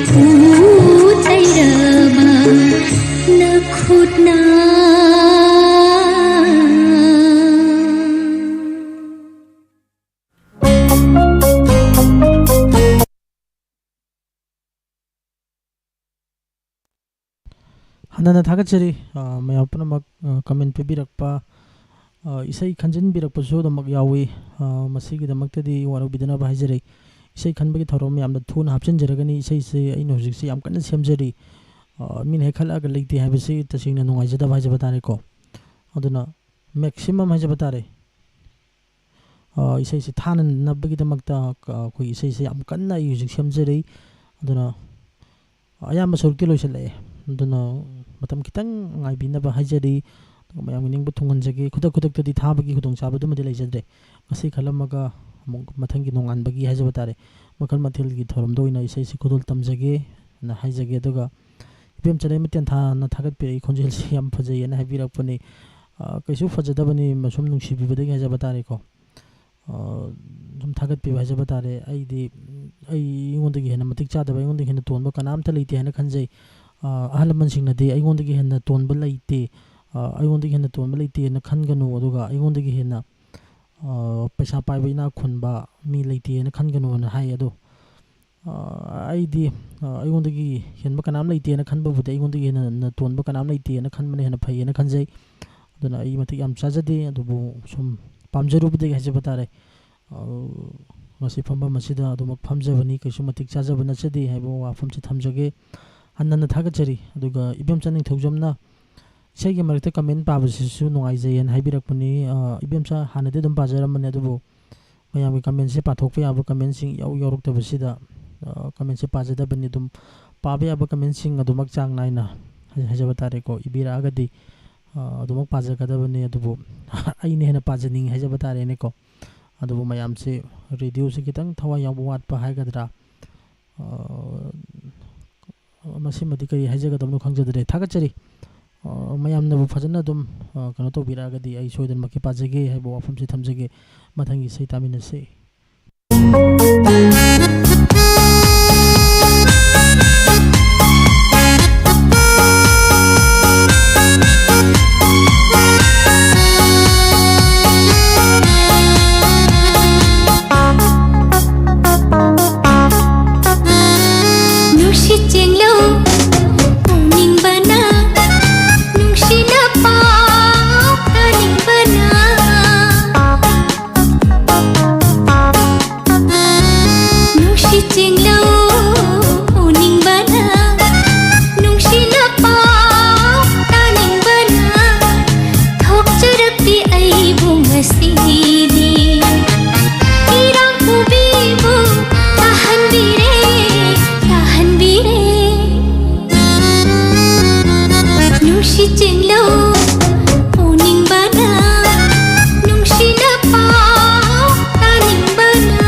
ꯈꯨꯠ ꯂꯩꯔꯕ ꯅꯈꯨꯠꯅ꯫ ꯍꯟꯅ ꯊꯥꯒꯠꯆꯔꯤ, ꯑ, ꯃꯌꯥꯝ ꯄꯨꯝꯅꯃꯛ, ꯑ, comment ꯄꯤꯕꯤꯔꯛꯄ, ꯑ, ꯏꯁꯩ ꯈꯟꯖꯤꯟꯕꯤꯔꯛꯄꯁꯨ ꯑꯗꯨꯃꯛ ꯌꯥꯎꯏ꯫ ꯑ, ꯃꯁꯤꯒꯤꯗꯃꯛꯇꯗꯤ ꯋꯥꯔꯧꯕꯤꯗꯅꯕ ꯍꯥꯏꯖꯔꯤ꯫ ꯏꯁꯩ ꯈꯟꯕꯒꯤ ꯊꯧꯔꯝ ꯌꯥꯝꯅ ꯊꯨꯅ ꯍꯥꯞꯆꯤꯟꯖꯔꯒꯅꯤ꯫ ꯏꯁꯩꯁꯦ ꯑꯩꯅ ꯍꯧꯖꯤꯛꯁꯦ ꯌꯥꯝ ꯀꯟꯅ ꯁꯦꯝꯖꯔꯤ꯫ ꯑ, ꯃꯤꯅ ꯍꯦꯛ ꯈꯜꯂꯛꯑꯒ ꯂꯩꯇꯦ ꯍꯥꯏꯕꯁꯤ ꯇꯁꯦꯡꯅ ꯅꯨꯡꯉꯥꯏꯖꯗꯕ ꯍꯥꯏꯖꯕ ꯇꯥꯔꯦꯀꯣ꯫ ꯑꯗꯨꯅ maximum ꯍꯥꯏꯖꯕ ꯇꯥꯔꯦ꯫ ꯑ, ꯏꯁꯩꯁꯤ ꯊꯥꯅꯅꯕꯒꯤꯗꯃꯛꯇ, ꯑ, ꯑꯩꯈꯣꯏ ꯏꯁꯩꯁꯦ ꯌꯥꯝ ꯀꯟꯅ ꯑꯩ ꯍꯧꯖꯤꯛ ꯁꯦꯝꯖꯔꯤ꯫ ꯑꯗꯨꯅ ꯑꯌꯥꯝꯕ ꯁꯔꯨꯛꯇꯤ ꯂꯣꯏꯁꯤꯜꯂꯛꯑꯦ꯫ ꯑꯗꯨꯅ ꯃꯇꯝ ꯈꯤꯇꯪ ꯉꯥꯏꯕꯤꯅꯕ ꯍꯥꯏꯖꯔꯤ꯫ ꯑꯗꯨꯒ ꯃꯌꯥꯝꯒꯤ ꯅꯤꯡꯕ ꯊꯨꯡꯍꯟꯖꯒꯦ꯫ ꯈꯨꯗꯛ ꯈꯨꯗꯛꯇꯗꯤ ꯊꯥꯕꯒꯤ ꯈꯨꯗꯣꯡꯆꯥꯕꯗꯨꯃꯗꯤ ꯂꯩꯖꯗ꯭ꯔꯦ꯫ ꯉꯁꯤ ꯈꯜꯂꯝꯃꯒ ꯑꯃꯨꯛ ꯃꯊꯪꯒꯤ ꯅꯣꯡꯉꯥꯟꯕꯒꯤ ꯍꯥꯏꯖꯕ ꯇꯥꯔꯦ꯫ ꯃꯈꯜ ꯃꯊꯦꯜꯒꯤ ꯊꯧꯔꯝꯗ ꯑꯣꯏꯅ ꯏꯁꯩꯁꯤ ꯈꯨꯗꯣꯜ ꯇꯝꯖꯒꯦꯅ ꯍꯥꯏꯖꯒꯦ꯫ ꯑꯗꯨꯒ ꯏꯕꯦꯝ ꯆꯅꯩ ꯃꯇꯦꯟ ꯊꯥꯅ ꯊꯥꯒꯠꯄꯤꯔꯛꯏ, "ꯈꯣꯟꯖꯦꯜꯁꯤ ꯌꯥꯝ ꯐꯖꯩ" ꯍꯥꯏꯅ ꯍꯥꯏꯕꯤꯔꯛꯄꯅꯤ꯫ ꯑ, ꯀꯩꯁꯨ ꯐꯖꯗꯕꯅꯤ, ꯁꯨꯝ ꯅꯨꯡꯁꯤꯕꯤꯕꯗꯒꯤ ꯍꯥꯏꯖꯕ ꯇꯥꯔꯦꯀꯣ꯫ ꯑ, ꯁꯨꯝ ꯊꯥꯒꯠꯄꯤꯕ ꯍꯥꯏꯖꯕ ꯇꯥꯔꯦ꯫ ꯑꯩꯗꯤ, ꯑꯩ, ꯑꯩꯉꯣꯟꯗꯒꯤ ꯍꯦꯟꯅ ꯃꯇꯤꯛ ꯆꯥꯗꯕ, ꯑꯩꯉꯣꯟꯗꯒꯤ ꯍꯦꯟꯅ ꯇꯣꯟꯕ ꯀꯅꯥꯝꯇ ꯂꯩꯇꯦ ꯍꯥꯏꯅ ꯈꯟꯖꯩ꯫ ꯑ, ꯑꯍꯜ ꯂꯃꯟꯁꯤꯡꯅꯗꯤ ꯑꯩꯉꯣꯟꯗꯒꯤ ꯍꯦꯟꯅ ꯇꯣꯟꯕ ꯂꯩꯇꯦ, ꯑ, ꯑꯩꯉꯣꯟꯗꯒꯤ ꯍꯦꯟꯅ ꯇꯣꯟꯕ ꯂꯩꯇꯦꯅ ꯈꯟꯒꯅꯨ, ꯑꯗꯨꯒ ꯑꯩꯉꯣꯟꯗꯒꯤ ꯍꯦꯟꯅ, ꯑ, ꯄꯩꯁꯥ ꯄꯥꯏꯕ, ꯏꯅꯥꯛ ꯈꯨꯟꯕ ꯃꯤ ꯂꯩꯇꯦꯅ ꯈꯟꯒꯅꯨꯅ ꯍꯥꯏ꯫ ꯑꯗꯣ ꯑ, ꯑꯩꯗꯤ, ꯑ, ꯑꯩꯉꯣꯟꯗꯒꯤ ꯍꯦꯟꯕ ꯀꯅꯥꯝ ꯂꯩꯇꯦꯅ ꯈꯟꯕꯕꯨꯗꯤ, ꯑꯩꯉꯣꯟꯗꯒꯤ ꯍꯦꯟꯅ ꯇꯣꯟꯕ ꯀꯅꯥꯝ ꯂꯩꯇꯦꯅ ꯈꯟꯕꯅ ꯍꯦꯟꯅ ꯐꯩꯌꯦꯅ ꯈꯟꯖꯩ꯫ ꯑꯗꯨꯅ ꯑꯩ ꯃꯇꯤꯛ ꯌꯥꯝ ꯆꯥꯖꯗꯦ, ꯑꯗꯨꯕꯨ ꯁꯨꯝ ꯄꯥꯝꯖꯔꯨꯕꯗꯒꯤ ꯍꯥꯏꯖꯕ ꯇꯥꯔꯦ꯫ ꯑ, ꯉꯁꯤ ꯐꯝꯐꯝ ꯑꯁꯤꯗ ꯑꯗꯨꯃꯛ ꯐꯝꯖꯕꯅꯤ, ꯀꯩꯁꯨ ꯃꯇꯤꯛ ꯆꯥꯖꯕ ꯅꯠꯆꯗꯦ ꯍꯥꯏꯕ ꯋꯥꯐꯝꯁꯤ ꯊꯝꯖꯒꯦ꯫ ꯍꯟꯅ ꯍꯟꯅ ꯊꯥꯒꯠꯆꯔꯤ꯫ ꯑꯗꯨꯒ ꯏꯕꯦꯝꯆꯥ ꯅꯤꯡꯊꯧꯖꯝꯅ ꯏꯁꯩꯒꯤ ꯃꯔꯛꯇ comment ꯄꯥꯕꯁꯤꯁꯨ ꯅꯨꯡꯉꯥꯏꯖꯩꯌꯦꯅ ꯍꯥꯏꯕꯤꯔꯛꯄꯅꯤ꯫ ꯑ, ꯏꯕꯦꯝꯆꯥ ꯍꯥꯟꯅꯗꯤ ꯑꯗꯨꯝ ꯄꯥꯖꯔꯝꯕꯅꯦ, ꯑꯗꯨꯕꯨ ꯃꯌꯥꯝꯒꯤ commentꯁꯦ ꯄꯥꯊꯣꯛꯄ ꯌꯥꯕ commentꯁꯤꯡ ꯏꯌꯥꯎ ꯌꯥꯎꯔꯛꯇꯕꯁꯤꯗ, ꯑ, commentꯁꯦ ꯄꯥꯖꯗꯕꯅꯤ꯫ ꯑꯗꯨꯝ ꯄꯥꯕ ꯌꯥꯕ commentꯁꯤꯡ ꯑꯗꯨꯃꯛ ꯆꯥꯡ ꯅꯥꯏꯅ ꯍꯥꯏ-, ꯍꯥꯏꯖꯕ ꯇꯥꯔꯦꯀꯣ, ꯏꯕꯤꯔꯛꯑꯒꯗꯤ, ꯑ, ꯑꯗꯨꯃꯛ ꯄꯥꯖꯒꯗꯕꯅꯤ꯫ ꯑꯗꯨꯕꯨ ꯑꯩꯅ ꯍꯦꯟꯅ ꯄꯥꯖꯅꯤꯡꯉꯤ ꯍꯥꯏꯖꯕ ꯇꯥꯔꯦꯅꯦꯀꯣ꯫ ꯑꯗꯨꯕꯨ ꯃꯌꯥꯝꯁꯦ radioꯁꯦ ꯈꯤꯇꯪ ꯊꯋꯥꯏ ꯌꯥꯎꯕ ꯋꯥꯠꯄ ꯍꯥꯏꯒꯗ꯭ꯔꯥ, ꯑ, ꯃꯁꯤꯃꯗꯤ ꯀꯔꯤ ꯍꯥꯏꯖꯒꯗꯕꯅꯣ ꯈꯪꯖꯗ꯭ꯔꯦ꯫ ꯊꯥꯒꯠꯆꯔꯤ꯫ ꯑ, ꯃꯌꯥꯝꯅꯕꯨ ꯐꯖꯅ ꯑꯗꯨꯝ, ꯑ, ꯀꯩꯅꯣ ꯇꯧꯕꯤꯔꯛꯑꯒꯗꯤ ꯑꯩ ꯁꯣꯏꯗꯅꯃꯛꯀꯤ ꯄꯥꯖꯒꯦ ꯍꯥꯏꯕ ꯋꯥꯐꯝꯁꯤ ꯊꯝꯖꯒꯦ꯫ ꯃꯊꯪꯒꯤ ꯏꯁꯩ ꯇꯥꯃꯤꯟꯅꯁꯤ꯫ ꯆꯤꯡꯂꯧ ꯎꯅꯤꯡꯕꯅ, ꯅꯨꯡꯁꯤꯅ ꯄꯥꯎ ꯇꯥꯅꯤꯡꯕꯅ ꯊꯣꯛꯆꯔꯛꯄꯤ ꯑꯩꯕꯨ ꯉꯁꯤꯗꯤ꯫ ꯏꯔꯥꯡ ꯄꯨꯕꯤꯕꯨ ꯇꯥꯍꯟꯕꯤꯔꯦ, ꯇꯥꯍꯟꯕꯤꯔꯦ꯫ ꯅꯨꯡꯁꯤ ꯆꯤꯡꯂꯧ ꯎꯅꯤꯡꯕꯅ, ꯅꯨꯡꯁꯤꯅ ꯄꯥꯎ ꯇꯥꯅꯤꯡꯕꯅ꯫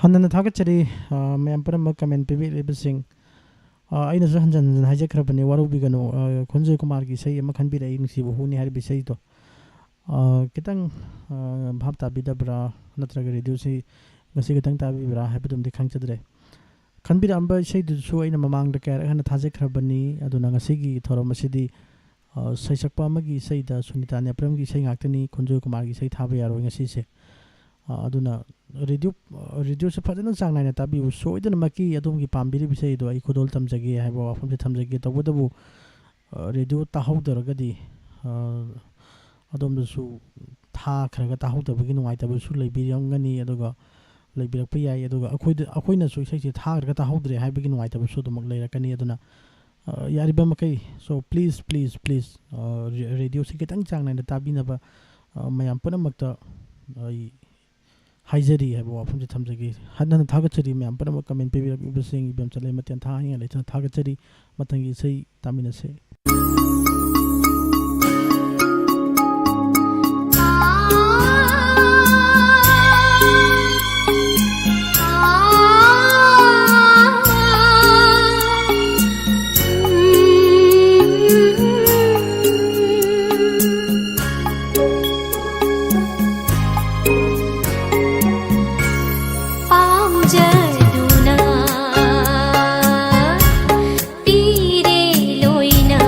ꯍꯟꯅ ꯊꯥꯒꯠꯆꯔꯤ꯫ ꯑ, ꯃꯌꯥꯝ ꯄꯨꯝꯅꯃꯛ ꯀꯃꯦꯟ ꯄꯤꯕꯤꯔꯤꯕꯁꯤꯡ꯫ ꯑ, ꯑꯩꯅꯁꯨ ꯍꯟꯖꯟ ꯍꯟꯖꯟ ꯍꯥꯏꯖꯈ꯭ꯔꯕꯅꯤ, ꯋꯥꯔꯧꯕꯤꯒꯅꯨ꯫ ꯑ, ꯈꯣꯟꯖꯣꯏ ꯀꯨꯃꯥꯔꯒꯤ ꯏꯁꯩ ꯑꯃ ꯈꯟꯕꯤꯔꯛꯏ, ꯅꯨꯡꯁꯤꯕ ꯍꯨꯅꯤ ꯍꯥꯏꯔꯤꯕ ꯏꯁꯩꯗꯣ꯫ ꯑ, ꯈꯤꯇꯪ, ꯑ, ꯚꯥꯞ ꯇꯥꯕꯤꯗꯕ꯭ꯔꯥ, ꯅꯠꯇ꯭ꯔꯒ ꯔꯦꯗꯤꯑꯣꯁꯤ ꯉꯁꯤ ꯈꯛꯇꯪ ꯇꯥꯕꯤꯕ꯭ꯔꯥ ꯍꯥꯏꯕꯗꯨꯃꯗꯤ ꯈꯪꯖꯗ꯭ꯔꯦ꯫ ꯈꯟꯕꯤꯔꯛꯑꯝꯕ ꯏꯁꯩꯗꯨꯁꯨ ꯑꯩꯅ ꯃꯃꯥꯡꯗ ꯀꯌꯥꯔꯛ ꯍꯟꯅ ꯊꯥꯖꯈ꯭ꯔꯕꯅꯤ꯫ ꯑꯗꯨꯅ ꯉꯁꯤꯒꯤ ꯊꯧꯔꯝ ꯑꯁꯤꯗꯤ, ꯑ, ꯁꯩꯁꯛꯄ ꯑꯃꯒꯤ ꯏꯁꯩꯗ ꯁꯨꯅꯤꯇꯥ ꯅꯦꯄ꯭ꯔꯝꯒꯤ ꯏꯁꯩ ꯉꯥꯛꯇꯅꯤ, ꯈꯣꯟꯖꯣꯏ ꯀꯨꯃꯥꯔꯒꯤ ꯏꯁꯩ ꯊꯥꯕ ꯌꯥꯔꯣꯏ ꯉꯁꯤꯁꯦ꯫ ꯑ, ꯑꯗꯨꯅ ꯔꯦꯗꯤꯑꯣ, ꯑ, ꯔꯦꯗꯤꯑꯣꯁꯦ ꯐꯖꯅ ꯆꯥꯡ ꯅꯥꯏꯅ ꯇꯥꯕꯤꯌꯨ꯫ ꯁꯣꯏꯗꯅꯃꯛꯀꯤ ꯑꯗꯣꯝꯒꯤ ꯄꯥꯝꯕꯤꯔꯤꯕ ꯏꯁꯩ ꯑꯗꯣ ꯑꯩ ꯈꯨꯗꯣꯜ ꯇꯝꯖꯒꯦ ꯍꯥꯏꯕ ꯋꯥꯐꯝꯁꯦ ꯊꯝꯖꯒꯦ꯫ ꯇꯧꯕꯇꯕꯨ, ꯑ, ꯔꯦꯗꯤꯑꯣ ꯇꯥꯍꯧꯗ꯭ꯔꯒꯗꯤ, ꯑ, ꯑꯗꯣꯝꯗꯁꯨ ꯊꯥꯈ꯭ꯔꯒ ꯇꯥꯍꯧꯗꯕꯒꯤ ꯅꯨꯡꯉꯥꯏꯇꯕꯁꯨ ꯂꯩꯕꯤꯔꯝꯒꯅꯤ, ꯑꯗꯨꯒ ꯂꯩꯕꯤꯔꯛꯄ ꯌꯥꯏ꯫ ꯑꯗꯨꯒ ꯑꯩꯈꯣꯏꯗ, ꯑꯩꯈꯣꯏꯅꯁꯨ ꯏꯁꯩꯁꯦ ꯊꯥꯈ꯭ꯔꯒ ꯇꯥꯍꯧꯗ꯭ꯔꯦ ꯍꯥꯏꯕꯒꯤ ꯅꯨꯡꯉꯥꯏꯇꯕꯁꯨ ꯑꯗꯨꯃꯛ ꯂꯩꯔꯛꯀꯅꯤ꯫ ꯑꯗꯨꯅ, ꯑ, ꯌꯥꯔꯤꯕ ꯃꯈꯩ, so please, please, please, ꯑ, ꯔꯦ-, ꯔꯦꯗꯤꯑꯣꯁꯤ ꯈꯤꯇꯪ ꯆꯥꯡ ꯅꯥꯏꯅ ꯇꯥꯕꯤꯅꯕ, ꯑ, ꯃꯌꯥꯝ ꯄꯨꯝꯅꯃꯛꯇ ꯑꯩ ꯍꯥꯏꯖꯔꯤ ꯍꯥꯏꯕ ꯋꯥꯐꯝꯁꯦ ꯊꯝꯖꯒꯦ꯫ ꯍꯟꯅ ꯍꯟꯅ ꯊꯥꯒꯠꯆꯔꯤ ꯃꯌꯥꯝ ꯄꯨꯝꯅꯃꯛ ꯀꯃꯦꯟ ꯄꯤꯕꯤꯔꯛꯂꯤꯕꯁꯤꯡ, ꯏꯕꯦꯝꯆꯥ ꯂꯩꯃꯊꯦꯜ ꯊꯥ ꯍꯦꯟꯅ ꯂꯩꯇꯅ ꯊꯥꯒꯠꯆꯔꯤ꯫ ꯃꯊꯪꯒꯤ ꯏꯁꯩ ꯇꯥꯃꯤꯟꯅꯁꯦ꯫ ꯄꯥꯝꯖꯗꯨꯅ ꯄꯤꯔꯦ ꯂꯣꯏꯅ꯫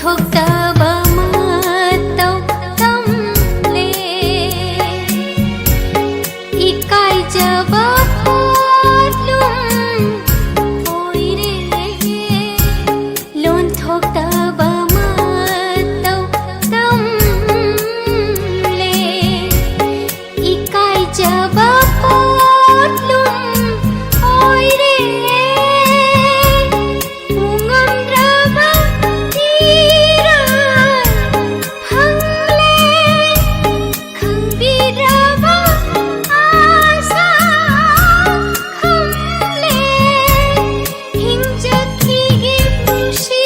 ꯊꯣꯛꯇꯕ ꯃꯇꯧ ꯇꯝꯂꯦ꯫ ꯏꯀꯥꯏꯖꯕ ꯄꯣꯠꯂꯨꯝ ꯑꯣꯏꯔꯦ꯫ ꯂꯣꯟꯊꯣꯛꯇꯕ ꯃꯇꯧ ꯇꯝꯂꯦ꯫ ꯏꯀꯥꯏꯖꯕ ꯄꯣꯠꯂꯨꯝ ꯑꯣꯏꯔꯦ꯫ ꯎꯉꯝꯗ꯭ꯔꯕ ꯏꯔꯥꯜ ꯐꯪꯂꯦ꯫ ꯈꯪꯕꯤꯗ꯭ꯔꯕ ꯑꯥꯁꯥ ꯈꯪꯂꯦ꯫ ꯍꯤꯡꯖꯈꯤꯒꯦ ꯄꯨꯟꯁꯤ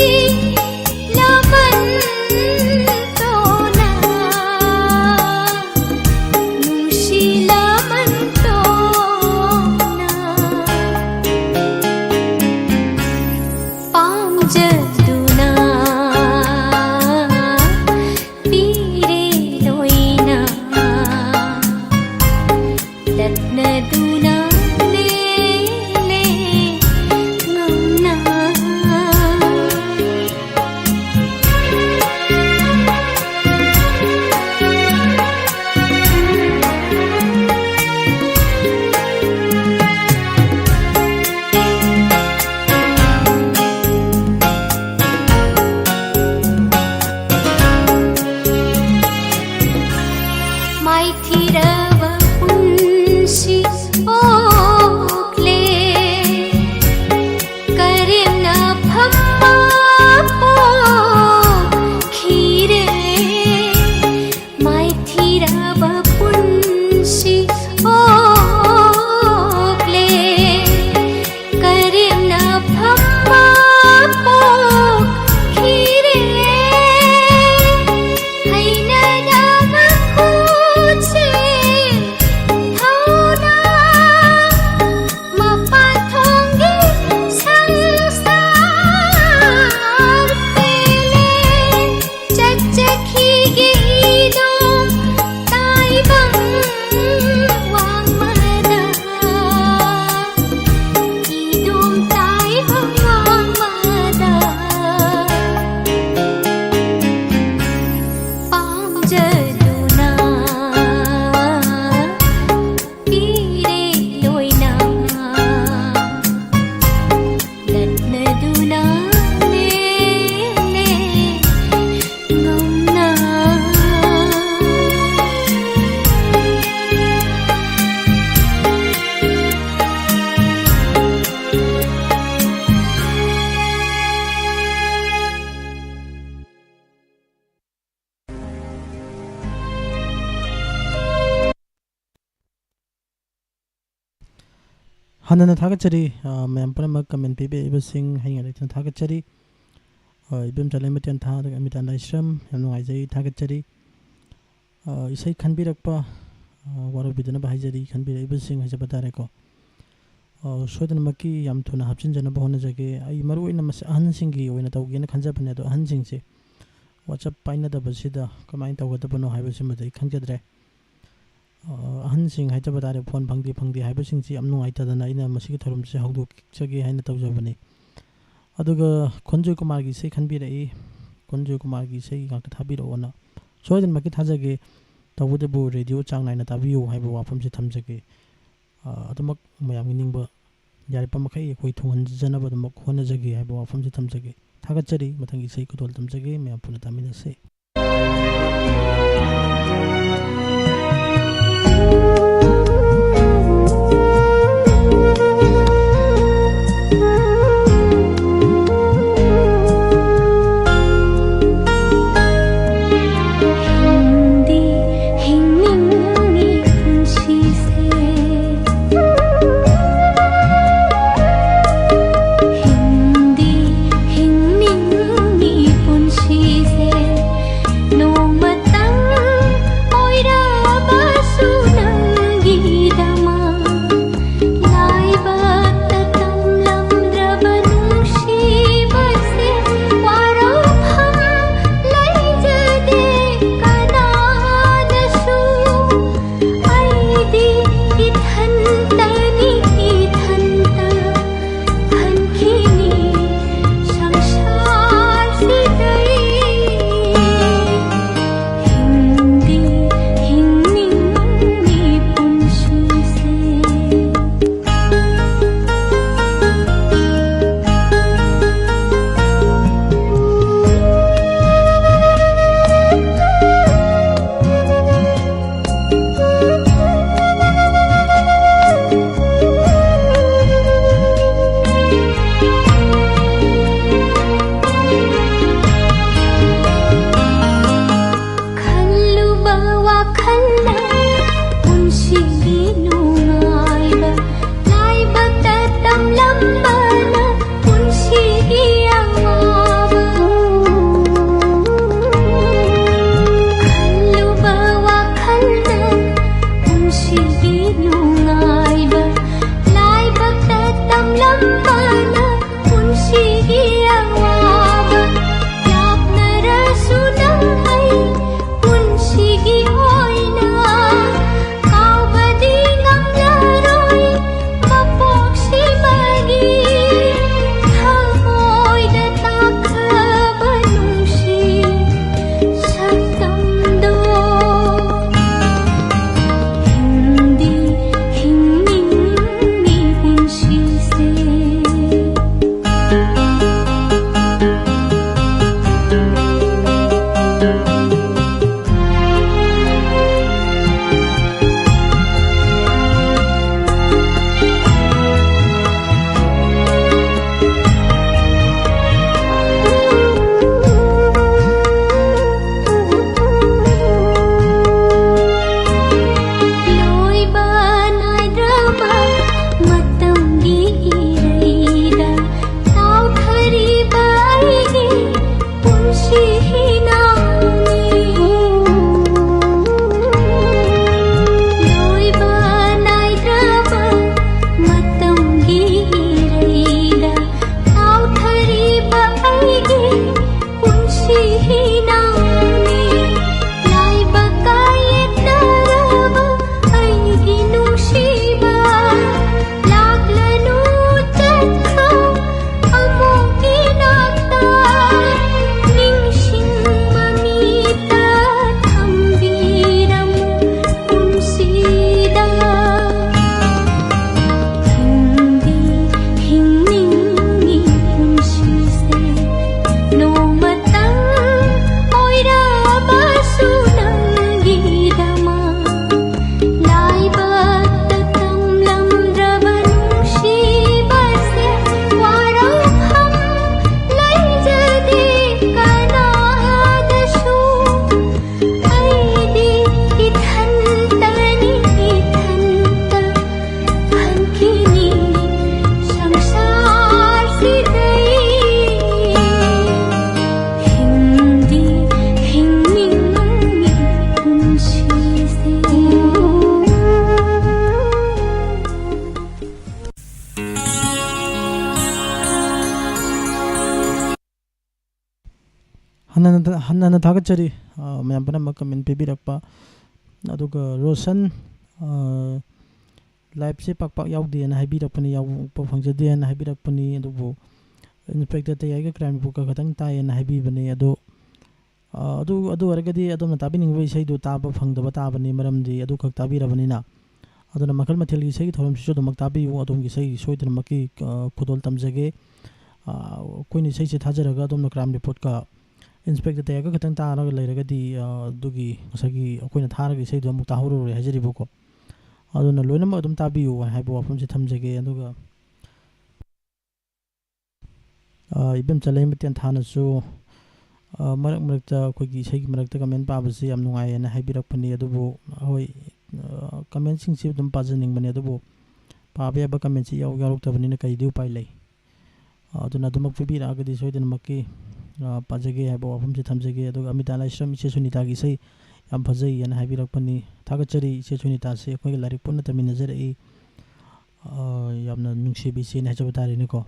ꯍꯥꯟꯅꯅ ꯊꯥꯒꯠꯆꯔꯤ, ꯑ, ꯃꯌꯥꯝ ꯄꯨꯝꯅꯃꯛ comment ꯄꯤꯕꯤꯔꯛꯏꯕꯁꯤꯡ ꯍꯌꯤꯡ ꯂꯩꯇꯅ ꯊꯥꯒꯠꯆꯔꯤ꯫ ꯑ, ꯏꯕꯦꯝꯆꯥ ꯂꯩꯃꯇꯦꯟ ꯊꯥ, ꯑꯗꯨꯒ ꯑꯃꯤꯇꯥ ꯂꯥꯏꯁ꯭ꯔꯝ, ꯌꯥꯝ ꯅꯨꯡꯉꯥꯏꯖꯩ, ꯊꯥꯒꯠꯆꯔꯤ꯫ ꯑ, ꯏꯁꯩ ꯈꯟꯕꯤꯔꯛꯄ, ꯑ, ꯋꯥꯔꯧꯕꯤꯗꯅꯕ ꯍꯥꯏꯖꯔꯤ, ꯈꯟꯕꯤꯔꯛꯏꯕꯁꯤꯡ ꯍꯥꯏꯖꯕ ꯇꯥꯔꯦꯀꯣ꯫ ꯑ, ꯁꯣꯏꯗꯅꯃꯛꯀꯤ ꯌꯥꯝ ꯊꯨꯅ ꯍꯥꯞꯆꯤꯟꯖꯅꯕ ꯍꯣꯠꯅꯖꯒꯦ꯫ ꯑꯩ ꯃꯔꯨ ꯑꯣꯏꯅ ꯃꯁꯤ ꯑꯍꯟꯁꯤꯡꯒꯤ ꯑꯣꯏꯅ ꯇꯧꯒꯦꯅ ꯈꯟꯖꯕꯅꯦ, ꯑꯗꯣ ꯑꯍꯟꯁꯤꯡꯁꯦ WhatsApp ꯄꯥꯏꯅꯗꯕꯁꯤꯗ ꯀꯃꯥꯏꯅ ꯇꯧꯒꯗꯕꯅꯣ ꯍꯥꯏꯕꯁꯤꯃꯗꯤ ꯑꯩ ꯈꯪꯖꯗ꯭ꯔꯦ꯫ ꯑ, ꯑꯍꯟꯁꯤꯡ ꯍꯥꯏꯖꯕ ꯇꯥꯔꯦ, phone ꯐꯪꯗꯦ ꯐꯪꯗꯦ ꯍꯥꯏꯕꯁꯤꯡꯁꯤ ꯌꯥꯝ ꯅꯨꯡꯉꯥꯏꯇꯗꯅ ꯑꯩꯅ ꯃꯁꯤꯒꯤ ꯊꯧꯔꯝꯁꯦ ꯍꯧꯗꯣꯛꯆꯒꯦ ꯍꯥꯏꯅ ꯇꯧꯖꯕꯅꯤ꯫ ꯑꯗꯨꯒ ꯈꯣꯟꯖꯣꯏ ꯀꯨꯃꯥꯔꯒꯤ ꯏꯁꯩ ꯈꯟꯕꯤꯔꯛꯏ, ꯈꯣꯟꯖꯣꯏ ꯀꯨꯃꯥꯔꯒꯤ ꯏꯁꯩ ꯉꯥꯛꯇ ꯊꯥꯕꯤꯔꯛꯑꯣꯅ꯫ ꯁꯣꯏꯗꯅꯃꯛꯀꯤ ꯊꯥꯖꯒꯦ, ꯇꯧꯕꯇꯕꯨ radio ꯆꯥꯡ ꯅꯥꯏꯅ ꯇꯥꯕꯤꯌꯨ ꯍꯥꯏꯕ ꯋꯥꯐꯝꯁꯤ ꯊꯝꯖꯒꯦ꯫ ꯑ, ꯑꯗꯨꯃꯛ ꯃꯌꯥꯝꯒꯤ ꯅꯤꯡꯕ ꯌꯥꯔꯛꯄ ꯃꯈꯩ ꯑꯩꯈꯣꯏ ꯊꯨꯡꯍꯟꯖꯅꯕ ꯑꯗꯨꯃꯛ ꯍꯣꯠꯅꯖꯒꯦ ꯍꯥꯏꯕ ꯋꯥꯐꯝꯁꯤ ꯊꯝꯖꯒꯦ꯫ ꯊꯥꯒꯠꯆꯔꯤ꯫ ꯃꯊꯪꯒꯤ ꯏꯁꯩ ꯈꯨꯗꯣꯜ ꯇꯝꯖꯒꯦ꯫ ꯃꯌꯥꯝ ꯄꯨꯟꯅ ꯇꯥꯃꯤꯟꯅꯁꯤ꯫ ꯍꯤꯡꯗꯤ ꯍꯤꯡꯅꯤꯡꯉꯤ ꯄꯨꯟꯁꯤꯁꯦ꯫ ꯍꯤꯡꯗꯤ ꯍꯤꯡꯅꯤꯡꯉꯤ ꯄꯨꯟꯁꯤꯁꯦ꯫ ꯅꯣꯡꯃꯇꯪ ꯍꯟꯅ ꯍꯟꯅ ꯊꯥꯒꯠꯆꯔꯤ, ꯑ, ꯃꯌꯥꯝ ꯄꯨꯝꯅꯃꯛ comment ꯄꯤꯕꯤꯔꯛꯄ꯫ ꯑꯗꯨꯒ ꯔꯣꯁꯟ, ꯑ, liveꯁꯦ ꯄꯥꯛ ꯄꯥꯛ ꯌꯥꯎꯗꯦꯅ ꯍꯥꯏꯕꯤꯔꯛꯄꯅꯤ, ꯌꯥꯎꯕ ꯐꯪꯖꯗꯦꯅ ꯍꯥꯏꯕꯤꯔꯛꯄꯅꯤ꯫ ꯑꯗꯨꯕꯨ Inspector ꯇꯌꯥꯏꯒ Crime Report ꯀ ꯈꯛꯇꯪ ꯇꯥꯏꯌꯦꯅ ꯍꯥꯏꯕꯤꯕꯅꯤ꯫ ꯑꯗꯣ, ꯑ, ꯑꯗꯨ, ꯑꯗꯨ ꯑꯣꯏꯔꯒꯗꯤ ꯑꯗꯣꯝꯅ ꯇꯥꯕꯤꯅꯤꯡꯕ ꯏꯁꯩꯗꯨ ꯇꯥꯕ ꯐꯪꯗꯕ ꯇꯥꯕꯅꯤ, ꯃꯔꯝꯗꯤ ꯑꯗꯨꯈꯛ ꯇꯥꯕꯤꯔꯕꯅꯤꯅ꯫ ꯑꯗꯨꯅ ꯃꯈꯜ ꯃꯊꯦꯜꯒꯤ ꯏꯁꯩꯒꯤ ꯊꯧꯔꯝꯁꯤꯁꯨ ꯑꯗꯨꯃꯛ ꯇꯥꯕꯤꯌꯨ꯫ ꯑꯗꯣꯝꯒꯤ ꯏꯁꯩ ꯁꯣꯏꯗꯅꯃꯛꯀꯤ, ꯑ, ꯈꯨꯗꯣꯜ ꯇꯝꯖꯒꯦ꯫ ꯑ, ꯑꯩꯈꯣꯏꯅ ꯏꯁꯩꯁꯦ ꯊꯥꯖꯔꯒ ꯑꯗꯣꯝꯅ Crime Report ꯀ Inspector ꯇꯌꯥꯏꯒ ꯈꯛꯇꯪ ꯇꯥꯔꯒ ꯂꯩꯔꯒꯗꯤ, ꯑ, ꯑꯗꯨꯒꯤ ꯉꯁꯥꯏꯒꯤ ꯑꯩꯈꯣꯏꯅ ꯊꯥꯔꯒ ꯏꯁꯩꯗꯣ ꯑꯃꯨꯛ ꯇꯥꯍꯧꯔꯔꯣꯏ ꯍꯥꯏꯖꯔꯤꯕꯀꯣ꯫ ꯑꯗꯨꯅ ꯂꯣꯏꯅꯃꯛ ꯑꯗꯨꯝ ꯇꯥꯕꯤꯌꯨ ꯍꯥꯏꯕ ꯋꯥꯐꯝꯁꯤ ꯊꯝꯖꯒꯦ꯫ ꯑꯗꯨꯒ, ꯑ, ꯏꯕꯦꯝꯆꯥ ꯂꯩꯃ ꯇꯦꯟꯊꯥꯅꯁꯨ, ꯑ, ꯃꯔꯛ ꯃꯔꯛꯇ ꯑꯩꯈꯣꯏꯒꯤ ꯏꯁꯩꯒꯤ ꯃꯔꯛꯇ comment ꯄꯥꯕꯁꯤ ꯌꯥꯝ ꯅꯨꯡꯉꯥꯏꯌꯦꯅ ꯍꯥꯏꯕꯤꯔꯛꯄꯅꯤ꯫ ꯑꯗꯨꯕꯨ ꯍꯣꯏ, ꯑ, commentꯁꯤꯡꯁꯤ ꯑꯗꯨꯝ ꯄꯥꯖꯅꯤꯡꯕꯅꯤ, ꯑꯗꯨꯕꯨ ꯄꯥꯕ ꯌꯥꯕ commentꯁꯤ ꯌꯥꯎ-, ꯌꯥꯎꯔꯛꯇꯕꯅꯤꯅ ꯀꯔꯤꯗꯤ ꯎꯄꯥꯏ ꯂꯩ? ꯑ, ꯑꯗꯨꯅ ꯑꯗꯨꯃꯛ ꯄꯤꯕꯤꯔꯛꯑꯒꯗꯤ ꯁꯣꯏꯗꯅꯃꯛꯀꯤ, ꯑ, ꯄꯥꯖꯒꯦ ꯍꯥꯏꯕ ꯋꯥꯐꯝꯁꯤ ꯊꯝꯖꯒꯦ꯫ ꯑꯗꯨꯒ ꯑꯃꯤꯇꯥ ꯂꯥꯏꯁ꯭ꯔꯝ ꯏꯆꯦ ꯁꯨꯅꯤꯇꯥꯒꯤ ꯏꯁꯩ ꯌꯥꯝ ꯐꯖꯩ ꯍꯥꯏꯅ ꯍꯥꯏꯕꯤꯔꯛꯄꯅꯤ꯫ ꯊꯥꯒꯠꯆꯔꯤ ꯏꯆꯦ ꯁꯨꯅꯤꯇꯥꯁꯦ, ꯑꯩꯈꯣꯏꯒ ꯂꯥꯏꯔꯤꯛ ꯄꯨꯟꯅ ꯇꯝꯃꯤꯟꯅꯖꯔꯛꯏ꯫ ꯑ, ꯌꯥꯝꯅ ꯅꯨꯡꯁꯤꯕ ꯏꯆꯦꯅꯤ ꯍꯥꯏꯖꯕ ꯇꯥꯔꯦꯅꯦꯀꯣ꯫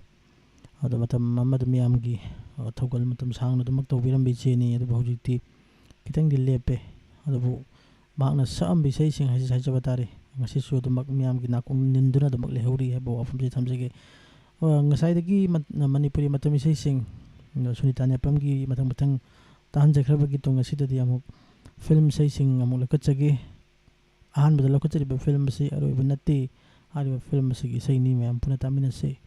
ꯑꯗꯣ ꯃꯇꯝ ꯑꯃꯗ ꯃꯤꯌꯥꯝꯒꯤ, ꯑ, ꯊꯧꯒꯜ ꯃꯇꯝ ꯁꯥꯡꯅ ꯑꯗꯨꯃꯛ ꯇꯧꯕꯤꯔꯝꯕ ꯏꯆꯦꯅꯤ꯫ ꯑꯗꯨꯕꯨ ꯍꯧꯖꯤꯛꯇꯤ ꯈꯤꯇꯪꯗꯤ ꯂꯦꯞꯄꯦ꯫ ꯑꯗꯨꯕꯨ ꯃꯍꯥꯛꯅ ꯁꯛꯑꯝꯕ ꯏꯁꯩꯁꯤꯡ ꯍꯥꯏꯁꯤ ꯍꯥꯏꯖꯕ ꯇꯥꯔꯦ, ꯉꯁꯤꯁꯨ ꯑꯗꯨꯃꯛ ꯃꯤꯌꯥꯝꯒꯤ ꯅꯥꯀꯣꯡ ꯅꯤꯟꯗꯨꯅ ꯑꯗꯨꯃꯛ ꯂꯩꯍꯧꯔꯤ ꯍꯥꯏꯕ ꯋꯥꯐꯝꯁꯤ ꯊꯝꯖꯒꯦ꯫ ꯑ, ꯉꯁꯥꯏꯗꯒꯤ ꯃꯠ-, ꯃꯅꯤꯄꯨꯔꯤ ꯃꯇꯝ ꯏꯁꯩꯁꯤꯡ, ꯑ, ꯁꯨꯅꯤꯇꯥ ꯅꯦꯄꯝꯒꯤ ꯃꯊꯪ ꯃꯊꯪ ꯇꯥꯍꯟꯖꯈ꯭ꯔꯕꯒꯤ ꯇꯨꯡ ꯑꯁꯤꯗꯗꯤ ꯑꯃꯨꯛ film ꯏꯁꯩꯁꯤꯡ ꯑꯃꯨꯛ ꯂꯧꯈꯠꯆꯒꯦ꯫ ꯑꯍꯥꯟꯕꯗ ꯂꯧꯈꯠꯆꯔꯤꯕ film ꯑꯁꯤ ꯑꯔꯣꯏꯕ ꯅꯠꯇꯦ꯫ ꯍꯥꯏꯔꯤꯕ film ꯑꯁꯤꯒꯤ ꯏꯁꯩꯅꯤ, ꯃꯌꯥꯝ ꯄꯨꯟꯅ ꯇꯥꯃꯤꯟꯅꯁꯤ꯫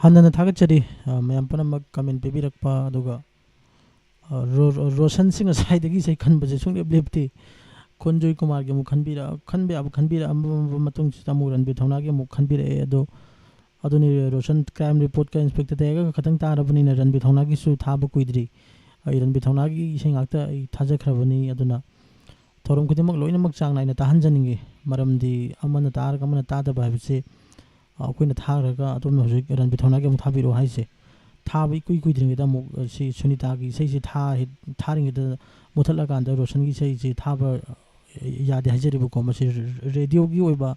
ꯍꯟꯅꯅ ꯊꯥꯒꯠꯆꯔꯤ, ꯑ, ꯃꯌꯥꯝ ꯄꯨꯝꯅꯃꯛ comment ꯄꯤꯕꯤꯔꯛꯄ, ꯑꯗꯨꯒ, ꯑ, ꯔꯣ-, ꯔꯣ-, ꯔꯣꯁꯟꯁꯤ ꯉꯁꯥꯏꯗꯒꯤ ꯏꯁꯩ ꯈꯟꯕꯁꯦ ꯁꯨꯡꯂꯦꯞ ꯂꯦꯞꯇꯦ꯫ ꯈꯣꯟꯖꯣꯏ ꯀꯨꯃꯥꯔꯒꯤ ꯑꯃꯨꯛ ꯈꯟꯕꯤꯔꯛ-, ꯈꯟꯕ ꯌꯥꯕ ꯈꯟꯕꯤꯔꯛꯑꯕ ꯃꯇꯨꯡꯁꯤꯗ ꯑꯃꯨꯛ ꯔꯟꯕꯤꯔ ꯊꯧꯅꯥꯒꯤ ꯑꯃꯨꯛ ꯈꯟꯕꯤꯔꯛꯑꯦ꯫ ꯑꯗꯣ ꯑꯗꯨꯅꯤ, ꯔꯣꯁꯟ Crime Report-ꯀ Inspector ꯗꯌꯥꯒ ꯈꯛꯇꯪ ꯇꯥꯔꯕꯅꯤꯅ ꯔꯟꯕꯤꯔ ꯊꯧꯅꯥꯒꯤꯁꯨ ꯊꯥꯕ ꯀꯨꯏꯗ꯭ꯔꯤ꯫ ꯑꯩ ꯔꯟꯕꯤꯔ ꯊꯧꯅꯥꯒꯤ ꯏꯁꯩ ꯉꯥꯛꯇ ꯑꯩ ꯊꯥꯖꯈ꯭ꯔꯕꯅꯤ꯫ ꯑꯗꯨꯅ ꯊꯧꯔꯝ ꯈꯨꯗꯤꯡꯃꯛ ꯂꯣꯏꯅꯃꯛ ꯆꯥꯡ ꯅꯥꯏꯅ ꯇꯥꯍꯟꯖꯅꯤꯡꯉꯤ꯫ ꯃꯔꯝꯗꯤ ꯑꯃꯅ ꯇꯥꯔꯒ ꯑꯃꯅ ꯇꯥꯗꯕ ꯍꯥꯏꯕꯁꯤ, ꯑ, ꯑꯩꯈꯣꯏꯅ ꯊꯥꯈ꯭ꯔꯒ ꯑꯗꯣꯝꯅ ꯍꯧꯖꯤꯛ ꯔꯟꯕꯤꯔ ꯊꯧꯅꯥꯒꯤ ꯑꯃꯨꯛ ꯊꯥꯕꯤꯔꯛꯑꯣ ꯍꯥꯏꯁꯦ, ꯊꯥꯕ ꯏꯀꯨꯏ ꯀꯨꯏꯗ꯭ꯔꯤꯉꯩꯗ ꯑꯃꯨꯛ, ꯑ, ꯁꯤ ꯁꯨꯅꯤꯇꯥꯒꯤ ꯏꯁꯩꯁꯤ ꯊꯥ-, ꯊꯥꯔꯤꯉꯩꯗ ꯃꯨꯊꯠꯂꯀꯥꯟꯗ ꯔꯣꯁꯟꯒꯤ ꯏꯁꯩꯁꯤ ꯊꯥꯕ, ꯑ, ꯌꯥꯗꯦ ꯍꯥꯏꯖꯔꯤꯕꯀꯣ꯫ ꯃꯁꯤ ꯔ-, ꯔ-, ꯔꯦꯗꯤꯑꯣꯒꯤ ꯑꯣꯏꯕ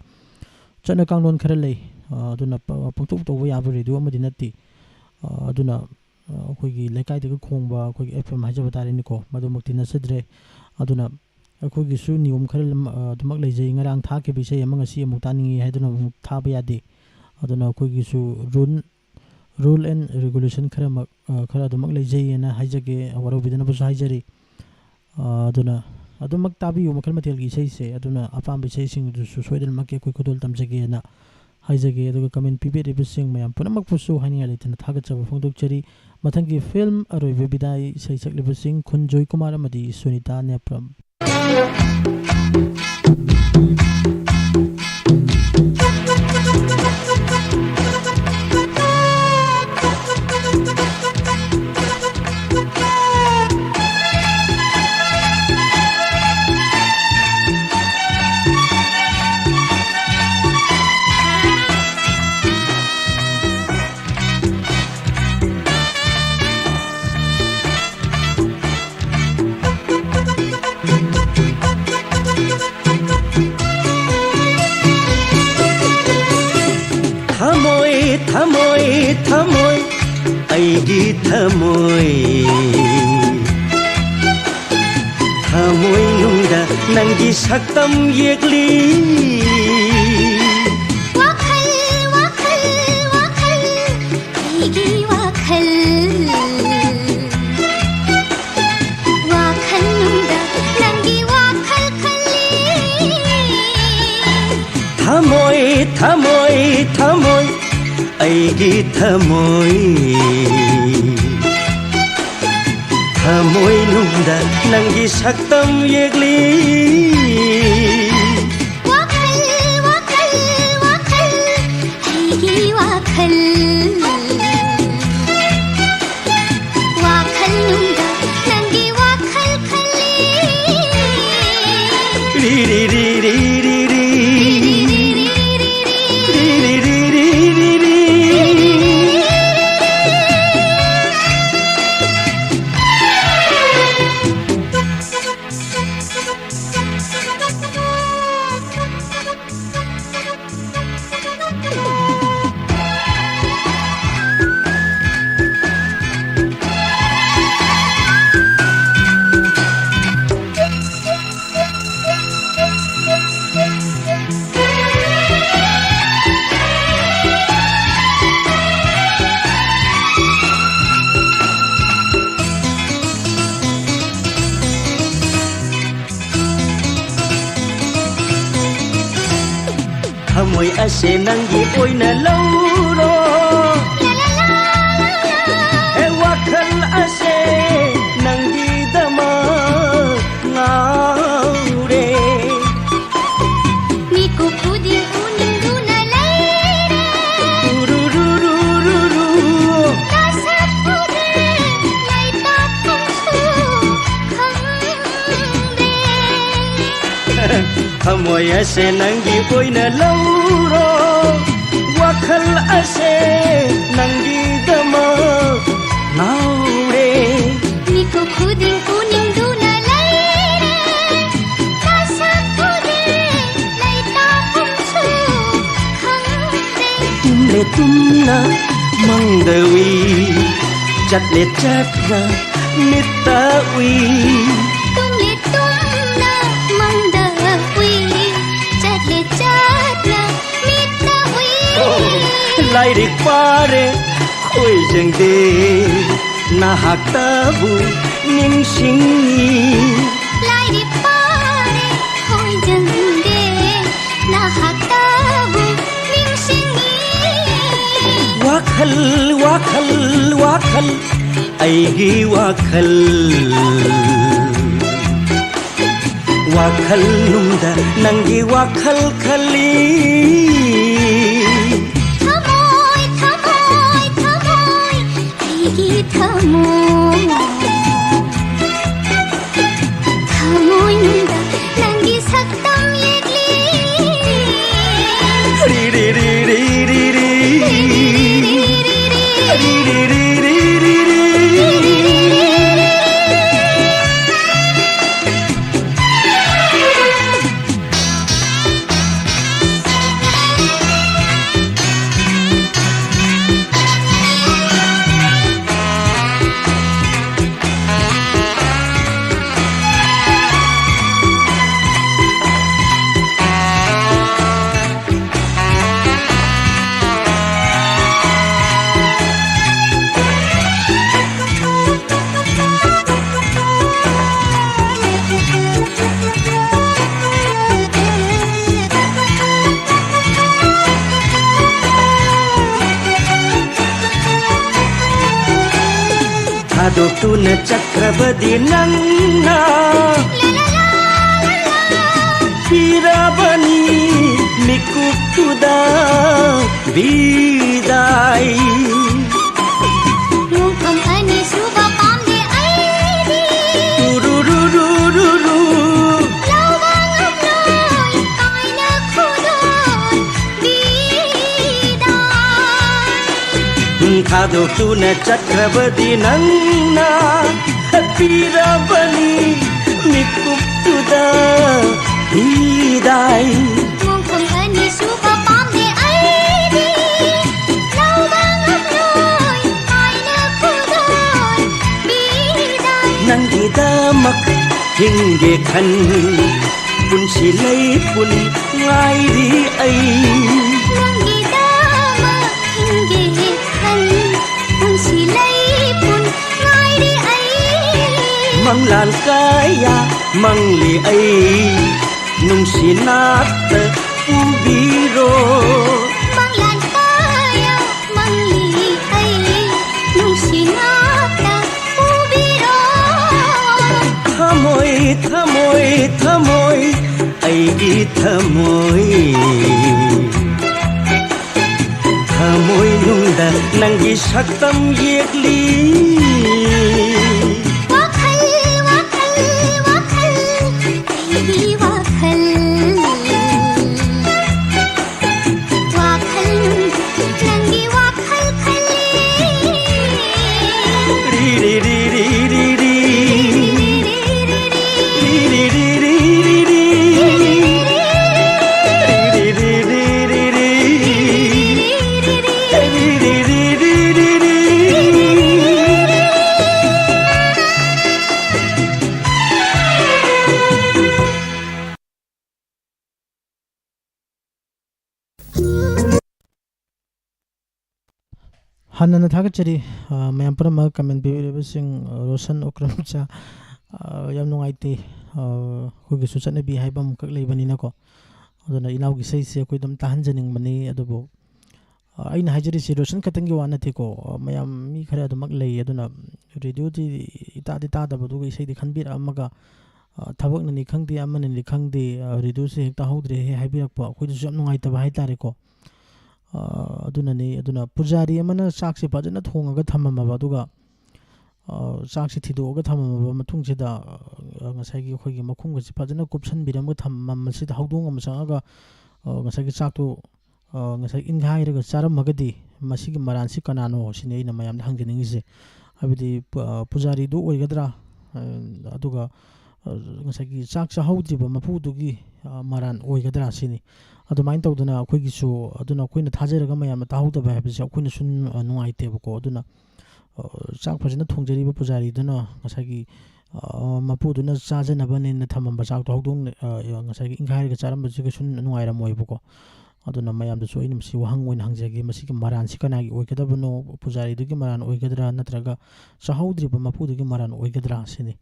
ꯆꯠꯅ ꯀꯥꯡꯂꯣꯟ ꯈꯔ ꯂꯩ꯫ ꯑ, ꯑꯗꯨꯅ ꯄ-, ꯄꯪꯇꯧ ꯇꯧꯕ ꯌꯥꯕ ꯔꯦꯗꯤꯑꯣ ꯑꯃꯗꯤ ꯅꯠꯇꯦ꯫ ꯑ, ꯑꯗꯨꯅ, ꯑ, ꯑꯩꯈꯣꯏꯒꯤ ꯂꯩꯀꯥꯏꯗꯒ ꯈꯣꯡꯕ ꯑꯩꯈꯣꯏꯒꯤ F M ꯍꯥꯏꯖꯕ ꯇꯥꯔꯦꯅꯦꯀꯣ, ꯃꯗꯨꯃꯛꯇꯤ ꯅꯠꯆꯗ꯭ꯔꯦ꯫ ꯑꯗꯨꯅ ꯑꯩꯈꯣꯏꯒꯤꯁꯨ ꯅꯤꯌꯣꯝ ꯈꯔ ꯂꯝ-, ꯑ, ꯑꯗꯨꯃꯛ ꯂꯩꯖꯩ꯫ ꯉꯔꯥꯡ ꯊꯥꯈꯤꯕ ꯏꯁꯩ ꯑꯃ ꯉꯁꯤ ꯑꯃꯨꯛ ꯇꯥꯅꯤꯡꯉꯤ ꯍꯥꯏꯗꯨꯅ ꯑꯃꯨꯛ ꯊꯥꯕ ꯌꯥꯗꯦ꯫ ꯑꯗꯨꯅ ꯑꯩꯈꯣꯏꯒꯤꯁꯨ rule, rule and regulation ꯈꯔꯃꯛ, ꯑ, ꯈꯔ ꯑꯗꯨꯃꯛ ꯂꯩꯖꯩꯑꯅ ꯍꯥꯏꯖꯒꯦ, ꯋꯥꯔꯧꯕꯤꯗꯅꯕꯁꯨ ꯍꯥꯏꯖꯔꯤ꯫ ꯑ, ꯑꯗꯨꯅ ꯑꯗꯨꯃꯛ ꯇꯥꯕꯤꯌꯨ ꯃꯈꯜ ꯃꯊꯦꯜꯒꯤ ꯏꯁꯩꯁꯦ꯫ ꯑꯗꯨꯅ ꯑꯄꯥꯝꯕ ꯏꯁꯩꯁꯤꯡꯗꯨꯁꯨ ꯁꯣꯏꯗꯅꯃꯛꯀꯤ ꯑꯩꯈꯣꯏ ꯈꯨꯗꯣꯜ ꯇꯝꯖꯒꯦꯅ ꯍꯥꯏꯖꯒꯦ꯫ ꯑꯗꯨꯒ comment ꯄꯤꯕꯤꯔꯤꯕꯁꯤꯡ ꯃꯌꯥꯝ ꯄꯨꯝꯅꯃꯛꯄꯨꯁꯨ ꯍꯥꯏꯅꯤꯡꯉꯥꯏ ꯂꯩꯇꯅ ꯊꯥꯒꯠꯆꯕ ꯐꯣꯡꯗꯣꯛꯆꯔꯤ꯫ ꯃꯊꯪꯒꯤ film ꯑꯔꯣꯏꯕ ꯕꯤꯗꯥꯏ ꯏꯁꯩ ꯁꯛꯂꯤꯕꯁꯤꯡ ꯈꯨꯟ ꯖꯣꯏꯀꯨꯃꯥꯔ ꯑꯃꯗꯤ ꯁꯨꯅꯤꯇꯥ ꯅꯦꯄ꯭ꯔꯝ꯫ ꯊꯃꯣꯏ, ꯊꯃꯣꯏ, ꯊꯃꯣꯏ, ꯑꯩꯒꯤ ꯊꯃꯣꯏ꯫ ꯊꯃꯣꯏꯅꯨꯡꯗ ꯅꯪꯒꯤ ꯁꯛꯇꯝ ꯌꯦꯛꯂꯤ꯫ ꯋꯥꯈꯜ, ꯋꯥꯈꯜ, ꯋꯥꯈꯜ, ꯑꯩꯒꯤ ꯋꯥꯈꯜ꯫ ꯋꯥꯈꯜꯅꯨꯡꯗ ꯅꯪꯒꯤ ꯋꯥꯈꯜ ꯈꯜꯂꯤ꯫ ꯊꯃꯣꯏ, ꯊꯃꯣꯏ, ꯊꯃꯣꯏ, ꯑꯩ ꯒꯤ ꯊꯃꯣꯏ, ꯊꯃꯣꯏꯅꯨꯡꯗ ꯅꯪꯒꯤ ꯁꯛꯇꯝ ꯌꯦꯛꯂꯤ꯫ ꯋꯥꯈꯜ, ꯋꯥꯈꯜ, ꯋꯥꯈꯜ, ꯑꯩꯒꯤ ꯋꯥꯈꯜ꯫ ꯋꯥꯈꯜꯅꯨꯡꯗ ꯅꯪꯒꯤ ꯋꯥꯈꯜ ꯈꯜꯂꯤ꯫ ꯔꯤ ꯔꯤ ꯔꯤ ꯔꯤ ꯔꯤ ꯔꯤ꯫ ꯔꯤ ꯔꯤ ꯔꯤ ꯔꯤ ꯔꯤ꯫ ꯔꯤ ꯔꯤ ꯔꯤ ꯔꯤ ꯔꯤ ꯔꯤ꯫ ꯊꯃꯣꯏ ꯑꯁꯦ ꯅꯪꯒꯤ ꯑꯣꯏꯅ ꯂꯧꯔꯣ꯫ ꯍꯦ ꯋꯥꯈꯜ ꯑꯁꯦ ꯅꯪꯒꯤꯗꯃꯛ ꯉꯥꯎꯔꯦ꯫ ꯃꯤꯀꯨꯞ ꯈꯨꯗꯤꯡ ꯎꯅꯤꯡꯗꯨꯅ ꯂꯩꯔꯦ꯫ ꯎꯔꯨꯔꯨꯔꯨꯔꯨꯔꯨ꯫ ꯅꯁꯛ ꯎꯗꯦ, ꯂꯩꯇꯥꯐꯝꯁꯨ ꯈꯪꯗꯦ꯫ ꯊꯃꯣꯏ ꯑꯁꯦ ꯅꯪꯒꯤ ꯑꯣꯏꯅ ꯂꯧꯔꯣ꯫ ꯋꯥꯈꯜ ꯑꯁꯦ ꯅꯪꯒꯤꯗꯃꯛ ꯉꯥꯎꯔꯦ꯫ ꯃꯤꯀꯨꯞ ꯈꯨꯗꯤꯡ ꯎꯅꯤꯡꯗꯨꯅ ꯂꯩꯔꯦ꯫ ꯅꯁꯛ ꯎꯗꯦ, ꯂꯩꯇꯥꯐꯝꯁꯨ ꯈꯪꯗꯦ꯫ ꯇꯨꯝꯂꯦ ꯇꯨꯝꯅ ꯃꯪꯗ ꯎꯏ, ꯆꯠꯂꯦ ꯆꯠꯅ ꯃꯤꯠꯇ ꯎꯏ꯫ ꯇꯨꯝꯂꯦ ꯇꯨꯝꯅ ꯃꯪꯗ ꯎꯏ, ꯆꯠꯂꯦ ꯆꯠꯅ ꯃꯤꯠꯇ ꯎꯏ꯫ ꯂꯥꯏꯔꯤꯛ ꯄꯥꯔꯦ ꯈꯣꯏꯖꯪꯗꯦ, ꯅꯍꯥꯛꯇꯕꯨ ꯅꯤꯡꯁꯤꯡꯉꯤ꯫ ꯂꯥꯏꯔꯤꯛ ꯄꯥꯔꯦ ꯈꯣꯏꯖꯪꯗꯦ, ꯅꯍꯥꯛꯇꯕꯨ ꯅꯤꯡꯁꯤꯡꯉꯤ꯫ ꯋꯥꯈꯜ, ꯋꯥꯈꯜ, ꯋꯥꯈꯜ, ꯑꯩꯒꯤ ꯋꯥꯈꯜ꯫ ꯋꯥꯈꯜ ꯅꯨꯡꯗ ꯅꯪꯒꯤ ꯋꯥꯈꯜ ꯈꯜꯂꯤ꯫ ꯊꯃꯣꯏ, ꯊꯃꯣꯏ, ꯊꯃꯣꯏ, ꯑꯩꯒꯤ ꯊꯃꯣꯏ꯫ ꯊꯃꯣꯏꯅꯨꯡꯗ ꯅꯪꯒꯤ ꯁꯛꯇꯝ ꯌꯦꯛꯂꯤ꯫ ꯔꯤ, ꯔꯤ, ꯔꯤ, ꯔꯤ, ꯔꯤ, ꯔꯤ꯫ ꯔꯤ, ꯔꯤ, ꯔꯤ, ꯔꯤ, ꯔꯤ꯫ ꯊꯥꯗꯣꯛꯇꯨꯅ ꯆꯠꯈ꯭ꯔꯕꯗꯤ ꯅꯪꯅ ꯄꯤꯔꯕꯅꯤ ꯃꯤꯀꯨꯞꯇꯨꯗ ꯕꯤꯗꯥꯏ꯫ ꯃꯣꯡꯐꯝ ꯑꯅꯤꯁꯨꯕ ꯄꯥꯝꯗꯦ ꯑꯩꯗꯤ꯫ ꯎꯔꯨꯔꯨꯔꯨꯔꯨꯔꯨ꯫ ꯂꯧꯕ ꯉꯝꯂꯣꯏ ꯀꯥꯏꯅ ꯈꯨꯗꯣꯟ ꯕꯤꯗꯥꯏ꯫ ꯊꯥꯗꯣꯛꯇꯨꯅ ꯆꯠꯈ꯭ꯔꯕꯗꯤ ꯅꯪꯅ ꯄꯤꯔꯕꯅꯤ ꯃꯤꯀꯨꯞꯇꯨꯗ ꯕꯤꯗꯥꯏ꯫ ꯃꯣꯡꯐꯝ ꯑꯅꯤꯁꯨꯕ ꯄꯥꯝꯗꯦ ꯑꯩꯗꯤ꯫ ꯂꯧꯕ ꯉꯝꯂꯣꯏ ꯍꯥꯏꯅ ꯈꯨꯗꯣꯟ ꯕꯤꯗꯥꯏ꯫ ꯅꯪꯒꯤꯗꯃꯛ ꯍꯤꯡꯒꯦ ꯈꯟ ꯄꯨꯟꯁꯤ ꯂꯩꯄꯨꯟ ꯉꯥꯏꯔꯤ ꯑꯩ꯫ ꯅꯪꯒꯤꯗꯃꯛ ꯍꯤꯡꯒꯦ ꯈꯟ ꯄꯨꯟꯁꯤ ꯂꯩꯄꯨꯟ ꯉꯥꯏꯔꯤ ꯑꯩ꯫ ꯃꯪꯂꯥꯟ ꯀꯌꯥ ꯃꯪꯂꯤ ꯑꯩ ꯅꯨꯡꯁꯤ ꯅꯥꯛꯇ ꯄꯨꯕꯤꯔꯣ꯫ ꯃꯪꯂꯥꯟ ꯀꯌꯥ ꯃꯪꯂꯤ ꯊꯃꯣꯏ, ꯑꯩꯒꯤ ꯊꯃꯣꯏ, ꯊꯃꯣꯏꯅꯨꯡꯗ ꯅꯪꯒꯤ ꯁꯛꯇꯝ ꯌꯦꯛꯂꯤ꯫ ꯋꯥꯈꯜ, ꯋꯥꯈꯜ, ꯋꯥꯈꯜ, ꯑꯩꯒꯤ ꯋꯥꯈꯜ꯫ ꯋꯥꯈꯜ, ꯅꯪꯒꯤ ꯋꯥꯈꯜ ꯈꯜꯂꯤ꯫ ꯍꯥꯟꯅꯅ ꯊꯥꯒꯠꯆꯔꯤ, ꯑ, ꯃꯌꯥꯝ ꯄꯨꯝꯅꯃꯛ comment ꯄꯤꯕꯤꯔꯤꯕꯁꯤꯡ, ꯑ, ꯔꯣꯁꯟ ꯑꯣꯀ꯭ꯔꯝꯆꯥ, ꯑ, ꯌꯥꯝ ꯅꯨꯡꯉꯥꯏꯇꯦ꯫ ꯑ, ꯑꯩꯈꯣꯏꯒꯤꯁꯨ ꯆꯠꯅꯕꯤ ꯍꯥꯏꯕ ꯑꯃꯈꯛ ꯂꯩꯕꯅꯤꯅꯀꯣ꯫ ꯑꯗꯨꯅ ꯏꯅꯥꯎꯒꯤ ꯏꯁꯩꯁꯦ ꯑꯩꯈꯣꯏ ꯑꯗꯨꯝ ꯇꯥꯍꯟꯖꯅꯤꯡꯕꯅꯤ꯫ ꯑꯗꯨꯕꯨ, ꯑ, ꯑꯩꯅ ꯍꯥꯏꯖꯔꯤꯁꯤ ꯔꯣꯁꯟ ꯈꯛꯇꯪꯒꯤ ꯋꯥ ꯅꯠꯇꯦꯀꯣ꯫ ꯑ, ꯃꯌꯥꯝ ꯃꯤ ꯈꯔ ꯑꯗꯨꯃꯛ ꯂꯩ꯫ ꯑꯗꯨꯅ radioꯗꯤ ꯏꯇꯥꯗꯤ ꯇꯥꯗꯕꯗꯨꯒ ꯏꯁꯩꯗꯤ ꯈꯟꯕꯤꯔꯛꯑꯝꯃꯒ, ꯑ, ꯊꯕꯛꯅꯅꯤ ꯈꯪꯗꯦ, ꯑꯃꯅꯅꯤ ꯈꯪꯗꯦ, ꯑ, radioꯁꯦ ꯍꯦꯛ ꯇꯥꯍꯧꯗ꯭ꯔꯦꯍꯦ ꯍꯥꯏꯕꯤꯔꯛꯄ, ꯑꯩꯈꯣꯏꯗꯁꯨ ꯌꯥꯝ ꯅꯨꯡꯉꯥꯏꯇꯕ ꯍꯥꯏꯇꯥꯔꯦꯀꯣ꯫ ꯑ, ꯑꯗꯨꯅꯅꯤ꯫ ꯑꯗꯨꯅ ꯄꯨꯖꯥꯔꯤ ꯑꯃꯅ ꯆꯥꯛꯁꯦ ꯐꯖꯅ ꯊꯣꯡꯉꯒ ꯊꯝꯃꯝꯃꯕ, ꯑꯗꯨꯒ, ꯑ, ꯆꯥꯛꯁꯦ ꯊꯤꯗꯣꯛꯑꯒ ꯊꯝꯃꯝꯃꯕ ꯃꯇꯨꯡꯁꯤꯗ, ꯑ, ꯉꯁꯥꯏꯒꯤ ꯑꯩꯈꯣꯏꯒꯤ ꯃꯈꯨꯝꯒꯁꯦ ꯐꯖꯅ ꯀꯨꯞꯁꯟꯕꯤꯔꯝꯃꯒ ꯊꯝꯃꯝꯕꯁꯤꯗ ꯍꯧꯗꯣꯡ ꯑꯃ ꯆꯪꯉꯒ, ꯑ, ꯉꯁꯥꯏꯒꯤ ꯆꯥꯛꯇꯣ, ꯑ, ꯉꯁꯥꯏ ꯏꯟꯈꯥꯏꯔꯒ ꯆꯥꯔꯝꯃꯒꯗꯤ ꯃꯁꯤꯒꯤ ꯃꯔꯥꯟꯁꯤ ꯀꯅꯥꯅꯣ ꯁꯤꯅꯤ ꯑꯩꯅ ꯃꯌꯥꯝꯗ ꯍꯪꯖꯅꯤꯡꯉꯤꯁꯦ꯫ ꯍꯥꯏꯕꯗꯤ ꯄꯨ-, ꯑ, ꯄꯨꯖꯥꯔꯤꯗꯨ ꯑꯣꯏꯒꯗ꯭ꯔꯥ? ꯑ, ꯑꯗꯨꯒ, ꯑ, ꯉꯁꯥꯏꯒꯤ ꯆꯥꯛ ꯆꯥꯍꯧꯗ꯭ꯔꯤꯕ ꯃꯄꯨꯗꯨꯒꯤ, ꯑ, ꯃꯔꯥꯟ ꯑꯣꯏꯒꯗ꯭ꯔꯥ ꯁꯤꯅꯤ꯫ ꯑꯗꯨꯃꯥꯏꯅ ꯇꯧꯗꯅ ꯑꯩꯈꯣꯏꯒꯤꯁꯨ, ꯑꯗꯨꯅ ꯑꯩꯈꯣꯏꯅ ꯊꯥꯖꯔꯒ ꯃꯌꯥꯝꯅ ꯇꯥꯍꯧꯗꯕ ꯍꯥꯏꯕꯁꯦ ꯑꯩꯈꯣꯏꯅꯁꯨ ꯅꯨꯡ-, ꯑ, ꯅꯨꯡꯉꯥꯏꯇꯦꯕꯀꯣ꯫ ꯑꯗꯨꯅ, ꯑ, ꯆꯥꯛ ꯐꯖꯅ ꯊꯣꯡꯖꯔꯤꯕ ꯄꯨꯖꯥꯔꯤꯗꯨꯅ ꯉꯁꯥꯏꯒꯤ, ꯑ, ꯃꯄꯨꯗꯨꯅ ꯆꯥꯖꯅꯕꯅꯦꯅ ꯊꯝꯃꯝꯕ ꯆꯥꯛꯇꯣ ꯍꯧꯗꯣꯡꯅ, ꯑ, ꯉꯁꯥꯏꯒꯤ ꯏꯪꯈꯥꯏꯔꯒ ꯆꯥꯔꯝꯕꯁꯤꯒꯁꯨ ꯅꯨꯡꯉꯥꯏꯔꯝꯃꯣꯏꯕꯀꯣ꯫ ꯑꯗꯨꯅ ꯃꯌꯥꯝꯗꯁꯨ ꯑꯩꯅ ꯃꯁꯤ ꯋꯥꯍꯪ ꯑꯣꯏꯅ ꯍꯪꯖꯒꯦ, ꯃꯁꯤꯒꯤ ꯃꯔꯥꯟꯁꯤ ꯀꯅꯥꯒꯤ ꯑꯣꯏꯒꯗꯕꯅꯣ? ꯄꯨꯖꯥꯔꯤꯗꯨꯒꯤ ꯃꯔꯥꯟ ꯑꯣꯏꯒꯗ꯭ꯔꯥ, ꯅꯠꯇ꯭ꯔꯒ ꯆꯥꯍꯧꯗ꯭ꯔꯤꯕ ꯃꯄꯨꯗꯨꯒꯤ ꯃꯔꯥꯟ ꯑꯣꯏꯒꯗ꯭ꯔꯥ ꯁꯤꯅꯤ꯫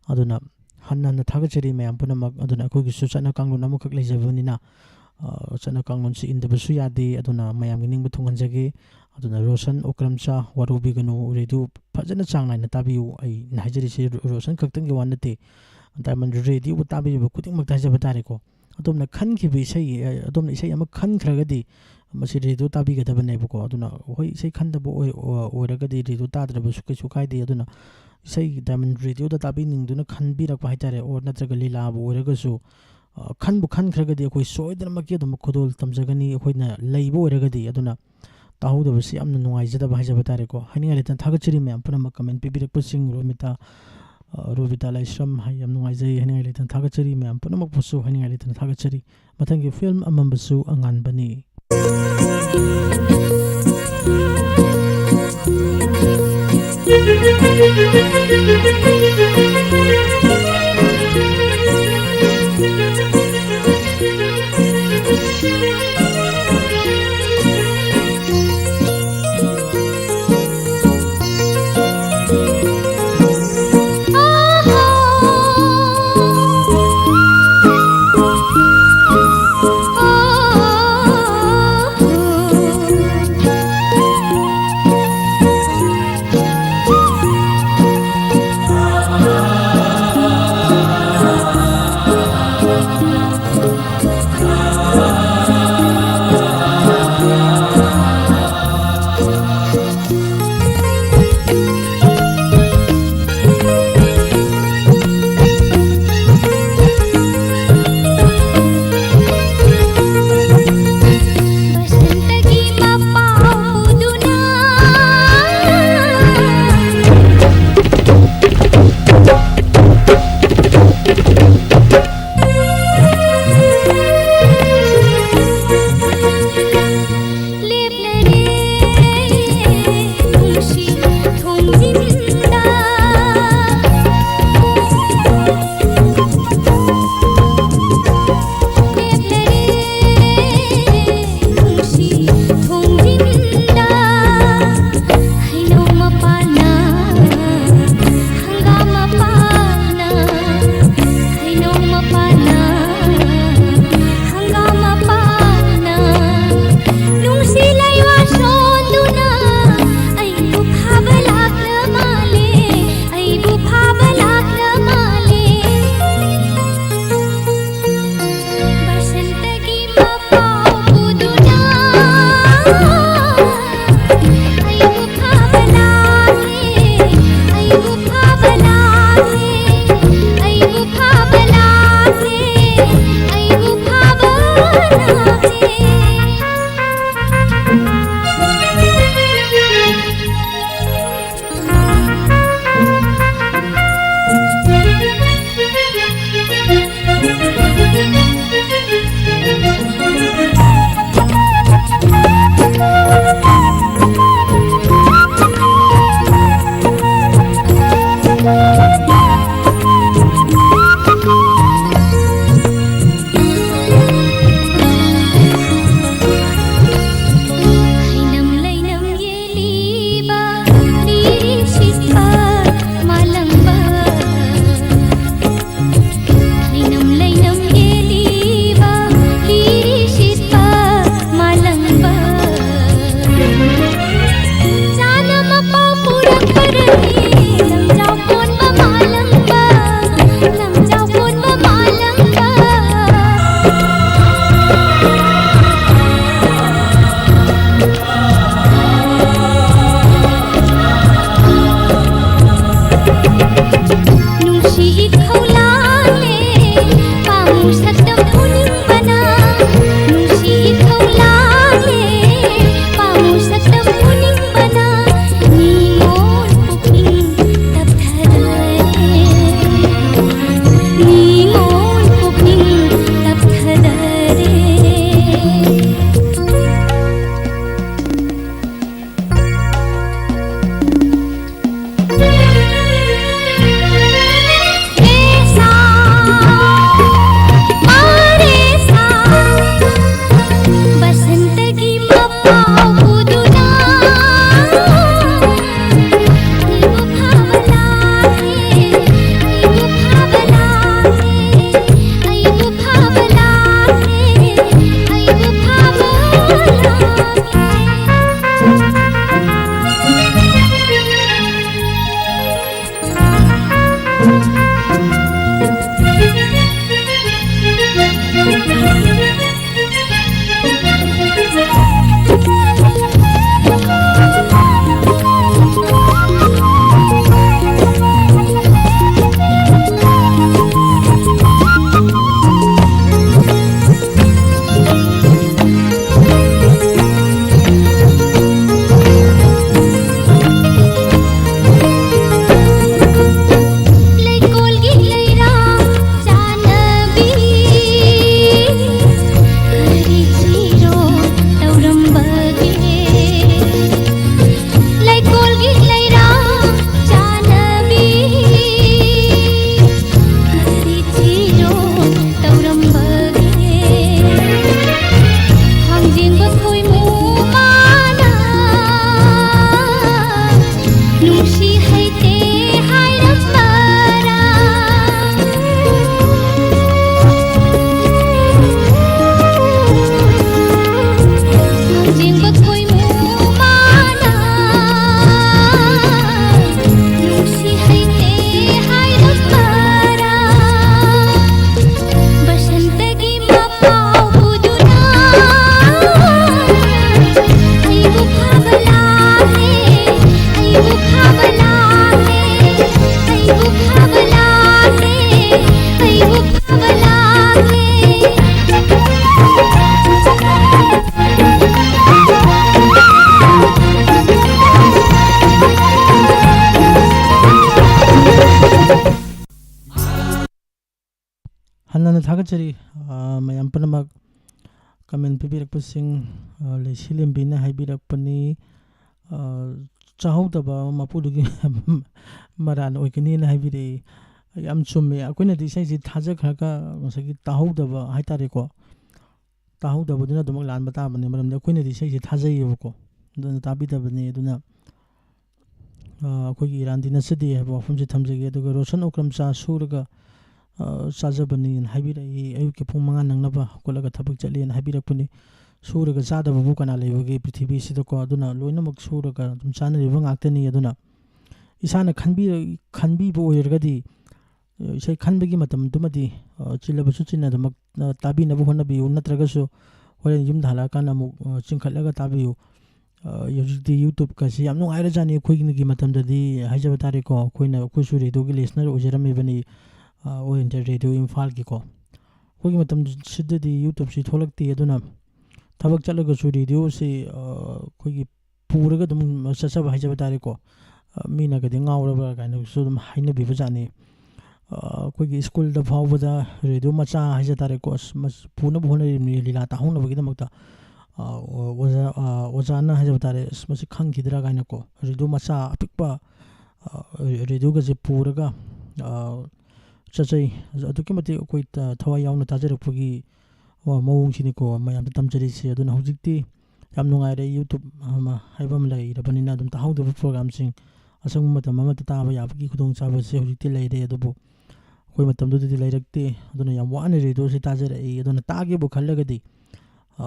ꯑꯗꯨꯅ ꯍꯟꯅ ꯍꯟꯅ ꯊꯥꯒꯠꯆꯔꯤ ꯃꯌꯥꯝ ꯄꯨꯝꯅꯃꯛ꯫ ꯑꯗꯨꯅ ꯑꯩꯈꯣꯏꯒꯤꯁꯨ ꯆꯠꯅ ꯀꯥꯡꯂꯣꯟ ꯑꯃꯈꯛ ꯂꯩꯖꯕꯅꯤꯅ, ꯑ, ꯆꯠꯅ ꯀꯥꯡꯂꯣꯟꯁꯤ ꯏꯟꯗꯕꯁꯨ ꯌꯥꯗꯦ꯫ ꯑꯗꯨꯅ ꯃꯌꯥꯝꯒꯤ ꯅꯤꯡꯕ ꯊꯨꯡꯍꯟꯖꯒꯦ꯫ ꯑꯗꯨꯅ ꯔꯣꯁꯟ ꯑꯣꯀ꯭ꯔꯝꯆꯥ, ꯋꯥꯔꯧꯕꯤꯒꯅꯨ, radio ꯐꯖꯅ ꯆꯥꯡ ꯅꯥꯏꯅ ꯇꯥꯕꯤꯌꯨ꯫ ꯑꯩꯅ ꯍꯥꯏꯖꯔꯤꯁꯤ ꯔꯣ-, ꯔꯣꯁꯟ ꯈꯛꯇꯪꯒꯤ ꯋꯥ ꯅꯠꯇꯦ꯫ ꯗꯥꯏꯃꯟ ꯔꯦꯗꯤꯑꯣꯕꯨ ꯇꯥꯕꯤꯔꯤꯕ ꯈꯨꯗꯤꯡꯃꯛꯇ ꯍꯥꯏꯖꯕ ꯇꯥꯔꯦꯀꯣ꯫ ꯑꯗꯣꯝꯅ ꯈꯟꯈꯤꯕ ꯏꯁꯩ, ꯑ, ꯑꯗꯣꯝꯅ ꯏꯁꯩ ꯑꯃ ꯈꯟꯈ꯭ꯔꯒꯗꯤ ꯃꯁꯤ ꯔꯦꯗꯤꯑꯣ ꯇꯥꯕꯤꯒꯗꯕꯅꯦꯕꯀꯣ꯫ ꯑꯗꯨꯅ ꯍꯣꯏ, ꯏꯁꯩ ꯈꯟꯗꯕ ꯑꯣꯏ-, ꯑꯣ-, ꯑꯣꯏꯔꯒꯗꯤ ꯔꯦꯗꯤꯑꯣ ꯇꯥꯗ꯭ꯔꯕꯁꯨ ꯀꯩꯁꯨ ꯀꯥꯏꯗꯦ꯫ ꯑꯗꯨꯅ ꯏꯁꯩ ꯗꯥꯏꯃꯟ ꯔꯦꯗꯤꯑꯣꯗ ꯇꯥꯕꯤꯅꯤꯡꯗꯨꯅ ꯈꯟꯕꯤꯔꯛꯄ ꯍꯥꯏꯇꯥꯔꯦ, ꯑꯣꯔ ꯅꯠꯇ꯭ꯔꯒ ꯂꯤꯂꯥꯕꯨ ꯑꯣꯏꯔꯒꯁꯨ, ꯑ, ꯈꯟꯕꯨ ꯈꯟꯈ꯭ꯔꯒꯗꯤ ꯑꯩꯈꯣꯏ ꯁꯣꯏꯗꯅꯃꯛꯀꯤ ꯑꯗꯨꯝ ꯈꯨꯗꯣꯜ ꯇꯝꯖꯒꯅꯤ ꯑꯩꯈꯣꯏꯅ ꯂꯩꯕ ꯑꯣꯏꯔꯒꯗꯤ꯫ ꯑꯗꯨꯅ ꯇꯥꯍꯧꯗꯕꯁꯤ ꯌꯥꯝꯅ ꯅꯨꯡꯉꯥꯏꯖꯗꯕ ꯍꯥꯏꯖꯕ ꯇꯥꯔꯦꯀꯣ꯫ ꯍꯥꯏꯅꯤꯡꯉꯥꯏ ꯂꯩꯇꯅ ꯊꯥꯒꯠꯆꯔꯤ ꯃꯌꯥꯝ ꯄꯨꯝꯅꯃꯛ ꯀꯃꯦꯟ ꯄꯤꯕꯤꯔꯛꯄꯁꯤꯡ, ꯔꯣꯃꯤꯇꯥ, ꯑ, ꯔꯣꯕꯤꯇꯥ ꯂꯥꯏꯁ꯭ꯔꯝ ꯍꯥꯏ, ꯌꯥꯝ ꯅꯨꯡꯉꯥꯏꯖꯩ, ꯍꯥꯏꯅꯤꯡꯉꯥꯏ ꯂꯩꯇꯅ ꯊꯥꯒꯠꯆꯔꯤ꯫ ꯃꯌꯥꯝ ꯄꯨꯝꯅꯃꯛꯄꯨꯁꯨ ꯍꯥꯏꯅꯤꯡꯉꯥꯏ ꯂꯩꯇꯅ ꯊꯥꯒꯠꯆꯔꯤ꯫ ꯃꯊꯪꯒꯤ ꯐꯤꯂꯝ ꯑꯃꯝꯕꯁꯨ ꯑꯉꯥꯟꯕꯅꯤ꯫ ꯅꯨꯡꯁꯤ ꯍꯩꯇꯦ ꯍꯥꯏꯔꯝꯕꯔꯥ? ꯍꯧꯖꯤꯡꯕ ꯈꯣꯏꯃꯨ ꯃꯥꯅ ꯅꯨꯡꯁꯤ ꯍꯩꯇꯦ ꯍꯥꯏꯔꯝꯕꯔꯥ? ꯕꯁꯟꯇꯒꯤ ꯃꯄꯥꯎ ꯄꯨꯗꯨꯅ ꯑꯩꯕꯨ ꯐꯥꯕ ꯂꯥꯛꯂꯦ, ꯑꯩꯕꯨ ꯐꯥꯕ ꯂꯥꯛꯂꯦ, ꯑꯩꯕꯨ ꯐꯥꯕ ꯂꯥꯛꯂꯦ, ꯑꯩꯕꯨ ꯐꯥꯕ ꯂꯥꯛꯂꯦ꯫ ꯍꯟꯅ ꯍꯟꯅ ꯊꯥꯒꯠꯆꯔꯤ, ꯑ, ꯃꯌꯥꯝ ꯄꯨꯝꯅꯃꯛ꯫ ꯀꯃꯦꯟ ꯄꯤꯕꯤꯔꯛꯄꯁꯤꯡ, ꯑ, ꯂꯩꯁꯤ ꯂꯦꯝꯕꯤꯅ ꯍꯥꯏꯕꯤꯔꯛꯄꯅꯤ, ꯑ, "ꯆꯥꯍꯧꯗꯕ ꯃꯄꯨꯗꯨꯒꯤ ꯃꯔꯥꯜ ꯑꯣꯏꯒꯅꯤꯅ" ꯍꯥꯏꯕꯤꯔꯛꯏ꯫ ꯌꯥꯝ ꯆꯨꯝꯃꯦ꯫ ꯑꯩꯈꯣꯏꯅꯗꯤ ꯏꯁꯩꯁꯤ ꯊꯥꯖꯈ꯭ꯔꯒ ꯉꯁꯥꯏꯒꯤ ꯇꯥꯍꯧꯗꯕ ꯍꯥꯏꯇꯥꯔꯦꯀꯣ, ꯇꯥꯍꯧꯗꯕꯗꯨꯅ ꯑꯗꯨꯃꯛ ꯂꯥꯟꯕ ꯇꯥꯕꯅꯤ, ꯃꯔꯝꯗꯤ ꯑꯩꯈꯣꯏꯅꯗꯤ ꯏꯁꯩꯁꯤ ꯊꯥꯖꯩꯌꯦꯕꯀꯣ, ꯑꯗꯨꯅ ꯇꯥꯕꯤꯗꯕꯅꯤ꯫ ꯑꯗꯨꯅ, ꯑ, ꯑꯩꯈꯣꯏꯒꯤ ꯏꯔꯥꯟꯗꯤ ꯅꯠꯆꯗꯦ ꯍꯥꯏꯕ ꯋꯥꯐꯝꯁꯤ ꯊꯝꯖꯒꯦ꯫ ꯑꯗꯨꯒ ꯔꯣꯁꯟ ꯑꯣꯀ꯭ꯔꯝ ꯆꯥ ꯁꯨꯔꯒ, ꯑ, ꯆꯥꯖꯕꯅꯤꯅ ꯍꯥꯏꯕꯤꯔꯛꯏ꯫ ꯑꯌꯨꯛꯀꯤ ꯄꯨꯡ ꯃꯉꯥ ꯅꯪꯅꯕ ꯍꯧꯒꯠꯂꯒ ꯊꯕꯛ ꯆꯠꯂꯦꯅ ꯍꯥꯏꯕꯤꯔꯛꯄꯅꯤ꯫ ꯁꯨꯔꯒ ꯆꯥꯗꯕꯕꯨ ꯀꯅꯥ ꯂꯩꯕꯒꯦ ꯄ꯭ꯔꯤꯊꯤꯕꯤꯁꯤꯗꯀꯣ? ꯑꯗꯨꯅ ꯂꯣꯏꯅꯃꯛ ꯁꯨꯔꯒ ꯑꯗꯨꯝ ꯆꯥꯅꯔꯤꯕ ꯉꯥꯛꯇꯅꯤ꯫ ꯑꯗꯨꯅ ꯏꯁꯥꯅ ꯈꯟꯕꯤ-, ꯈꯟꯕꯤꯕ ꯑꯣꯏꯔꯒꯗꯤ, ꯑ, ꯏꯁꯩ ꯈꯟꯕꯒꯤ ꯃꯇꯝꯗꯨꯃꯗꯤ, ꯑ, ꯆꯤꯜꯂꯕꯁꯨ ꯆꯤꯟꯅ ꯑꯗꯨꯃꯛ, ꯑ, ꯇꯥꯕꯤꯅꯕ ꯍꯣꯠꯅꯕꯤꯌꯨ꯫ ꯅꯠꯇ꯭ꯔꯒꯁꯨ ꯍꯣꯔꯦꯟ ꯌꯨꯝꯗ ꯍꯜꯂꯛꯑꯀꯥꯟꯗ ꯑꯃꯨꯛ, ꯑ, ꯆꯤꯡꯈꯠꯂꯒ ꯇꯥꯕꯤꯌꯨ꯫ ꯑ, ꯍꯧꯖꯤꯛꯇꯤ YouTube-ꯀꯁꯤ ꯌꯥꯝ ꯅꯨꯡꯉꯥꯏꯔꯖꯥꯠꯅꯤ꯫ ꯑꯩꯈꯣꯏꯒꯤ ꯃꯇꯝꯗꯗꯤ ꯍꯥꯏꯖꯕ ꯇꯥꯔꯦꯀꯣ, ꯑꯩꯈꯣꯏꯅ, ꯑꯩꯈꯣꯏꯁꯨ ꯔꯦꯗꯤꯑꯣꯒꯤ listener ꯑꯣꯏꯖꯔꯝꯃꯤꯕꯅꯤ, ꯑ, All India Radio ꯏꯝꯐꯥꯜꯒꯤꯀꯣ꯫ ꯑꯩꯈꯣꯏꯒꯤ ꯃꯇꯝꯁꯤꯗꯗꯤ YouTube-ꯁꯤ ꯊꯣꯛꯂꯛꯇꯦ꯫ ꯑꯗꯨꯅ ꯊꯕꯛ ꯆꯠꯂꯒꯁꯨ ꯔꯦꯗꯤꯑꯣꯁꯤ, ꯑ, ꯑꯩꯈꯣꯏꯒꯤ ꯄꯨꯔꯒ ꯑꯗꯨꯝ ꯆꯠꯆꯕ ꯍꯥꯏꯖꯕ ꯇꯥꯔꯦꯀꯣ꯫ ꯑ, ꯃꯤꯅꯒꯗꯤ "ꯉꯥꯎꯔꯕ꯭ꯔꯥ?" ꯀꯥꯏꯅꯁꯨ ꯑꯗꯨꯝ ꯍꯥꯏꯅꯕꯤꯕ ꯖꯥꯠꯅꯤ꯫ ꯑ, ꯑꯩꯈꯣꯏꯒꯤ ꯁ꯭ꯀꯨꯜꯗ ꯐꯥꯎꯕꯗ ꯔꯦꯗꯤꯑꯣ ꯃꯆꯥ ꯍꯥꯏꯖ ꯇꯥꯔꯦꯀꯣ, ꯑꯁ, ꯃꯁ-, ꯄꯨꯅꯕ ꯍꯣꯠꯅꯔꯤꯕꯅꯤ ꯂꯤꯂꯥ ꯇꯥꯍꯧꯅꯕꯒꯤꯗꯃꯛꯇ꯫ ꯑ, ꯑꯣ-, ꯑꯣꯖꯥ, ꯑ, ꯑꯣꯖꯥꯅ ꯍꯥꯏꯖꯕ ꯇꯥꯔꯦ, "ꯑꯁ, ꯃꯁꯤ ꯈꯪꯈꯤꯗ꯭ꯔꯥ?" ꯀꯥꯏꯅꯀꯣ, ꯔꯦꯗꯤꯑꯣ ꯃꯆꯥ ꯑꯄꯤꯛꯄ, ꯑ, ꯔꯦꯗꯤꯑꯣꯒꯁꯦ ꯄꯨꯔꯒ, ꯑ, ꯆꯠꯆꯩ꯫ ꯑꯗꯨꯛꯀꯤ ꯃꯇꯤꯛ ꯑꯩꯈꯣꯏ ꯇ-, ꯊꯋꯥꯏ ꯌꯥꯎꯅ ꯇꯥꯖꯔꯛꯄꯒꯤ, ꯑ, ꯃꯑꯣꯡꯁꯤꯅꯤꯀꯣ ꯃꯌꯥꯝꯗ ꯇꯝꯖꯔꯤꯁꯦ꯫ ꯑꯗꯨꯅ ꯍꯧꯖꯤꯛꯇꯤ ꯌꯥꯝ ꯅꯨꯡꯉꯥꯏꯔꯦ, YouTube ꯑꯃ ꯍꯥꯏꯕ ꯑꯃ ꯂꯩꯔꯕꯅꯤꯅ ꯑꯗꯨꯝ ꯇꯥꯍꯧꯗꯕ program-ꯁꯤꯡ ꯑꯁꯪꯕ ꯃꯇꯝ ꯑꯃꯗ ꯇꯥꯕ ꯌꯥꯕꯒꯤ ꯈꯨꯗꯣꯡꯆꯥꯕꯁꯦ ꯍꯧꯖꯤꯛꯇꯤ ꯂꯩꯔꯦ꯫ ꯑꯗꯨꯕꯨ ꯑꯩꯈꯣꯏ ꯃꯇꯝꯗꯨꯗꯗꯤ ꯂꯩꯔꯛꯇꯦ꯫ ꯑꯗꯨꯅ ꯌꯥꯝ ꯋꯥꯅ ꯔꯦꯗꯤꯑꯣꯁꯦ ꯇꯥꯖꯔꯛꯏ꯫ ꯑꯗꯨꯅ ꯇꯥꯒꯦꯕꯨ ꯈꯜꯂꯒꯗꯤ, ꯑ,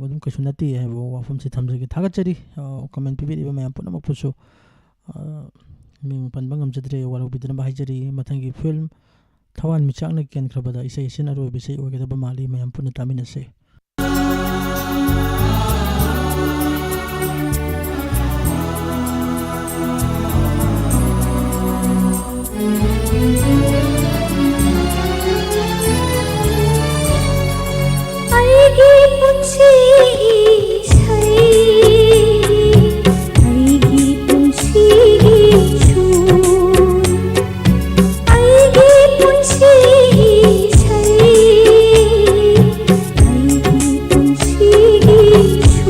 ꯑꯗꯨꯝ ꯀꯩꯁꯨ ꯅꯠꯇꯦ ꯍꯥꯏꯕ ꯋꯥꯐꯝꯁꯦ ꯊꯝꯖꯒꯦ꯫ ꯊꯥꯒꯠꯆꯔꯤ, ꯑ, ꯀꯃꯦꯟ ꯄꯤꯕꯤꯔꯤꯕ ꯃꯌꯥꯝ ꯄꯨꯝꯅꯃꯛꯄꯨꯁꯨ꯫ ꯑ, ꯃꯤꯡ ꯄꯟꯕ ꯉꯝꯖꯗ꯭ꯔꯦ, ꯋꯥꯔꯧꯕꯤꯗꯅꯕ ꯍꯥꯏꯖꯔꯤ꯫ ꯃꯊꯪꯒꯤ ꯐꯤꯂꯝ ꯊꯋꯥꯟ ꯃꯤꯆꯥꯛꯅ ꯀꯦꯟꯈ꯭ꯔꯕꯗ ꯏꯁꯩ ꯑꯁꯤꯅ ꯑꯔꯣꯏꯕ ꯏꯁꯩ ꯑꯣꯏꯒꯗꯕ ꯃꯥꯜꯂꯤ꯫ ꯃꯌꯥꯝ ꯄꯨꯟꯅ ꯇꯥꯃꯤꯟꯅꯁꯦ꯫ ꯑꯩꯒꯤ ꯄꯨꯟꯁꯤꯒꯤ ꯏꯁꯩ, ꯑꯩꯒꯤ ꯄꯨꯟꯁꯤꯒꯤ ꯁꯨꯔ, ꯑꯩꯒꯤ ꯄꯨꯟꯁꯤꯒꯤ ꯏꯁꯩ, ꯑꯩꯒꯤ ꯄꯨꯟꯁꯤꯒꯤ ꯁꯨꯔ꯫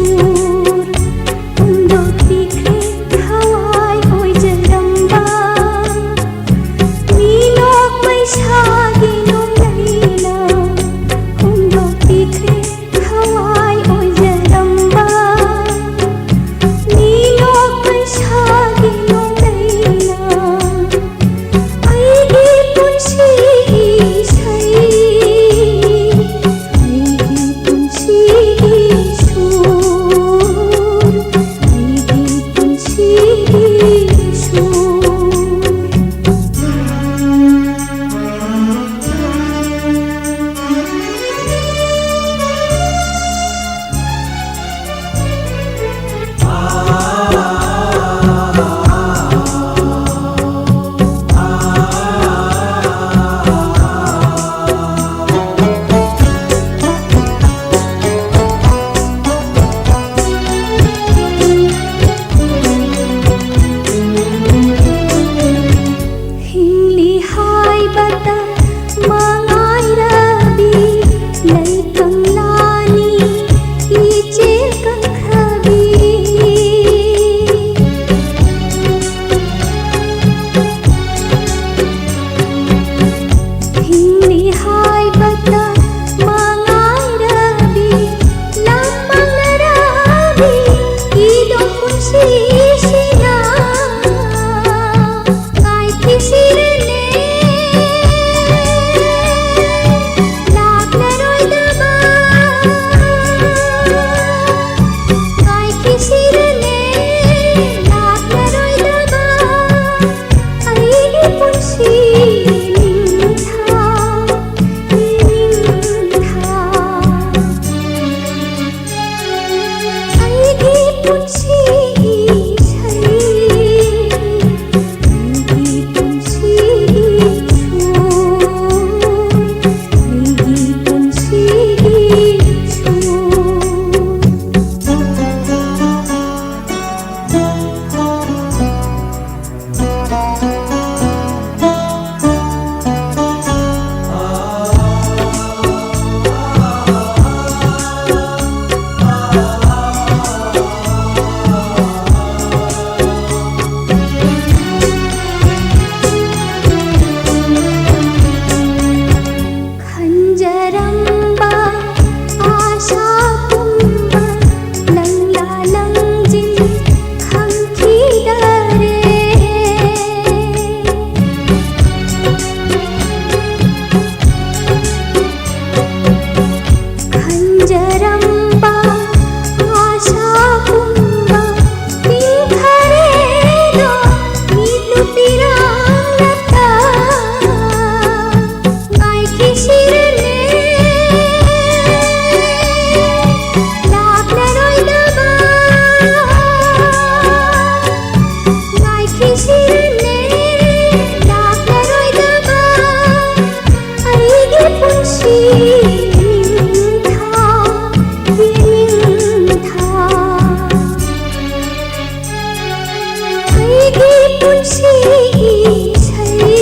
ꯄꯨꯟꯁꯤꯒꯤ ꯏꯁꯩ,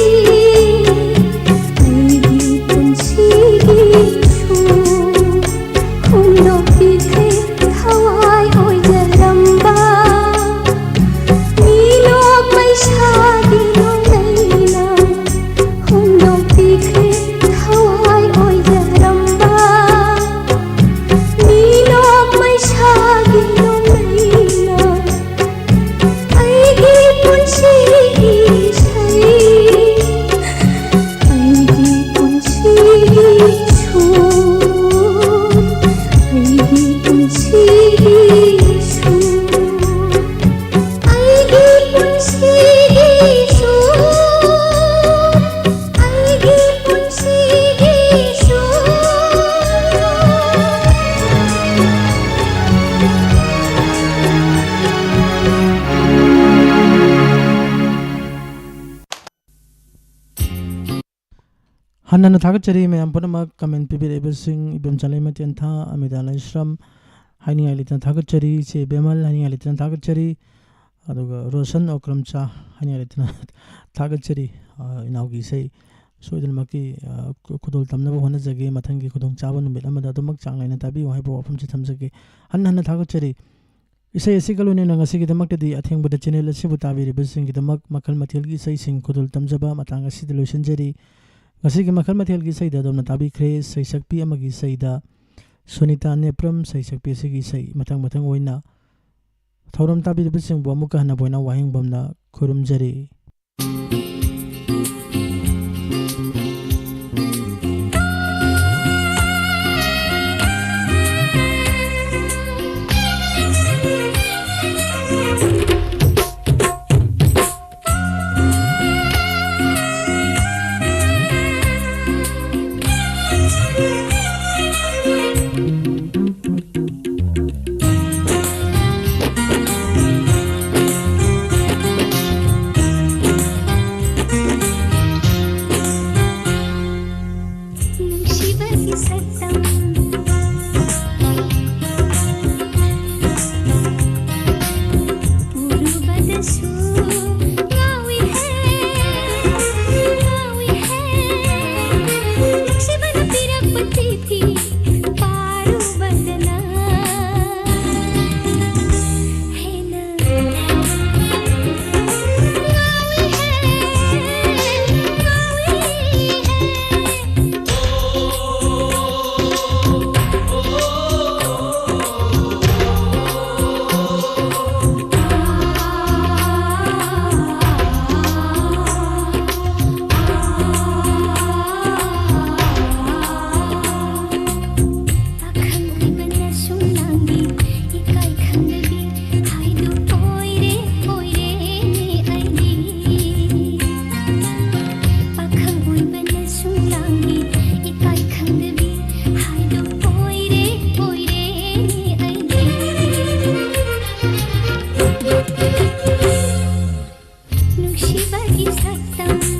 ꯑꯩꯒꯤ ꯄꯨꯟꯁꯤꯒꯤ ꯁꯨꯔ, ꯍꯨꯝꯗꯣꯛꯄꯤꯈ꯭ꯔꯦ ꯊꯋꯥꯏ ꯑꯣꯏꯖꯔꯝꯕ, ꯃꯤꯅꯣꯛ ꯃꯩꯁꯥꯒꯤ ꯅꯣꯡꯂꯩꯅ ꯍꯨꯝꯗꯣꯛꯄꯤꯈ꯭ꯔꯦ ꯊꯋꯥꯏ ꯑꯣꯏꯖꯔꯝꯕ, ꯃꯤꯅꯣꯛ ꯃꯩꯁꯥꯒꯤ ꯅꯣꯡꯂꯩꯅ ꯑꯩꯒꯤ ꯄꯨꯟꯁꯤꯒꯤ ꯏꯁꯩ, ꯑꯩꯒꯤ ꯄꯨꯟꯁꯤꯒꯤ ꯁꯨꯔ, ꯑꯩꯒꯤ ꯄꯨꯟꯁꯤꯒꯤ ꯁꯨꯔ, ꯑꯩꯒꯤ ꯄꯨꯟꯁꯤꯒꯤ ꯁꯨꯔ, ꯑꯩꯒꯤ ꯄꯨꯟꯁꯤꯒꯤ ꯁꯨꯔ꯫ ꯍꯟꯅ ꯍꯟꯅ ꯊꯥꯒꯠꯆꯔꯤ ꯃꯌꯥꯝ ꯄꯨꯝꯅꯃꯛ comment ꯄꯤꯕꯤꯔꯛꯏꯕꯁꯤꯡ, ꯏꯕꯦꯝꯆꯥ ꯂꯩꯃ ꯇꯦꯟꯊꯥ, ꯑꯃꯤꯇꯥ ꯂꯥꯏꯁ꯭ꯔꯝ, ꯍꯥꯏꯅꯤꯡꯉꯥꯏ ꯂꯩꯇꯅ ꯊꯥꯒꯠꯆꯔꯤ꯫ ꯏꯆꯦ ꯕꯦꯃꯜ, ꯍꯥꯏꯅꯤꯡꯉꯥꯏ ꯂꯩꯇꯅ ꯊꯥꯒꯠꯆꯔꯤ꯫ ꯑꯗꯨꯒ ꯔꯣꯁꯟ ꯑꯣꯀ꯭ꯔꯝꯆꯥ, ꯍꯥꯏꯅꯤꯡꯉꯥꯏ ꯂꯩꯇꯅ ꯊꯥꯒꯠꯆꯔꯤ꯫ ꯑ, ꯏꯅꯥꯎꯒꯤ ꯏꯁꯩ ꯁꯣꯏꯗꯅꯃꯛꯀꯤ, ꯑ, ꯈꯨ-, ꯈꯨꯗꯣꯜ ꯇꯝꯅꯕ ꯍꯣꯠꯅꯖꯒꯦ꯫ ꯃꯊꯪꯒꯤ ꯈꯨꯗꯣꯡꯆꯥꯕ ꯅꯨꯃꯤꯠ ꯑꯃꯗ ꯑꯗꯨꯃꯛ ꯆꯥꯡ ꯅꯥꯏꯅ ꯇꯥꯕꯤꯌꯨ ꯍꯥꯏꯕ ꯋꯥꯐꯝꯁꯤ ꯊꯝꯖꯒꯦ꯫ ꯍꯟꯅ ꯍꯟꯅ ꯊꯥꯒꯠꯆꯔꯤ꯫ ꯏꯁꯩ ꯑꯁꯤꯒ ꯂꯣꯏꯅꯅ ꯉꯁꯤꯒꯤꯗꯃꯛꯇꯗꯤ ꯑꯊꯦꯡꯕꯗ channel ꯑꯁꯤꯕꯨ ꯇꯥꯕꯤꯔꯤꯕꯁꯤꯡꯒꯤꯗꯃꯛ ꯃꯈꯜ ꯃꯊꯦꯜꯒꯤ ꯏꯁꯩꯁꯤꯡ ꯈꯨꯗꯣꯜ ꯇꯝꯖꯕ ꯃꯇꯥꯡ ꯑꯁꯤꯗ ꯂꯣꯏꯁꯤꯟꯖꯔꯤ꯫ ꯉꯁꯤꯒꯤ ꯃꯈꯜ ꯃꯊꯦꯜꯒꯤ ꯏꯁꯩꯗ ꯑꯗꯣꯝꯅ ꯇꯥꯕꯤꯈ꯭ꯔꯦ ꯁꯩꯁꯛꯄꯤ ꯑꯃꯒꯤ ꯏꯁꯩꯗ ꯁꯨꯅꯤꯇꯥ ꯅꯦꯄ꯭ꯔꯝ ꯁꯩꯁꯛꯄꯤ ꯑꯁꯤꯒꯤ ꯏꯁꯩ꯫ ꯃꯊꯪ ꯃꯊꯪ ꯑꯣꯏꯅ ꯊꯧꯔꯝ ꯇꯥꯕꯤꯔꯤꯕꯁꯤꯡꯕꯨ ꯑꯃꯨꯛꯀ ꯍꯟꯅ ꯕꯣꯏꯅꯥꯎ ꯋꯥꯍꯦꯡꯕꯝꯅ ꯈꯨꯔꯨꯝꯖꯔꯤ꯫ ꯅꯨꯡꯁꯤꯕꯒꯤ ꯁꯛꯇꯝ ꯎꯔꯨꯕꯗꯁꯨ ꯏꯁꯛ ꯇꯝ